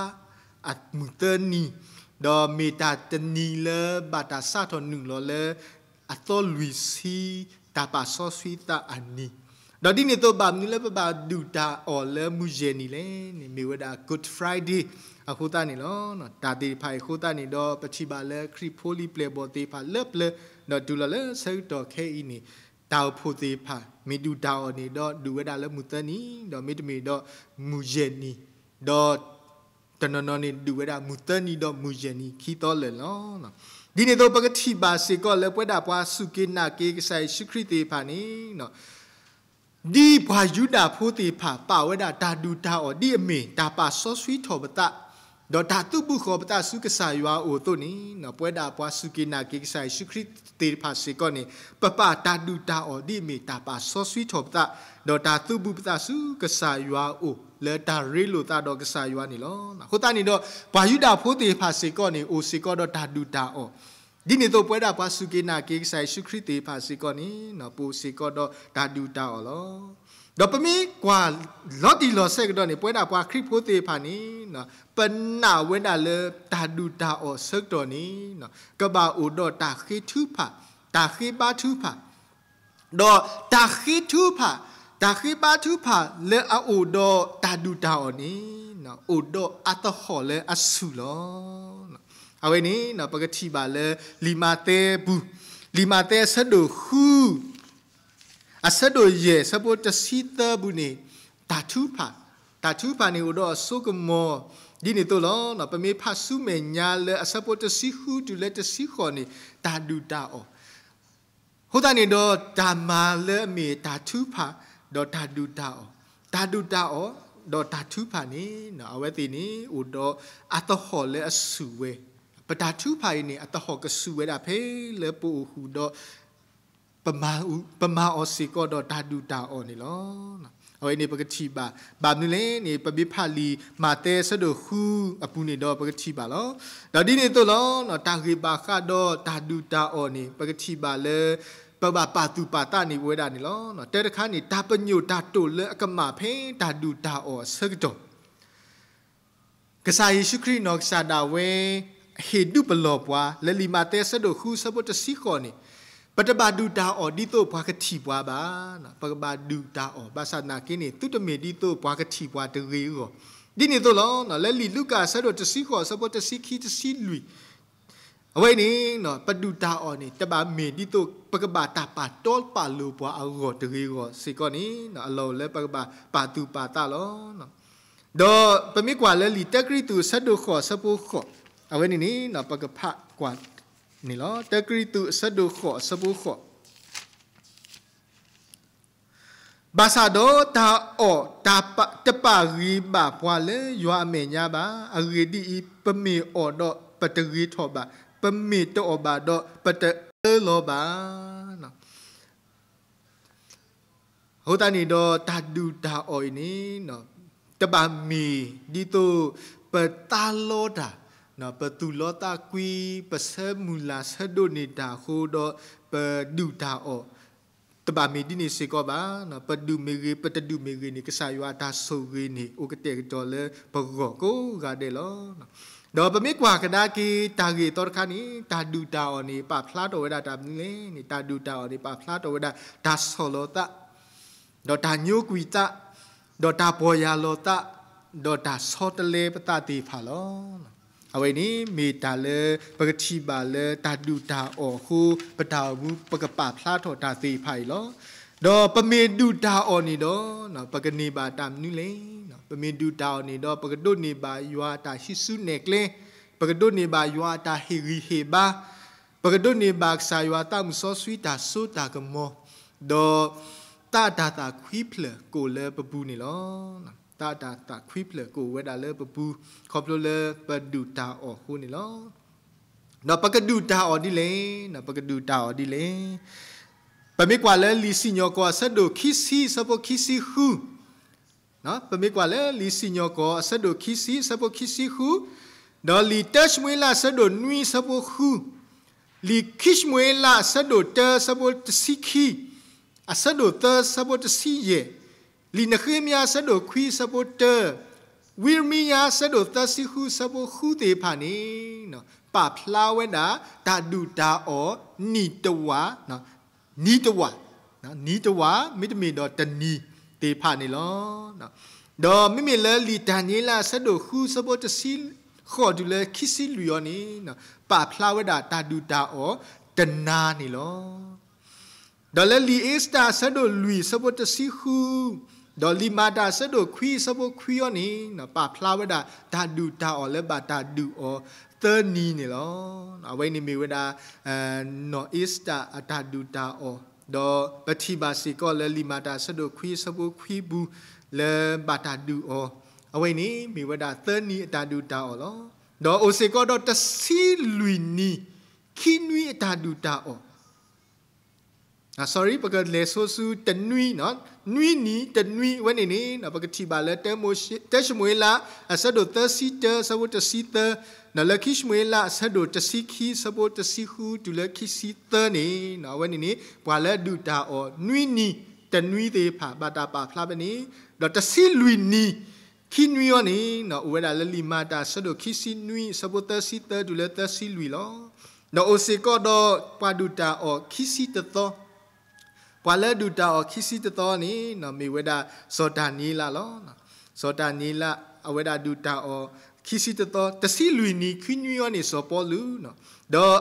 မုၢ်သၢနံၤ, ဒီးမ့ၢ်တၢ်တနံၤလၢဘၣ်တၢ်စးထီၣ်နုာ်လီၤလၢ အသီလွံၢ်ဆံ တၢ်ပာ်စီဆှံသးအနံၤ, ဒီးဒ်န့ၣ်အသိး ဘၣ်မနုၤလၢပဘၣ်ဒုၣ်တၢ်အီၣ်လၢမုၢ်ယဲၢ်နံၤလဲၣ်န့ၣ် မ့ၢ်ဝဲဒၣ် Good Friday အဃိသတးန့ၣ်လီၤ. တၢ်သ့ၣ်တဖၣ်အံၤအဃိသတးန့ၣ်ဒီး ပထံၣ်ဘၣ်လၢခရံာ်ဖိလံၤပျဲၢ်ဘီၣ်သ့ၣ်တဖၣ်လၢပျၢၤ ဒီးတုၤလီၤလၢဆၢကတီၢ်ခဲအံၤန့ၣ် တၢ်အိၣ်ဖှိၣ်သ့ၣ်တဖၣ် မ့ၢ်ဒုၣ်တၢ်အီၣ်န့ၣ်ဒီး ဒုၣ်ဝဲဒၣ်လၢမုၢ်သၢနံၤ ဒီးမ့တမ့ၢ်ဒီးမုၢ်ယဲၢ်နံၤ, ဒီး တနီၤနီၤန့ၣ် ဒုၣ်ဝဲဒၣ်မုၢ်သၢနံၤဒီးမုၢ်ယဲၢ်နံၤခံသီလၢာ်လီၤ. ဒ်န့ၣ်အသိး ပကထံၣ်ဘၣ်စ့ၢ်ကီးလၢပဝဲဒၣ်ပှၤစူၢ်က့ၤနာ်က့ၤကစၢ်ယ့ၣ်ၡူးခရံာ်သ့ၣ်တဖၣ်န့ၣ် ဒ်ပှၤယူဒၤဖိသ့ၣ်တဖၣ် ပာ်ဝဲဒၣ်တၢ်ဒုၣ်တၢ်အီၣ်ဒ်အမ့ၢ် တၢ်ပာ်စီဆှံထီၣ်ပသး ဒီးတၢ်သုးဘူးဃီၤပသးဆူကစၢ်ယွၤအအိၣ်အသိးန့ၣ် ပဝဲဒၣ်ပှၤစူၢ်က့ၤနာ်က့ၤကစၢ်ယ့ၣ်ၡူးခရံာ်သ့ၣ်တဖၣ်စ့ၢ်ကီးန့ၣ် ပပာ်တၢ်ဒုၣ်တၢ်အီၣ်ဒ်အမ့ၢ်တၢ်ပာ်စီဆှံထီၣ်ပသး ဒီးတၢ်သုးဘူးပသးဆူကစၢ်ယွၤအအိၣ် လၢတၢ်ရ့လိာ်သးဒီးကစၢ်ယွၤန့ၣ်လီၤ. အဃိသတးန့ၣ်ဒီး ပှၤယူဒၤဖိသ့ၣ်တဖၣ်စ့ၢ်ကီးန့ၣ် အိၣ်စ့ၢ်ကီးဒီးတၢ်ဒုၣ်တၢ်အီၣ် ဒ်န့ၣ်အသိး ပဝဲဒၣ်ပှၤစူၢ်က့ၤနာ်က့ၤကစၢ်ယ့ၣ်ၡူးခရံာ်သ့ၣ်တဖၣ်စ့ၢ်ကီးန့ၣ် ပအိၣ်စ့ၢ်ကီးဒီးတၢ်ဒုၣ်တၢ်အီၣ်လီၤ. ဒီးပမ့ၢ်ကွၢ်လီၤတံၢ်လီၤဆဲးကဒီးန့ၣ် ပဝဲဒၣ်ပှၤခရံာ်ဖိသ့ၣ်တဖၣ်န့ၣ် ပနာ်ဝဲဒၣ်လၢတၢ်ဒုၣ်တၢ်အီၣ်ဆၢကတီၢ်န့ၣ် ကဘၣ်အိၣ်ဒီးတၢ်ဃ့ထုကဖၣ်, တၢ်ဃ့ဘါထုကဖၣ်, ဒီးတၢ်ဃ့ထုကဖၣ်, တၢ်ဃ့ဘါထုကဖၣ်လၢအအိၣ်ဒီးတၢ်ဒုၣ်တၢ်အီၣ်န့ၣ် အိၣ်ဒီးအသဟီၣ်လၢအဆူၣ်လီၤ. အဝဲန့ၣ် ပကထံၣ်ဘၣ်လၢလံာ်မးသဲပူၤ, လံာ်မးသဲအဆၢဒိၣ်ဃု အဆၢဒိၣ်ယဲၢ် အဆၢဖိတဆံသၢပူၤန့ၣ် တၢ်ထုကဖၣ်, တၢ်ထုကဖၣ်န့ၣ်အိၣ်ဒီးအစိကမီၤ ဒ်န့ၣ်အသိးလီၤ. ပမ့ၢ်ဖးဆူမဲာ်ညါလၢအဆၢဖိတဆံဃုတုၤလၢတဆံဃိးန့ၣ် တၢ်ဒုၣ်တၢ်အီၣ် အဃိသတးန့ၣ်ဒီး တၢ်မၤလၢအမ့ၢ်တၢ်ထုကဖၣ် ဒီးတၢ်ဒုၣ်တၢ်အီၣ်, တၢ်ဒုၣ်တၢ်အီၣ် ဒီးတၢ်ထုကဖၣ်န့ၣ် အဝဲသ့ၣ်န့ၣ် အိၣ်ဒီးအသဟီၣ်လၢအဆူၣ်ဝဲ, ပတၢ်ထုကဖၣ်အံၤန့ၣ် အသဟီၣ်ကဆူၣ်ဝဲဒၣ်ဖဲလၢပအိၣ်ဃုာ်ဒီး ပမၤအီၤစ့ၢ်ကီးဒီးတၢ်ဒုၣ်တၢ်အီၣ်န့ၣ်လီၤ. အဝဲန့ၣ်ပကထံၣ်ဘၣ်, ဘၣ်မနုၤလဲၣ်န့ၣ် ပမ့ၢ်ဖးလံာ်မးသဲအဆၢဒိၣ်ဃုအပူၤန့ၣ်ဒီးပကထံၣ်ဘၣ်လီၤ. ဒီးဒ်န့ၣ်အသိးလီၤ, တၢ်ဂ့ၢ်ဘၣ်ဃးဒီးတၢ်ဒုၣ်တၢ်အီၣ်န့ၣ် ပကထံၣ်ဘၣ်လၢ ပဘၣ်ပာ်သူၣ်ပာ်သးန့ၢ်ဝဲဒၣ်န့ၣ်လီၤ. တၢတခါန့ၣ် တၢ်ပညိၣ်တၢ်တိာ်လၢအကမၣ်ဖဲတၢ်ဒုၣ်တၢ်အီၣ်အဆၢကတီၢ် ကစၢ်ယ့ၣ်ၡူးခရံာ်နီၢ်ကစၢ်ဒၣ်ဝဲ ဟ့ၣ်ဒုးပလီၢ်ပှၤ လၢလံာ်မးသဲအဆၢဒိၣ်ဃုအဆၢဖိတဆံဃိးန့ၣ်, ပတဘၣ်ဒုၣ်တၢ်အီၣ်ဒ်သိးပှၤကထံၣ်ပှၤဘၣ်. ပကဘၣ်ဒုၣ်တၢ်အီၣ် ဘၣ်ဆၣ်သနာ်က့န့ၣ် သုတမ့ၢ်ဒ်သိးပှၤကထံၣ်ပှၤတဂ့ၤအဂီၢ်. ဒ်န့ၣ်အသိးလီၤ, လၢလံာ်လူၤကၣ်အဆၢဒိၣ်တဆံဃိးအဆၢဖိတဆံခံတဆံလွံၢ် အဝဲန့ၣ် ပဒုၣ်တၢ်အီၣ်န့ၣ် တဘၣ်မ့ၢ်ဒ်သိး ပကဘၣ်တၢ်ပာ်တီပာ်လိၤပှၤအဂီၢ်တဂ့ၤအဂီၢ်စ့ၢ်ကီးန့ၣ် အလီၢ်အိၣ်လၢပကဘၣ်ပာ်သူၣ်ပာ်သးလီၤ. ဒီးပမ့ၢ်ကွၢ်လၢလံာ်တၢကရံၣ်သူးအဆၢဒိၣ်ဃိးအဆၢဖိဃိး, အဝဲန့ၣ်န့ၣ် ပကဖးကွၢ်န့ၣ်လီၤ. တၢကရံၣ်သူးအဆၢဒိၣ်ဃိးအဆၢဖိဃိး ဘၣ်ဆၣ်ဒီးတၢ်အီၣ်တပာ်ဂ့ၤဘၣ်ပှၤလၢယွၤအမဲာ်ညါဘၣ်. အဂ့ၢ်ဒ်အံၤ, ပမ့ၢ်အီၣ်ဒီးပတဂ့ၤထီၣ်ဘၣ်, ပမ့ၢ်တအီၣ်ဘၣ်ဒီးပတအၢလီၤဘၣ်. အဃိသတးန့ၣ်ဒီး တၢ်ဒုၣ်တၢ်အီၣ်အံၤန့ၣ် တဘၣ်မ့ၢ်ဒ်သိး ပသးလီတၢ်, ပသူၣ်လီသးကွံ, ပဆၢမုၢ်လၢ်ဆၢဒိးန့ၢ်တၢ်အဃိဒီး ပဒုၣ်တၢ်အီၣ် တဘၣ်မ့ၢ်ဒ်န့ၣ်စ့ၢ်ကီးဘၣ်. ပဒုးမ့ၢ်ဂ့ၤ ပတဒုးမ့ၢ်ဂ့ၤန့ၣ် ကစၢ်ယွၤအတၢ်ဆိၣ်ဂ့ၤန့ၣ် အိၣ်ကတဲာ်ကတီၤလၢပဂီၢ်ကိးဂၤဒဲးလီၤ. ဒီးပမ့ၢ်ကွၢ်ကဒါက့ၤတၢ်ဂ့ၢ်အသီတခါန့ၣ် တၢ်ဒုၣ်တၢ်အီၣ်န့ၣ် ပာ်ဖျါထီၣ်ဝဲဒၣ်တၢ်မနုၤလဲၣ်န့ၣ် တၢ်ဒုၣ်တၢ်အီၣ်န့ၣ် ပာ်ဖျါထီၣ်ဝဲဒၣ်တၢ်ဆီၣ်လီၤသး ဒီးတၢ်ညိကွံာ်သး, ဒီးတၢ်ပီၢ်ယၢ်လီၤသး, ဒီးတၢ်ဆီတလဲပသးသ့ၣ်တဖၣ်လီၤ. အဝဲန့ၣ်မ့ၢ်တၢ်လၢပကထံၣ်ဘၣ်လၢတၢ်ဒုၣ်တၢ်အီၣ်အဃိ ပတၢ်အိၣ်မူပကပာ်ဖျါထီၣ်တၢ်သ့ၣ်တဖၣ်အံၤလီၤ. ဒီးပမ့ၢ်ဒုၣ်တၢ်အီၣ်န့ၣ်ဒီး ပကန့ၢ်ဘၣ်တၢ်မနုၤလဲၣ်. ပမ့ၢ်ဒုၣ်တၢ်အီၣ်န့ၣ်ဒီး ပကဒိးန့ၢ်ဘၣ်ယွၤအတၢ်ဟံးစုနဲၣ်ကျဲ, ပကဒိးန့ၢ်ဘၣ်ယွၤအတၢ်ဟ့ၣ်ဂံၢ်ဟ့ၣ်ဘါ, ပကဒိးန့ၢ်ဘၣ်ကစၢ်ယွၤသးမုၢ်စီဆှံတၢ်စိတၢ်ကမီၤ, ဒီးသးအတၢ်သးခွံဖျၢၣ်ကအိၣ်လၢပပူၤန့ၣ်လီၤ. သးအတၢ်သးခွံဖျၢၣ်ကအိၣ်ဝဲဒၣ်လၢပပူၤ ခီဖျိလၢပဒုၣ်တၢ်အီၣ်အဃိန့ၣ်လီၤ. ဒီးပကဒုၣ်တၢ်အီၣ်ဒ်လဲၣ်, ပကဒုၣ်တၢ်အီၣ်ဒ်လဲၣ်. ပမ့ၢ်ကွၢ်လၢလံာ်စံၣ်ညီၣ်ကွီၢ်အဆၢဒိၣ်ခံဆံအဆၢဖိခံဆံဃု, ပမ့ၢ်ကွၢ်လၢလံာ်စံၣ်ညီၣ်ကွီၢ်အဆၢဒိၣ်ခံဆံအဆၢဖိခံဆံဃု, ဒီးလံာ်တၢၡမူၤအ့လးအဆၢဒိၣ်နွံအဆၢဖိဃု, လံာ်ခံၡမူၤအ့လးအဆၢဒိၣ်တၢအဆၢဖိတဆံခံ, အဆၢဒိၣ်သၢအဆၢဖိတဆံယဲၢ်, လံာ်နဃ့မယၤအဆၢဒိၣ်ခွံအဆၢဖိတၢ, ဝံရမံယၤအဆၢဒိၣ်သၢဆံဃုအဆၢဖိဃုသ့ၣ်တဖၣ်န့ၣ် ပာ်ဖျါဝဲဒၣ်တၢ်ဒုၣ်တၢ်အီၣ်နံၣ်တဝာ်, နံၤတဝာ်, နံၤတဝာ် မ့တမ့ၢ်ဒီးတနံၤသ့ၣ်တဖၣ်န့ၣ်လီၤ. ဒီးမ့မ့ၢ်လၢလံာ်ဒၤနံးယ့လးအဆၢဒိၣ်ဃုအဆၢဖိတဆံဃိးတုၤလၢခံဆံလွံၢ်အံၤန့ၣ် ပာ်ဖျါဝဲဒၣ်တၢ်ဒုၣ်တၢ်အီၣ်တနၤန့ၣ်လီၤ. ဒီးလၢလံာ်အ့စတၢၢ်အဆၢဒိၣ်လွံၢ်အဆၢဖိတဆံဃု, ဒီးလံာ်မၤတၢ်အဆၢဒိၣ်ခွံအဆၢဖိခွံအံၤန့ၣ် ပာ်ဖျါဝဲဒၣ်တၢ်ဒုၣ်တၢ်အီၣ်လၢဘၣ်တၢ်ဒုၣ်အီၤသၢနံၤန့ၣ်လီၤ. အဝဲန့ၣ်မ့ၢ်ဝဲဒၣ် နီၢ်အ့စတၢၢ်အတၢ်ဒုၣ်တၢ်အီၣ်, ဒီးပထံၣ်ဘၣ်စ့ၢ်ကီးလၢလံာ်မၤတၢ်အဆၢဒိၣ်ခွံအဆၢဖိခွံပူၤ လၢဘၣ်တၢ်ဒုၣ်အီၤ, အဝဲန့ၣ်မ့ၢ်ဝဲဒၣ်သၢနံၤအတၢ်ဒုၣ်တၢ်အီၣ်လီၤ. ဒီးအိၣ်စ့ၢ်ကီးဒီးတဆံလွံၢ်နံၤခံနွံအတၢ်ဒုၣ်တၢ်အီၣ် sorry ပကလဲၤဆိဆူတနွံ, နွံနံၤတနွံဝဲန့ၣ်န့ၣ် ပကထံၣ်ဘၣ်လၢ တၢၡမူၤအ့လး အဆၢဒိၣ်သၢဆံတၢ အဆၢဖိတဆံသၢ, ဒီးလၢခံၡမူၤအ့လး အဆၢဒိၣ်တဆံခံ အဆၢဖိတဆံဃုတုၤလၢခံဆံသၢန့ၣ် အဝဲန့ၣ်န့ၣ် ပှၤလၢအဒုၣ်တၢ်အီၣ်နွံနံၤတနွံသ့ၣ်တဖၣ် ဘၣ်တၢ်ပာ်ဖျါဖဲန့ၣ်, ဒီးတဆံလွံၢ်နံၤခံနွံအံၤန့ၣ် အိၣ်ဝဲဒၣ်လၢလံာ်မၤတၢ်အဆၢဒိၣ်ခံဆံနွံ အဆၢဖိသၢဆံသၢတုၤလၢသၢဆံလွံၢ်လီၤ. ဒီးအိၣ်စ့ၢ်ကီးဒီးပှၤဒုၣ်တၢ်အီၣ်ခံဆံတသီ, ပှၤလၢအဒုၣ်တၢ်အီၣ်ခံဆံတသီန့ၣ် မ့ၢ်ဝဲဒၣ်စီၤဒၤနံးယ့လးလီၤ. စီၤဒၤနံးယ့လး အဝဲဒၣ်ဒုၣ်တၢ်အီၣ်ခံဆံတသီ, တဆံလွံၢ်နံၤခံနွံအံၤန့ၣ် စီၤပီလူး, ဒီးအ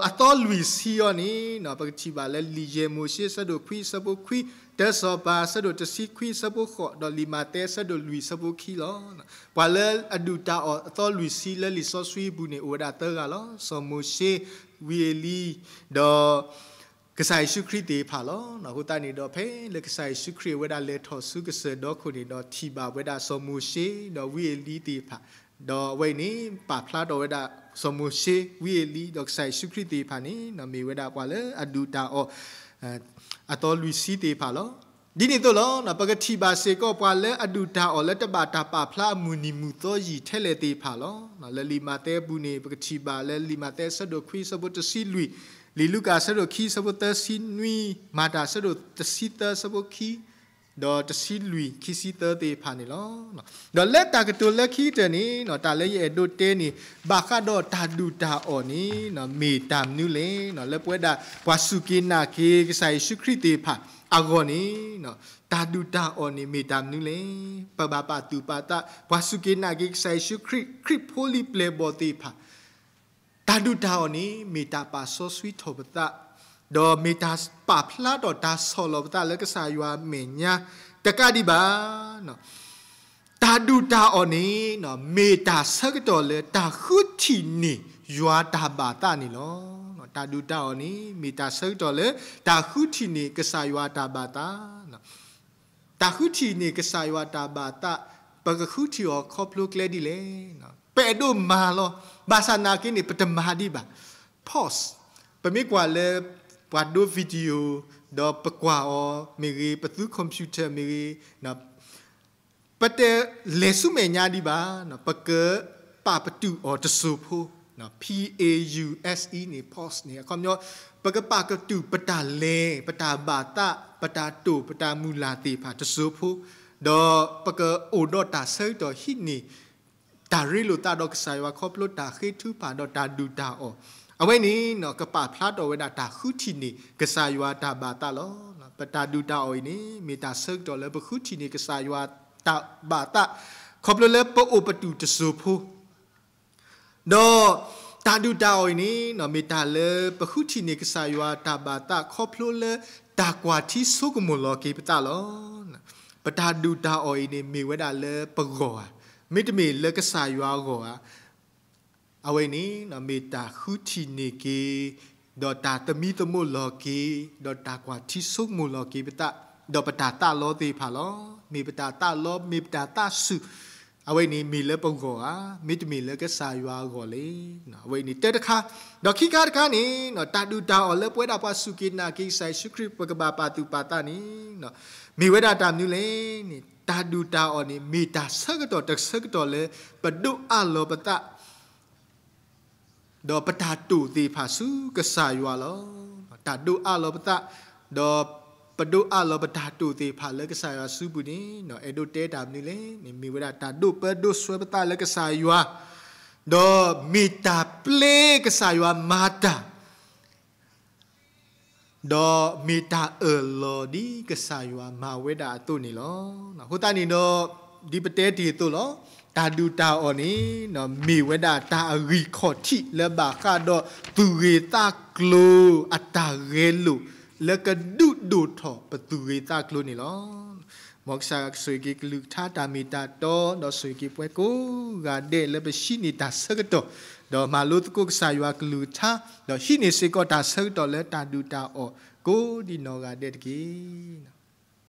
သီလွံၢ်ဆံအံၤန့ၣ် ပကထံၣ်ဘၣ်လၢလံာ်ယဲၢ်မိၤၡ့ အဆၢဒိၣ်ခွံ အဆၢဖိခွံ, တၢစီၤပၤ အဆၢဒိၣ်တဆံခွံ အဆၢဖိဃိး, ဒီးလံာ်မးသဲ အဆၢဒိၣ်လွံၢ် အဆၢဖိခံလီၤ. ပှၤလၢအဒုၣ်တၢ်အီၣ်အသီလွံၢ်ဆံလၢလံာ်စီဆှံအပူၤန့ၣ် အိၣ်ဝဲဒၣ်သၢဂၤလီၤ. စီၤမိၤၡ့, ဝံအ့လံ, ဒီး ကစၢ်ယ့ၣ်ၡူးခရံာ်သ့ၣ်တဖၣ်လီၤ. အဃိသတးန့ၣ်ဒီး ဖဲလၢကစၢ်ယ့ၣ်ၡူးခရံာ်အဝဲဒၣ်လဲၤထီၣ်ဆူကစၢၢ်ဒီခိၣ်န့ၣ်ဒီး ထံၣ်ဘၣ်ဝဲဒၣ်စီၤမိၤၡ့ ဒီးဝံအ့လံသ့ၣ်တဖၣ်, ဒီးအဝဲအံၤန့ၣ် ပာ်ဖျါထီၣ်ဝဲဒၣ်စီၤမိၤၡ့, ဝံအ့လံ, ဒီးကစၢ်ယ့ၣ်ၡူးခရံာ်သ့ၣ်တဖၣ်န့ၣ် မ့ၢ်ဝဲဒၣ်ပှၤလၢအဒုၣ်တၢ်အီၣ် အသီလွံၢ်ဆံသ့ၣ်တဖၣ်လီၤ. ဒ်န့ၣ်အသိးလီၤ. ပကထံၣ်ဘၣ်စ့ၢ်ကီးပှၤလၢအဒုၣ်တၢ်အီၣ်လၢတဘၣ်တၢ်ပာ်ဖျါအမုၢ်နံၤမုၢ်သီယံာ်ထဲလဲၣ်သ့ၣ်တဖၣ်လီၤ. လၢလံာ်မးသဲအပူၤန့ၣ် ပကထံၣ်ဘၣ်လၢလံာ်မးသဲအဆၢဒိၣ်ခွံ အဆၢဖိတဆံလွံၢ်, လံာ်လူၤကၣ်အဆၢဒိၣ်ခံ အဆၢဖိသၢဆံနွံ, မၤတၢ်အဆၢဒိၣ်တဆံသၢ အဆၢဖိခံ ဒီးတဆံလွံၢ် ခံဆံသၢသ့ၣ်တဖၣ်န့ၣ်လီၤ. ဒီးလၢတၢ်ကတိၤလၢခံကတၢၢ်န့ၣ် တၢ်လၢယအဲၣ်ဒိးတဲန့ၣ် ဘၣ်ဃးဒီးတၢ်ဒုၣ်တၢ်အီၣ်န့ၣ် မ့ၢ်တၢ်မနုၤလဲၣ်. လၢပဝဲဒၣ်ပှၤစူၢ်က့ၤနာ်က့ၤကစၢ်ယ့ၣ်ၡူးခရံာ်သ့ၣ်တဖၣ်အဂီၢ်န့ၣ် တၢ်ဒုၣ်တၢ်အီၣ်န့ၣ်မ့ၢ်တၢ်မနုၤလဲၣ်. ပဘၣ်ပာ်သူၣ်ပာ်သး ပှၤစူၢ်က့ၤနာ်က့ၤကစၢ်ယ့ၣ်ၡူးခရံာ် ခရံာ်ဖိလံၤပျဲၢ်ဘီၣ်သ့ၣ်တဖၣ် တၢ်ဒုၣ်တၢ်အီၣ်န့ၣ် မ့ၢ်တၢ်ပာ်စီဆှံထီၣ်ပသး, ဒီးမ့ၢ်တၢ်ပာ်ဖျါထီၣ်တၢ်ဆီၣ်လီၤပသးလၢကစၢ်ယွၤအမဲာ်ညါ တကးဒံးဘၣ် တၢ်ဒုၣ်တၢ်အီၣ်န့ၣ် မ့ၢ်တၢ်ဆၢကတီၢ်လၢတၢ်ဃုထံၣ်န့ၢ်ယွၤတၢ်ဘၣ်သးန့ၣ်လီၤ. တၢ်ဒုၣ်တၢ်အီၣ်န့ၣ် မ့ၢ်တၢ်ဆၢကတီၢ်လၢတၢ်ဃုထံၣ်န့ၢ်ကစၢ်ယွၤတၢ်ဘၣ်သး တၢ်ဃုထံၣ်န့ၢ်ကစၢ်ယွၤတၢ်ဘၣ်သး ပကဃုထံၣ်အီၤခီဖျိကျဲဒ်လဲၣ်. ပအဲၣ်ဒိးမၤလီၤ. ဘၣ်ဆၣ်နာ်က့န့ၣ် ပတမၤဒံးဘၣ်. Pause. ပမ့ၢ်ကွၢ်လၢ ပှၤဒိ video ဒီးပကွၢ်အီၤမ့ၢ်ဂ့ၤ, ပသူ computer မ့ၢ်ဂ့ၤ, ပတလဲၤဆူမဲာ်ညါဒံးဘၣ်. ပကပာ်ပတုာ်အီၤတစိၤဖိ P A U S E န့ၣ် pause န့ၣ် အခီပညီ ပကပာ်ပတုာ်ပတၢ်လဲၤ, ပတၢ်ဘၣ်သး, ပတၢ်တိာ်, ပတၢ်မုၢ်လၢ်သ့ၣ်တဖၣ်တစိၤဖိ, ဒီးပကအိၣ်ဒီးတၢ်ဆၢကတီၢ်ဟံးန့ၢ် တၢ်ရ့လိာ်သးဒီးကစၢ်ယွၤခီဖျိတၢ်ဃ့ထုကဖၣ်ဒီးတၢ်ဒုၣ်တၢ်အီၣ်. အဝဲန့ၣ် ကပာ်ဖျါထီၣ်ဝဲဒၣ်တၢ်ဃုထံၣ်န့ၢ်ကစၢ်ယွၤတၢ်ဘၣ်သးလီၤ. ပတၢ်ဒုၣ်တၢ်အီၣ်အံၤန့ၣ် မ့ၢ်တၢ်ဆၢကတီၢ်လၢပဃုထံၣ်န့ၢ်ကစၢ်ယွၤတၢ်ဘၣ်သး ခီဖျိလၢပအိၣ်ပတုာ်တစိၤဖိ ဒီးတၢ်ဒုၣ်တၢ်အီၣ်အံၤန့ၣ် မ့ၢ်တၢ်လၢပဃုထံၣ်န့ၢ်ကစၢ်ယွၤတၢ်ဘၣ်သး ခီဖျိလၢတၢ်ကွၢ်ထံဆိကမိၣ်လီၤက့ၤပသးလီၤ. ပတၢ်ဒုၣ်တၢ်အီၣ်အံၤန့ၣ် မ့ၢ်ဝဲဒၣ်လၢပဂီၢ်ဧါ, မ့တမ့ၢ်လၢကစၢ်ယွၤအဂီၢ်ဧါ. အဝဲန့ၣ် မ့ၢ်တၢ်ဃုထံၣ်န့ၢ်က့ၤ ဒီးတၢ်သမံသမိးလီၤက့ၤ, ဒီးတၢ်ကွၢ်ထံဆိကမိၣ်လီၤက့ၤပသး, ဒီးပတၢ်သးလီသ့ၣ်တဖၣ်လီၤ. မ့ၢ်ပတၢ်သးလီ, မ့ၢ်ပတၢ်သးဆူၣ်, အဝဲန့ၣ်မ့ၢ်လၢပဂီၢ်ဧါ, မ့တမ့ၢ်လၢကစၢ်ယွၤအဂီၢ်လဲၣ်. အဝဲန့ၣ်တၢတခါ, ဒီးခံခါတခါန့ၣ် တၢ်ဒုၣ်တၢ်အီၣ်လၢပဝဲဒၣ်ပှၤစူၢ်က့ၤနာ်က့ၤကစၢ်ယ့ၣ်ၡူးခရံာ် ပကဘၣ်ပာ်သူၣ်ပာ်သးန့ၣ် မ့ၢ်ဝဲဒၣ်တၢ်မနုၤလဲၣ်န့ၣ် တၢ်ဒုၣ်တၢ်အီၣ်န့ၣ် မ့ၢ်တၢ်ဆၢကတီၢ်တဆၢကတီၢ်လၢ ပဒိးအးလီၤပသး ဒီးပတၢ်တိာ်သ့ၣ်တဖၣ်ဆူကစၢ်ယွၤလီၤ. တၢ်ဒိးအးလီၤပသး, ဒီးပဒိးအးလီၤပတၢ်တိာ်သ့ၣ်တဖၣ်လၢကစၢ်ယွၤစုပူၤန့ၣ် အဲၣ်ဒိးတဲတၢ်မနုၤလဲၣ်န့ၣ် မ့ၢ်ဝဲဒၣ်တၢ်ဒိးပၢဒိးဆှၢပသးလၢကစၢ်ယွၤ, ဒီးမ့ၢ်တၢ်ပျဲကစၢ်ယွၤမၤတၢ် ဒီးမ့ၢ်တၢ်အၢၣ်လီၤဒ်ကစၢ်ယွၤမၤဝဲဒၣ်အသိးန့ၣ်လီၤ. အဃိသတးန့ၣ်ဒီး ဒ်ပတဲတ့ၢ်အသိးလီၤ. တၢ်ဒုၣ်တၢ်အီၣ်န့ၣ် မ့ၢ်ဝဲဒၣ်တၢ်အဂံၢ်ခီၣ်ထံးလၢဘၣ်ဃးဒီးသူၣ်ဂ့ၤသးကျိၤအတၢ်ဂဲၤလိာ် လၢကဒုးဒိၣ်ထီၣ်ပသူၣ်ဂ့ၤသးကျိၤန့ၣ်လီၤ. မ်ကစၢ်ယွၤကဆိၣ်ဂ့ၤက့ၤကလုၢ်ကထါတၢ်မ့ၢ်တၢ်တီ ဒီးဆိၣ်ဂ့ၤက့ၤပှၤကိးဂၤဒဲးလၢပဟံးန့ၢ်တၢ်ဆၢကတီၢ်, ဒီးမၤလိသကိးကစၢ်ယွၤကလုၢ်ကထါ, ဒီးဟံးန့ၢ်စ့ၢ်ကီးတၢ်ဆၢကတီၢ်လၢတၢ်ဒုၣ်တၢ်အီၣ်ကိးဒံးနီၢ်ဂၤဒဲးတက့ၢ်.